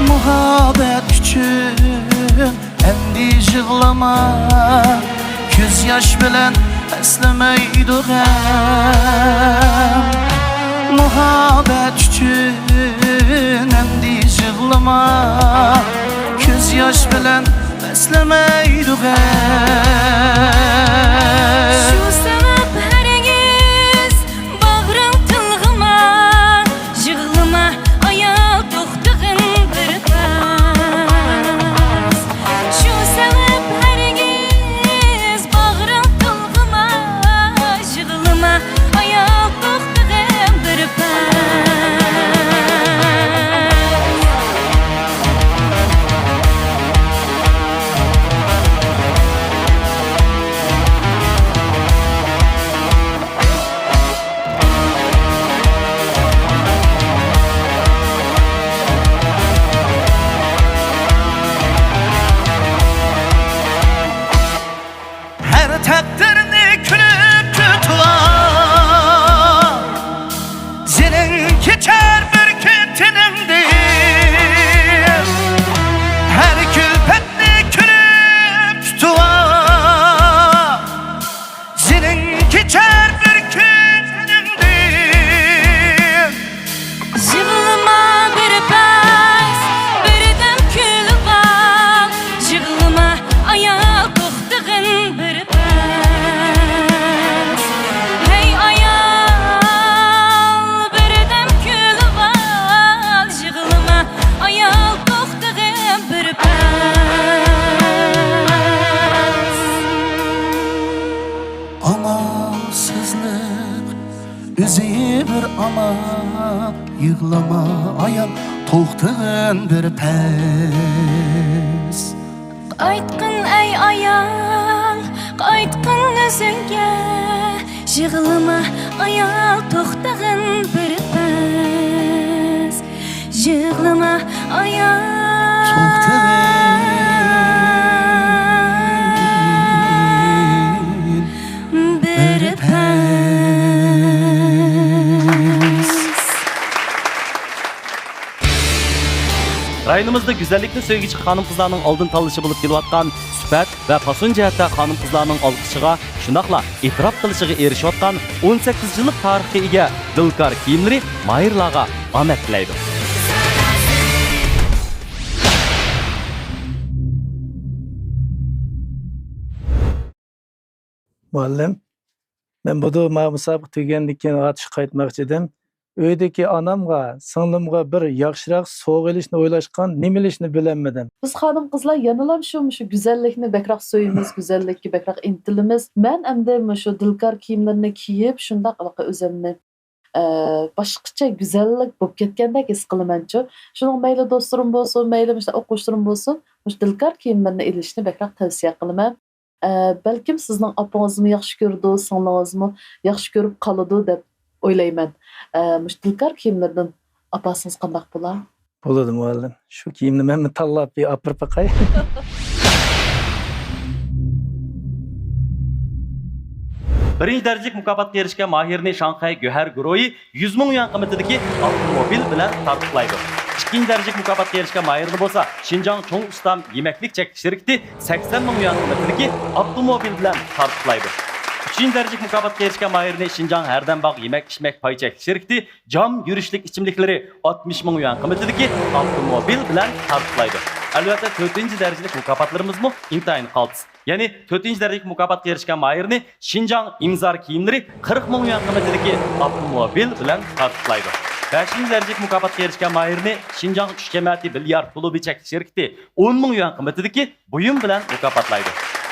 مۇھەببەت ئۈچۈن ئەمدى يىغلىما، كۆز ياش بىلەن بەسلىمەيدۇ غەم. مۇھەببەت ئۈچۈن ئەمدى يىغلىما، كۆز ياش بىلەن بەسلىمەيدۇ غەم. شۇ سەۋەب ھەرگىز باغرىڭ تىلغىما، يىغلىما ئايال، توختىغىن بىر پەس. شۇ سەۋەب ھەرگىز باغرىڭ تىلغىما، يىغلىما ئايال، توختىغىن بىر پەس. ھەر تەقدىرنى كۈلۈپ كۈتۈۋال، جېنىڭ كېچەر بىر كۈن تېنىڭدىن. ھەر كۈلپەتنى كۈلۈپ كۈتۈۋال، جېنىڭ كېچەر بىر كۈن تېنىڭدىن. يىغلىما بىر پەس، بىردەم كۈلۈۋال. يىغلىما ئايال، توختىغىن بىر پەس. ھەي ئايال، بىردەم كۈلۈۋال. يىغلىما ئايال، توختىغىن بىر پەس. ئامالسىزلىق ئۆزى بىر ئامال، يىغلىما ئايال، توختىغىن بىر پەس. قايتقىن ئەي ئايال، قايتقىن ئۆزۈڭگە، يىغلىما ئايال، توختىغىن بىر پەس. يىغلىما ئايال، توختىغىن بىر پەس. رايونىمىزدا گۈزەللىكنى سۆيگۈچى خانىم-قىزلارنىڭ ئالدىن تاللىشى بولۇپ كېلىۋاتقان سۈپەت ۋە پاسون جەھەتتە خانىم-قىزلارنىڭ ئالقىشىغا، شۇنداقلا ئېتىراپ قىلىشىغا ئېرىشىۋاتقان ئون سەككىز يىللىق تارىخقا ئىگە دىلكار كىيىملىرى ماھىرلارغا ئامەت تىلەيدۇ. مۇئەللىم، مەن بۇدۇ ما مۇسابىقە تۈگىگەندىن كېيىن ئاتۇشقا قايتماقچى ئىدىم. ئۆيدىكى ئانامغا، سىڭلىمغا بىر ياخشىراق سوۋغا ئېلىشنى ئويلاشقان، نېمە ئېلىشنى بىلەلمىدىم. بىز خانىم-قىزلار يەنىلام شۇ، مۇشۇ گۈزەللىكنى بەكرەك سۆيىمىز، گۈزەللىككە بەكرەك ئىنتىلىمىز. مەن ئەمدى مۇشۇ دىلكار كىيىملىرىنى كىيىپ، شۇنداق ھېلىقى ئۆزۈمنى، ئە، باشقىچە گۈزەللىك بولۇپ كەتكەندەك ھېس قىلىمەنچۇ. شۇنىڭ مەيلى دوستلىرىم بولسۇن، مەيلى مۇشۇنداق ئوقۇغۇچىلىرىم بولسۇن، مۇشۇ دىلكار كىيىملىرىنى ئېلىشنى بەكرەك تەۋسىيە قىلىمەن. ئە، بەلكىم سىزنىڭ ئاپىڭىزمۇ ياخشى كۆرىدۇ، سىڭلىڭىزمۇ ياخشى كۆرۈپ قالىدۇ دەپ ئويلايمەن. ئە، مۇشۇ دىلكار كىيىملىرىدىن ئاپارسىڭىز قانداق بولا؟ بولىدۇ، مۇئەللىم. شۇ كىيىمنى مەنمۇ تاللاپ بىر ئاپىرىپ باقاي. بىرىنچى دەرىجىلىك مۇكاپاتقا ئېرىشكەن ماھىرنى شاڭخەي گۆھەر گۇرۇھى يۈز مىڭ يۈەن قىممىتىدىكى ئاپتوموبىل بىلەن تارتۇقلايدۇ. ئىككىنچى دەرىجىلىك مۇكاپاتقا ئېرىشكەن ماھىرنى بولسا شىنجاڭ چوڭ ئۇستام يېمەكلىك چەكلىك شىركىتى سەكسەن مىڭ يۈەن قىممىتىدىكى ئاپتوموبىل بىلەن تارتۇقلايدۇ. ئۈچىنچى دەرىجىلىك مۇكاپاتقا ئېرىشكەن ماھىرنى شىنجاڭ ھەردەم باغ يېمەك ئىچمەك پاي چەكلىك شىركىتى جام يۈرۈشلۈك ئىچىملىكلىرى ئاتمىش مىڭ يۈەن قىممىتىدىكى ئاپتوموبىل بىلەن تارتۇقلايدۇ. ئەلۋەتتە، تۆتىنچى دەرىجىلىك مۇكاپاتلىرىمىزمۇ ئىنتايىن قالتىس. يەنى تۆتىنچى دەرىجىلىك مۇكاپاتقا ئېرىشكەن ماھىرنى شىنجاڭ ئىمزار كىيىملىرى قىرىق مىڭ يۈەن قىممىتىدىكى ئاپتوموبىل بىلەن تارتۇقلايدۇ. بەشىنچى دەرىجىلىك مۇكاپاتقا ئېرىشكەن ماھىرنى شىنجاڭ چۈش جەمەتى بىليارد كۇلۇبى چەكلىك شىركىتى ئون مىڭ يۈەن قىممىتىدىكى بۇيۇم بىلەن مۇكاپاتلايدۇ.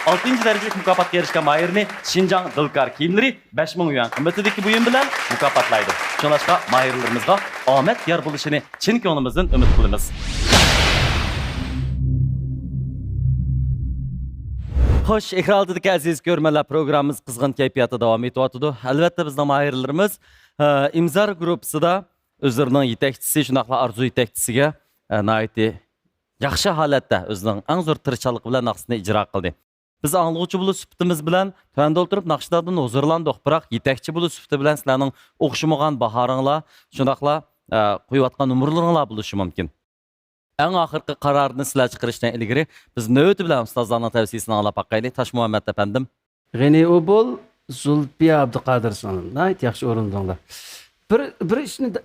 ئالتىنچى دەرىجىلىك مۇكاپاتقا ئېرىشكەن ماھىرنى شىنجاڭ دىلكار كىيىملىرى بەش مىڭ يۈەن قىممىتىدىكى بۇيۇم بىلەن مۇكاپاتلايدۇ. شۇڭلاشقا ماھىرلىرىمىزغا ئامەت يار بولۇشىنى چىن كۆڭلىمىزدىن ئۈمىد قىلىمىز. خوش، ئېكران ئالدىدىكى ئەزىز كۆرۈرمەنلەر، پروگراممىمىز قىزغىن كەيپىياتتا داۋام ئېتىۋاتىدۇ. ئەلۋەتتە، بىزنىڭ ماھىرلىرىمىز، ئە، ئىمزار گۇرۇپپىسىدا ئۆزلىرىنىڭ يېتەكچىسى، شۇنداقلا ئارزۇ يېتەكچىسىگە، ئە، ناھايىتى ياخشى ھالەتتە ئۆزىنىڭ ئەڭ زور تىرىشچانلىقى بىلەن ناخشىسىنى ئىجرا قىلدى. بىز ئاڭلىغۇچى بولۇش سۈپىتىمىز بىلەن تۆۋەندە ئولتۇرۇپ ناخشىداردىن ھۇزۇرلاندۇق، بىراق يېتەكچى بولۇش سۈپىتى بىلەن سىلەرنىڭ ئوخشىمىغان باھارىڭلار، شۇنداقلا، ئە، قويۇۋاتقان نومۇرلىرىڭلار بولۇشى مۇمكىن. ئەڭ ئاخىرقى قارارنى سىلەر چىقىرىشتىن ئىلگىرى، بىز نۆۋىتى بىلەن ئۇستازلارنىڭ تەۋسىيىسىنى ئاڭلاپ باقايلى. تاشمۇھەممەت ئەپەندىم. غېنى ئوبۇل، زۇلپىيە ئابدۇقادىر سىڭلىم. ناھايىتى ياخشى ئورۇندىڭلار. بىر، بىر ئىشنى دە-،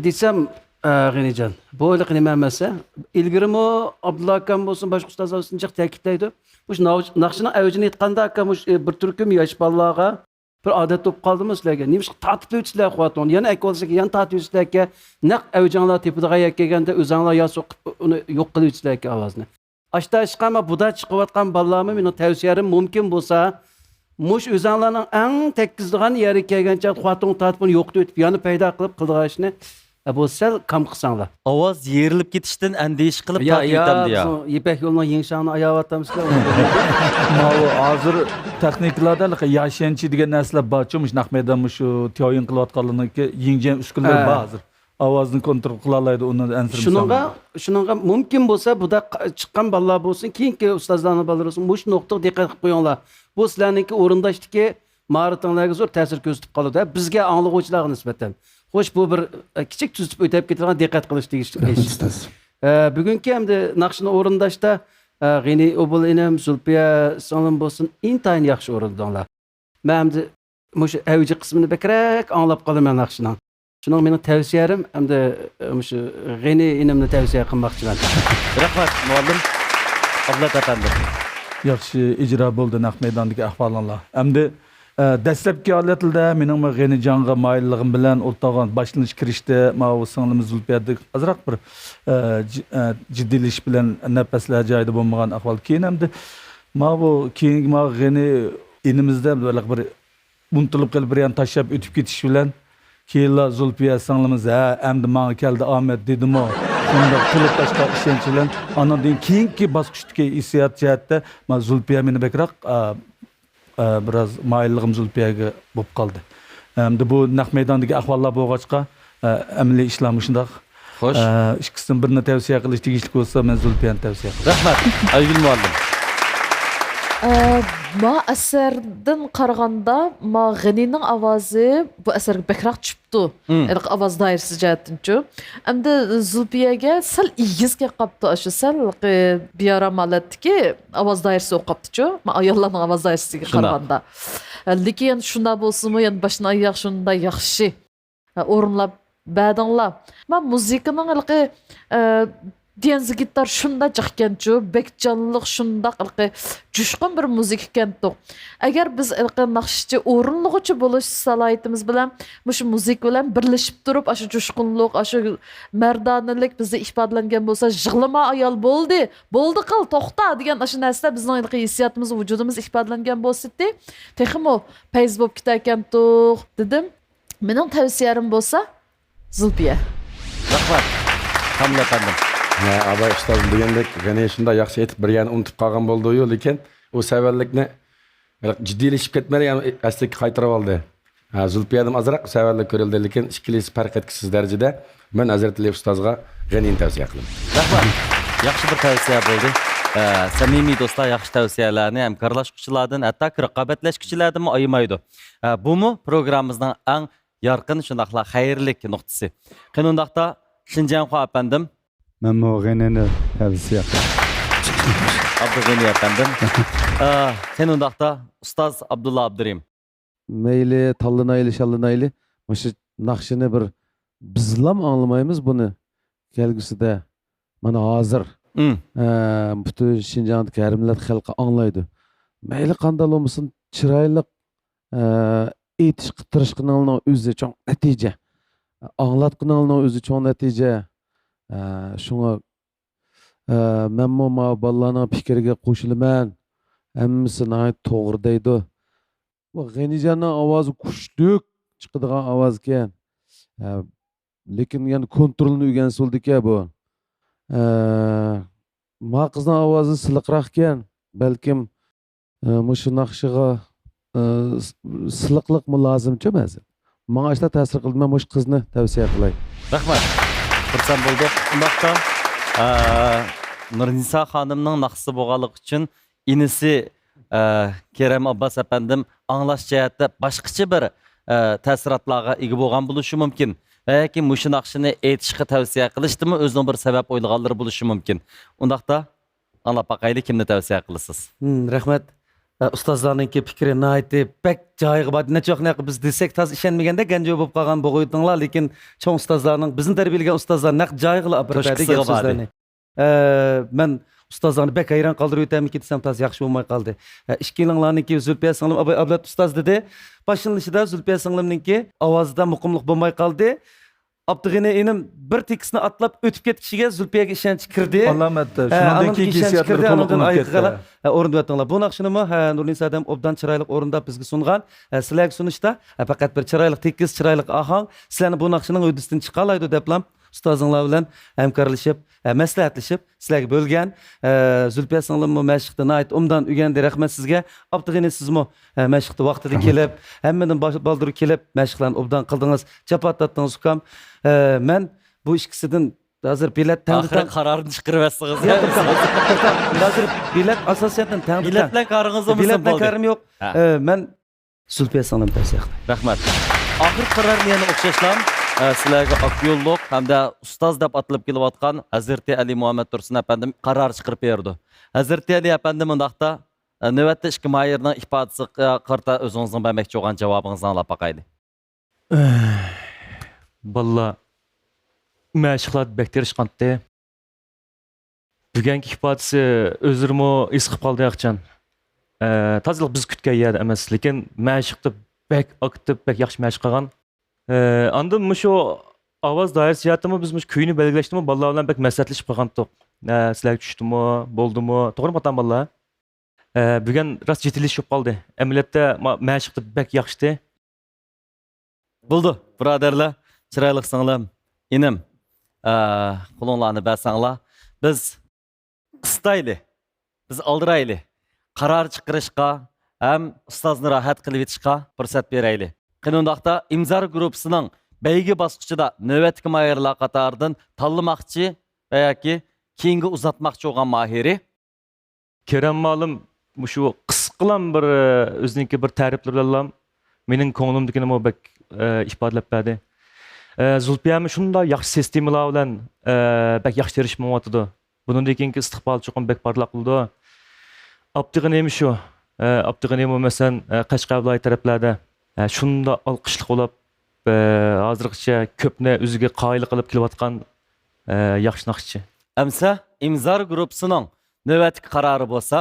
دېسەم، ئە، غېنىجان، بۇ ھېلىقى نېمە ئەمەس، ھە؟ ئىلگىرىمۇ ئابدۇللا ئاكام بولسۇن، باشقا ئۇستازلار بولسۇن، جىق تەكىتلەيدۇ. مۇشۇ ناۋ-، ناخشىنىڭ ئەۋجىنى ئېيتقاندا، ئاكا، مۇشۇ، ئە، بىر تۈركۈم ياش بالىلارغا بىر ئادەت بولۇپ قالدىمۇ سىلەرگە؟ نېمىشقا تارتىپ ئۆتىسىلەر خوتۇننى؟ يەنە ئەكەل دېسەك، يەنە تارتىپ ئۆتىسىلەركەن. نەق ئەۋجىڭلار تېپىدىغان يەرگە كەلگەندە ئۆزۈڭلار يا سوقۇپ ئۇنى يوق قىلىۋېتىسىلەركەن ئاۋازنى. ئاشتا ئىشقا، مانا بۇدا چىقىۋاتقان بالىلارمۇ مېنىڭ تەۋسىيەم مۇمكىن بولسا، مۇشۇ ئۆزۈڭلارنىڭ ئەڭ تەگكۈزىدىغان يەرگە كەلگەنچە خوتۇنغا تارتىپ ئۇنى يوقىتىۋېتىپ، يەنە پەيدا قىلىپ قىلىدىغان ئىشنى، ئە، بۇ سەل كام قىلساڭلار. ئاۋاز يېرىلىپ كېتىشتىن ئەندىشە قىلىپ يا، تارتىپ يا، ئۆتەمدۇ يا؟ بىزنىڭ يىپەك يولىنىڭ يىڭشاڭنى ئاياۋاتامسىلەر؟ ماۋۇ ھازىر تېخنىكىلاردا ھېلىقى ياشيەنچى دېگەن نەرسىلەر بارچۇ، مۇشۇ نەق مەيدان مۇشۇ تياۋيىڭ قىلىۋاتقانلىرىنىڭكى يىڭجيەن ئۈسكۈنىلىرى ھە. بار ھازىر. ئاۋازنى كونترول قىلالايدۇ، ئۇنى ئەنسىرىمىسەڭلار. شۇنىڭغا، شۇنىڭغا مۇمكىن بولسا، بۇدا چىققان بالىلار بولسۇن، كېيىنكى ئۇستازلارنىڭ بالىلىرى بولسۇن، مۇشۇ نۇقتىغا دىققەت قىلىپ قويۇڭلار. بۇ سىلەرنىڭكى ئورۇنداشتىكى ماھارىتىڭلارغا زور تەسىر كۆرسىتىپ قالىدۇ، ھە، بىزگە ئاڭلىغۇچىلارغا نىسبەتەن. خوش، بۇ بىر، ئە، كىچىك تۈزىتىپ ئۆتۈپ كېتىدىغان دىققەت قىلىش تېگىشلىك ئىش. ئۇستاز. ئە، بۈگۈنكى ئەمدى ناخشىنى ئورۇنداشتا، ئە، غېنى ئوبۇل ئىنىم، زۇلپىيە سىڭلىم بولسۇن، ئىنتايىن ياخشى ئورۇنداڭلار. مەن ئەمدى مۇشۇ ئەۋجى قىسمىنى بەكرەك ئاڭلاپ قالىمەن ناخشىنىڭ. شۇنىڭ مېنىڭ تەۋسىيەم، ئەمدى، ئە، مۇشۇ غېنى ئىنىمنى تەۋسىيە قىلماقچىمەن. رەھمەت، مۇئەللىم. ئابلەت ئەپەندى. ياخشى ئىجرا بولدى نەق مەيداندىكى ئەھۋالىڭلار. ئەمدى، ئە، دەسلەپكى ھالەتلىدە مېنىڭمۇ غېنىجانغا مايىللىقىم بىلەن ئولتۇرغان باشلىنىش كىرىشتە ماۋۇ سىڭلىمىز زۇلپىيەدە ئازراق بىر، ئە، جى-، ئە، جىددىيلىشىش بىلەن نەپەسلەر جايىدا بولمىغان ئەھۋال. كېيىن ئەمدى ماۋۇ كېيىنكى ماۋۇ غېنى ئىنىمىزدە بىر ئۇنتۇلۇپ قېلىپ، بىر يەرنى تاشلاپ ئۆتۈپ كېتىش بىلەن، كېيىنلا زۇلپىيە سىڭلىمىز، «ھە، ئەمدى ماڭا كەلدى ئامەت» دېدىمۇ، شۇنداق تولۇپ تاشقان ئىشەنچ بىلەن، ئانىڭدىن كېيىنكى باسقۇچتىكى ھېسسىيات جەھەتتە، مانا زۇلپىيە مېنى بەكرەك، ئا، ئا، بىراز مايىللىقىم زۇلپىيەگە بولۇپ قالدى. ئەمدى بۇ نەق مەيداندىكى ئەھۋاللار بولغاچقا، ئە، ئەمەلىي ئىشلار مۇشۇنداق. خوش. ئە، ئىككىسىدىن بىرىنى تەۋسىيە قىلىش تېگىشلىك بولسا، مەن زۇلپىيەنى تەۋسىيە قىلىمەن. رەھمەت، ئايگۈل مۇئەللىم. ئە، ما ئەسەردىن قارىغاندا، ما غېنىنىڭ ئاۋازى بۇ ئەسەرگە بەكرەك چۈشۈپتۇ. مم. ھېلىقى ئاۋاز دائىرىسى جەھەتتىنچۇ. ئەمدى زۇلپىيەگە سەل ئېگىز كەپ قاپتۇ، ئاشۇ سەل بىئارام ھالەتتىكى ئاۋاز دائىرىسى بولۇپ قاپتىچۇ. ما ئاياللارنىڭ ئاۋاز دائىرىسىگە شۇنداق. قارىغاندا. ئە، لېكىن شۇنداق بولسىمۇ، يەنە باشتىن ئاياغ شۇنداق ياخشى ئورۇنلاپ بەردىڭلار. مەن مۇزىكىنىڭ ھېلىقى، ئە، دىيەنزى گىتار شۇنداق جىقكەنچۇ، بەك جانلىق، شۇنداق ھېلىقى جۇشقۇن بىر مۇزىكا ئىكەنتۇق. ئەگەر بىز ھېلىقى ناخشىچى، ئورۇنلىغۇچى بولۇش سالاھىيىتىمىز بىلەن مۇشۇ مۇزىكا بىلەن بىرلىشىپ تۇرۇپ، ئاشۇ جۇشقۇنلۇق، ئاشۇ مەردانىلىك بىزدە ئىپادىلەنگەن بولسا، «يىغلىما ئايال، بولدى، بولدى قىل، توختا» دېگەن ئاشۇ نەرسىلەر بىزنىڭ ھېلىقى ھېسسىياتىمىز، ۋۇجۇدىمىز ئىپادىلەنگەن بولسىتى، تېخىمۇ پەيز بولۇپ كېتەركەنتۇق، دېدىم. مېنىڭ تەۋسىيەم بولسا، زۇلپىيە. رەھمەت، كامىل ئەپەندىم. ھە، ئاباي ئۇستاز دېگەندەك، غېنى شۇنداق ياخشى ئېيتىپ، بىر يەرنى ئۇنتۇپ قالغان بولدى-يۇ، لېكىن ئۇ سەۋەنلىكنى بىر جىددىيلىشىپ كەتمەي، يەنە ئەسلىگە قايتۇرۇۋالدى. ھە، زۇلپىيەدىن ئازراق سەۋەنلىك كۆرۈلدى، لېكىن ئىككىلىسى پەرق ئەتكۈسىز دەرىجىدە. مەن ھەزرىتى ئۇستازغا غېنىنى تەۋسىيە قىلىمەن. رەھمەت. ياخشى بىر تەۋسىيە بولدى. ئە، سەمىمىي دوستلار ياخشى تەۋسىيەلەرنى، ھەمكارلاشقۇچىلاردىن، ھەتتاكى رىقابەتلەشكۈچىلەردىنمۇ ئايىمايدۇ. ئە، بۇمۇ پروگراممىمىزنىڭ ئەڭ يارقىن، شۇنداقلا خەيرلىك نۇقتىسى. قېنى ئۇنداقتا، شىنجاڭخۇا ئەپەندىم. مەنمۇ غېنىنى تەۋسىيە قىلىمەن. ئابدۇغېنى ئەپەندىم. ئا، قېنى ئۇنداقتا، ئۇستاز ئابدۇللا ئابدۇرېھىم. مەيلى تاللىنايلى، شاللىنايلى، مۇشۇ ناخشىنى بىر بىزلام ئاڭلىمايمىز بۇنى. كەلگۈسىدە، مانا ھازىر، مم. ئە، پۈتۈن شىنجاڭدىكى ھەر مىللەت خەلقى ئاڭلايدۇ. مەيلى قانداق بولمىسۇن، چىرايلىق ئېيتىشقا تىرىشقىنىڭلارنىڭ ئۆزى چوڭ نەتىجە. ئاڭلاتقىنىڭلارنىڭ ئۆزى چوڭ نەتىجە. ئە، شۇڭا، ئە، مەنمۇ ماۋۇ بالىلارنىڭ پىكرىگە قوشۇلىمەن. ھەممىسى ناھايىتى توغرا دەيدۇ. بۇ غېنىجاننىڭ ئاۋازى كۈچلۈك چىقىدىغان ئاۋازكەن. ئە، لېكىن يەنە كونترولنى ئۆگەنسە بولىدىكەن بۇ. ئە، ما قىزنىڭ ئاۋازى سىلىقراقكەن. بەلكىم ئە، مۇشۇ ناخشىغا، ئە، س-، سىلىقلىقمۇ لازىمچۇ بەزى. ماڭا ئاشۇنداق تەسىر قىلدى، مەن مۇشۇ قىزنى تەۋسىيە قىلاي. رەھمەت. خۇرسەن بولدۇق. ئۇنداقتا، ئە، نۇرنىسا خانىمنىڭ ناخشىسى بولغانلىقى ئۈچۈن ئىنىسى، ئە، كېرەم ئابباس ئەپەندىم ئاڭلاش جەھەتتە باشقىچە بىر، ئە، تەسىراتلارغا ئىگە بولغان بولۇشى مۇمكىن. ۋە ياكى مۇشۇ ناخشىنى ئېيتىشقا تەۋسىيە قىلىشتىمۇ ئۆزىنىڭ بىر سەۋەب ئويلىغانلىرى بولۇشى مۇمكىن. ئۇنداقتا، ئاڭلاپ باقايلى، كىمنى تەۋسىيە قىلىسىز؟ ھىم، رەھمەت. ئە، ئۇستازلارنىڭكى پىكرى ناھايىتى بەك جايىغا باردى. نەچچە ۋاقىتتىن بۇيان بىز دېسەك تازا ئىشەنمىگەندەك گەنجۇ بولۇپ قالغان بولغۇيدۇڭلار، لېكىن چوڭ ئۇستازلارنىڭ، بىزنى تەربىيەلىگەن ئۇستازلار نەق جايىغىلا ئاپىرىپ بەردى گەپ سۆزلەرنى. ئە، مەن ئۇستازلارنى بەك ھەيران قالدۇرۇۋېتەرمىكىن دېسەم تازا ياخشى بولماي قالدى. ئە، ئىككىيلىڭلارنىڭكى زۇلپىيە سىڭلىم، ئاباي ئابلەت ئۇستاز دېدى. باشلىنىشىدا زۇلپىيە سىڭلىمنىڭكى ئاۋازىدا مۇقىملىق بولماي قالدى. ئابدۇغېنى ئىنىم بىر تېكىستنى ئاتلاپ ئۆتۈپ كەتكىچىگە زۇلپىيەگە ئىشەنچ كىردى. ئالامەتتە. ھە، شۇنىڭدىن ئانىڭدىن كېيىنكى كېيىن ئىشەنچ ھېسسىياتلىرى كىردى، تولۇق ئانىڭدىن ئۇنىمىپ ئايىغى كەتتى. قالا-، ھە، ئورۇندىۋەتتىڭلار. بۇ ناخشىنىمۇ، ھە، نۇرنىسا ھەدەم ئوبدان چىرايلىق ئورۇنداپ بىزگە سۇنغان. ھە، سىلەرگە سۇنۇشتا، ھە، پەقەت بىر چىرايلىق تېكىست، چىرايلىق ئاھاڭ سىلەرنى بۇ ناخشىنىڭ ھۆددىسىدىن چىقالايدۇ دەپلا ئۇستازىڭلار بىلەن ھەمكارلىشىپ، ھە، مەسلىھەتلىشىپ، سىلەرگە بۆلگەن. ئە، زۇلپىيە سىڭلىممۇ مەشىقتە ناھايىتى ئوبدان ئۆگەندى، رەھمەت سىزگە. ئابدۇغېنى سىزمۇ، ئە، مەشىقتە ۋاقتىدا رەھمەت. كېلىپ، ھەممىدىن باش-، بالدۇر كېلىپ، مەشىقلەرنى ئوبدان قىلدىڭىز، جاپا تارتتىڭىز، ئۇكام. ئە، مەن بۇ ئىككىسىدىن ھازىر بېلەت تەڭدە ئاخىرى تەڭ. قارارنى چىقىرىۋەتسىڭىز. ياق، توختاڭ، توختاڭ. ھازىر بېلەت ئاساسىيەتتىن تەڭدە بېلەت تەڭ. بىلەن كارىڭىز بولمىسۇن، بولدى. بېلەت بىلەن كارىم يوق. ھە. ئە، مەن زۇلپىيە سىڭلىم تەۋسىيە قىلاي. رەھمەت. ئاخىرقى قارارنى يەنە ئوخشاشلا، ئە، سىلەرگە ئاق يوللۇق ھەمدە ئۇستاز دەپ ئاتىلىپ كېلىۋاتقان ھەزرىتى ئەلى مۇھەممەد تۇرسۇن ئەپەندىم قارار چىقىرىپ بېرىدۇ. ھەزرىتى ئەلى ئەپەندىم مۇنداقتا، ئە، نۆۋەتتە ئىككى ماھىرنىڭ ئىپادىسىگە قارىتا ئۆزىڭىزنىڭ بەرمەكچى بولغان جاۋابىڭىزنى ئاڭلاپ باقايلى. بالىلار، مەشىقلەردە بەك تىرىشقانتى. بۈگۈنكى ئىپادىسى ئۆزلىرىمۇ ھېس قىلىپ قالدى ھەقىچان. ئە، تازىلىق بىز كۈتكەن يەردە ئەمەس، لېكىن مەشىقتە بەك ئاكتىپ، بەك ياخشى مەشىق قىلغان. ئە، ئاندىن مۇشۇ ئاۋاز دائىرىسى جەھەتتىمۇ بىز مۇشۇ كۈينى بەلگىلەشتىمۇ بالىلار بىلەن بەك مەسلىھەتلىشىپ قالغانتۇق. ئە، سىلەرگە چۈشتىمۇ، بولدىمۇ؟ توغرىمۇ خاتامۇ بالىلار؟ ئە، بۈگۈن راست جىددىيلىشىپ قالدى. ئەمەلىيەتتە ما-، مەشىقتە بەك ياخشىتى. بولدى، بۇرادەرلەر، چىرايلىق سىڭلىم، ئىنىم، ئە، قولۇڭلارنى بەرسەڭلار، بىز قىستايلى، بىز ئالدىرايلى، قارار چىقىرىشقا ھەم ئۇستازنى راھەت قىلىۋېتىشقا پۇرسەت بېرەيلى. قېنى ئۇنداقتا، ئىمزار گۇرۇپپىسىنىڭ بەيگە باسقۇچىدا نۆۋەتتىكى ماھىرلار قاتارىدىن تاللىماقچى ۋە ياكى كېيىنگە ئۇزاتماقچى بولغان ماھىرى. كېرەم مۇئەللىم مۇشۇ قىسقىلام بىر، ئۆزىنىڭكى بىر تەرىپلىرى بىلەنلا مېنىڭ كۆڭلۈمدىكىنىمۇ بەك، ئە، ئىپادىلەپ بەردى. ئە، زۇلپىيەمۇ شۇنداق ياخشى سىستېمىلار بىلەن، ئە، بەك ياخشى تىرىشىپ مېڭىۋاتىدۇ. بۇنىڭدىن كېيىنكى ئىستىقبالى چوقۇم بەك پارلاق بولىدۇ. ئابدۇغېنىمۇ شۇ، ئە، ئابدۇغېنىمۇ مەسىلەن، ئە، قەشقەر ۋىلايەت تەرەپلەردە، ئە، شۇنداق ئالقىشلىق بولۇپ، ئە، ھازىرغىچە كۆپنى ئۆزىگە قايىل قىلىپ كېلىۋاتقان، ئە، ياخشى ناخشىچى. ئەمسە ئىمزار گۇرۇپپىسىنىڭ نۆۋەتتىكى قارارى بولسا،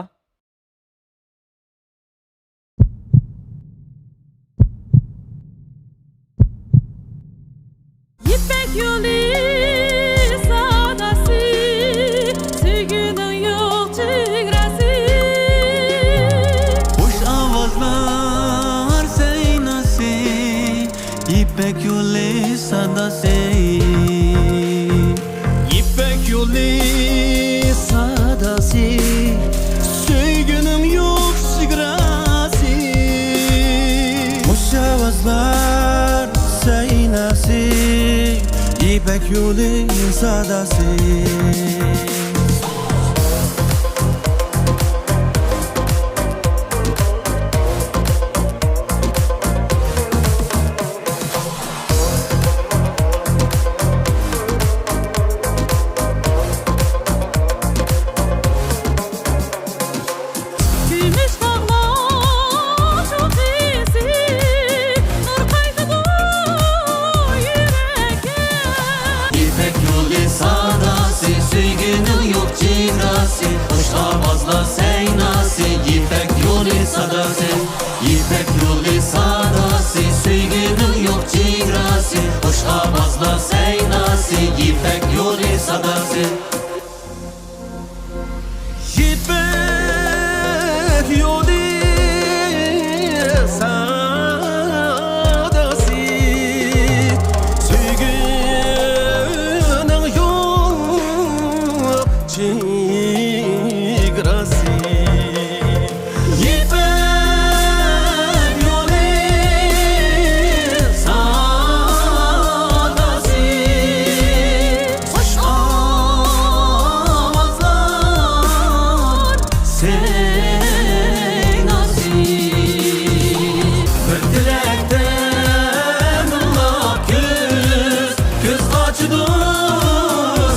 يىپەك يولى ساداسى، سۆيگۈنىڭ يوق چېگراسى. خۇش ئاۋازلار سەيناسى، يىپەك يولى ساداسى. يىپەك يولى ساداسى، سۆيگۈنىڭ يوق چېگراسى. خۇش ئاۋازلار سەيناسى، يىپەك يولى ساداسى. كۈمۈش تاغلار شۇخىسى، نۇر قايتىدۇ يۈرەككە. يىپەك يولى ساداسى، سۆيگۈنىڭ يوق چېگراسى، خۇش ئاۋازلار سەيناسى، يىپەك يولى ساداسى. يىپەك يولى ساداسى، سۆيگۈنىڭ يوق چېگراسى، خۇش ئاۋازلار سەيناسى، يىپەك يولى ساداسى. يىپەك يولى ساداسى، سۆيگۈنىڭ يوق چېگراسى. يىپەك يولى ساداسى، خۇش ئاۋازلار سەيناسى. بىر تىلەكتە مىڭلاپ كۈز، كۈز قاچىدۇ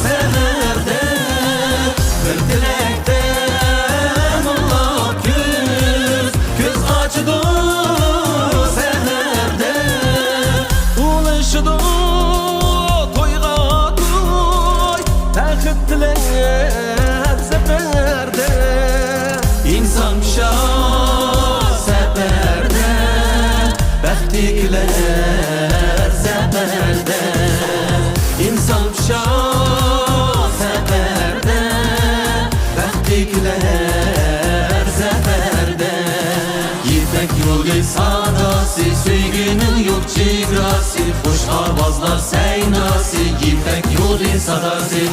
سەھەردە. بىر تىلەكتە مىڭلاپ كۈز، كۈز قاچىدۇ سەھەردە. ئۇلىشىدۇ تويغا توي، بەخت تىلەپ سەپەردە. ئىنسان پىشار سەپەردە، بەختى كېلەر سەپەردە. ئىنسان پىشار سەپەردە، بەختى كېلەر سەپەردە. يىپەك يولى ساداسى، سۆيگۈنىڭ يوق چېگراسى، خۇش ئاۋازلار سەيناسى، يىپەك يولى ساداسى.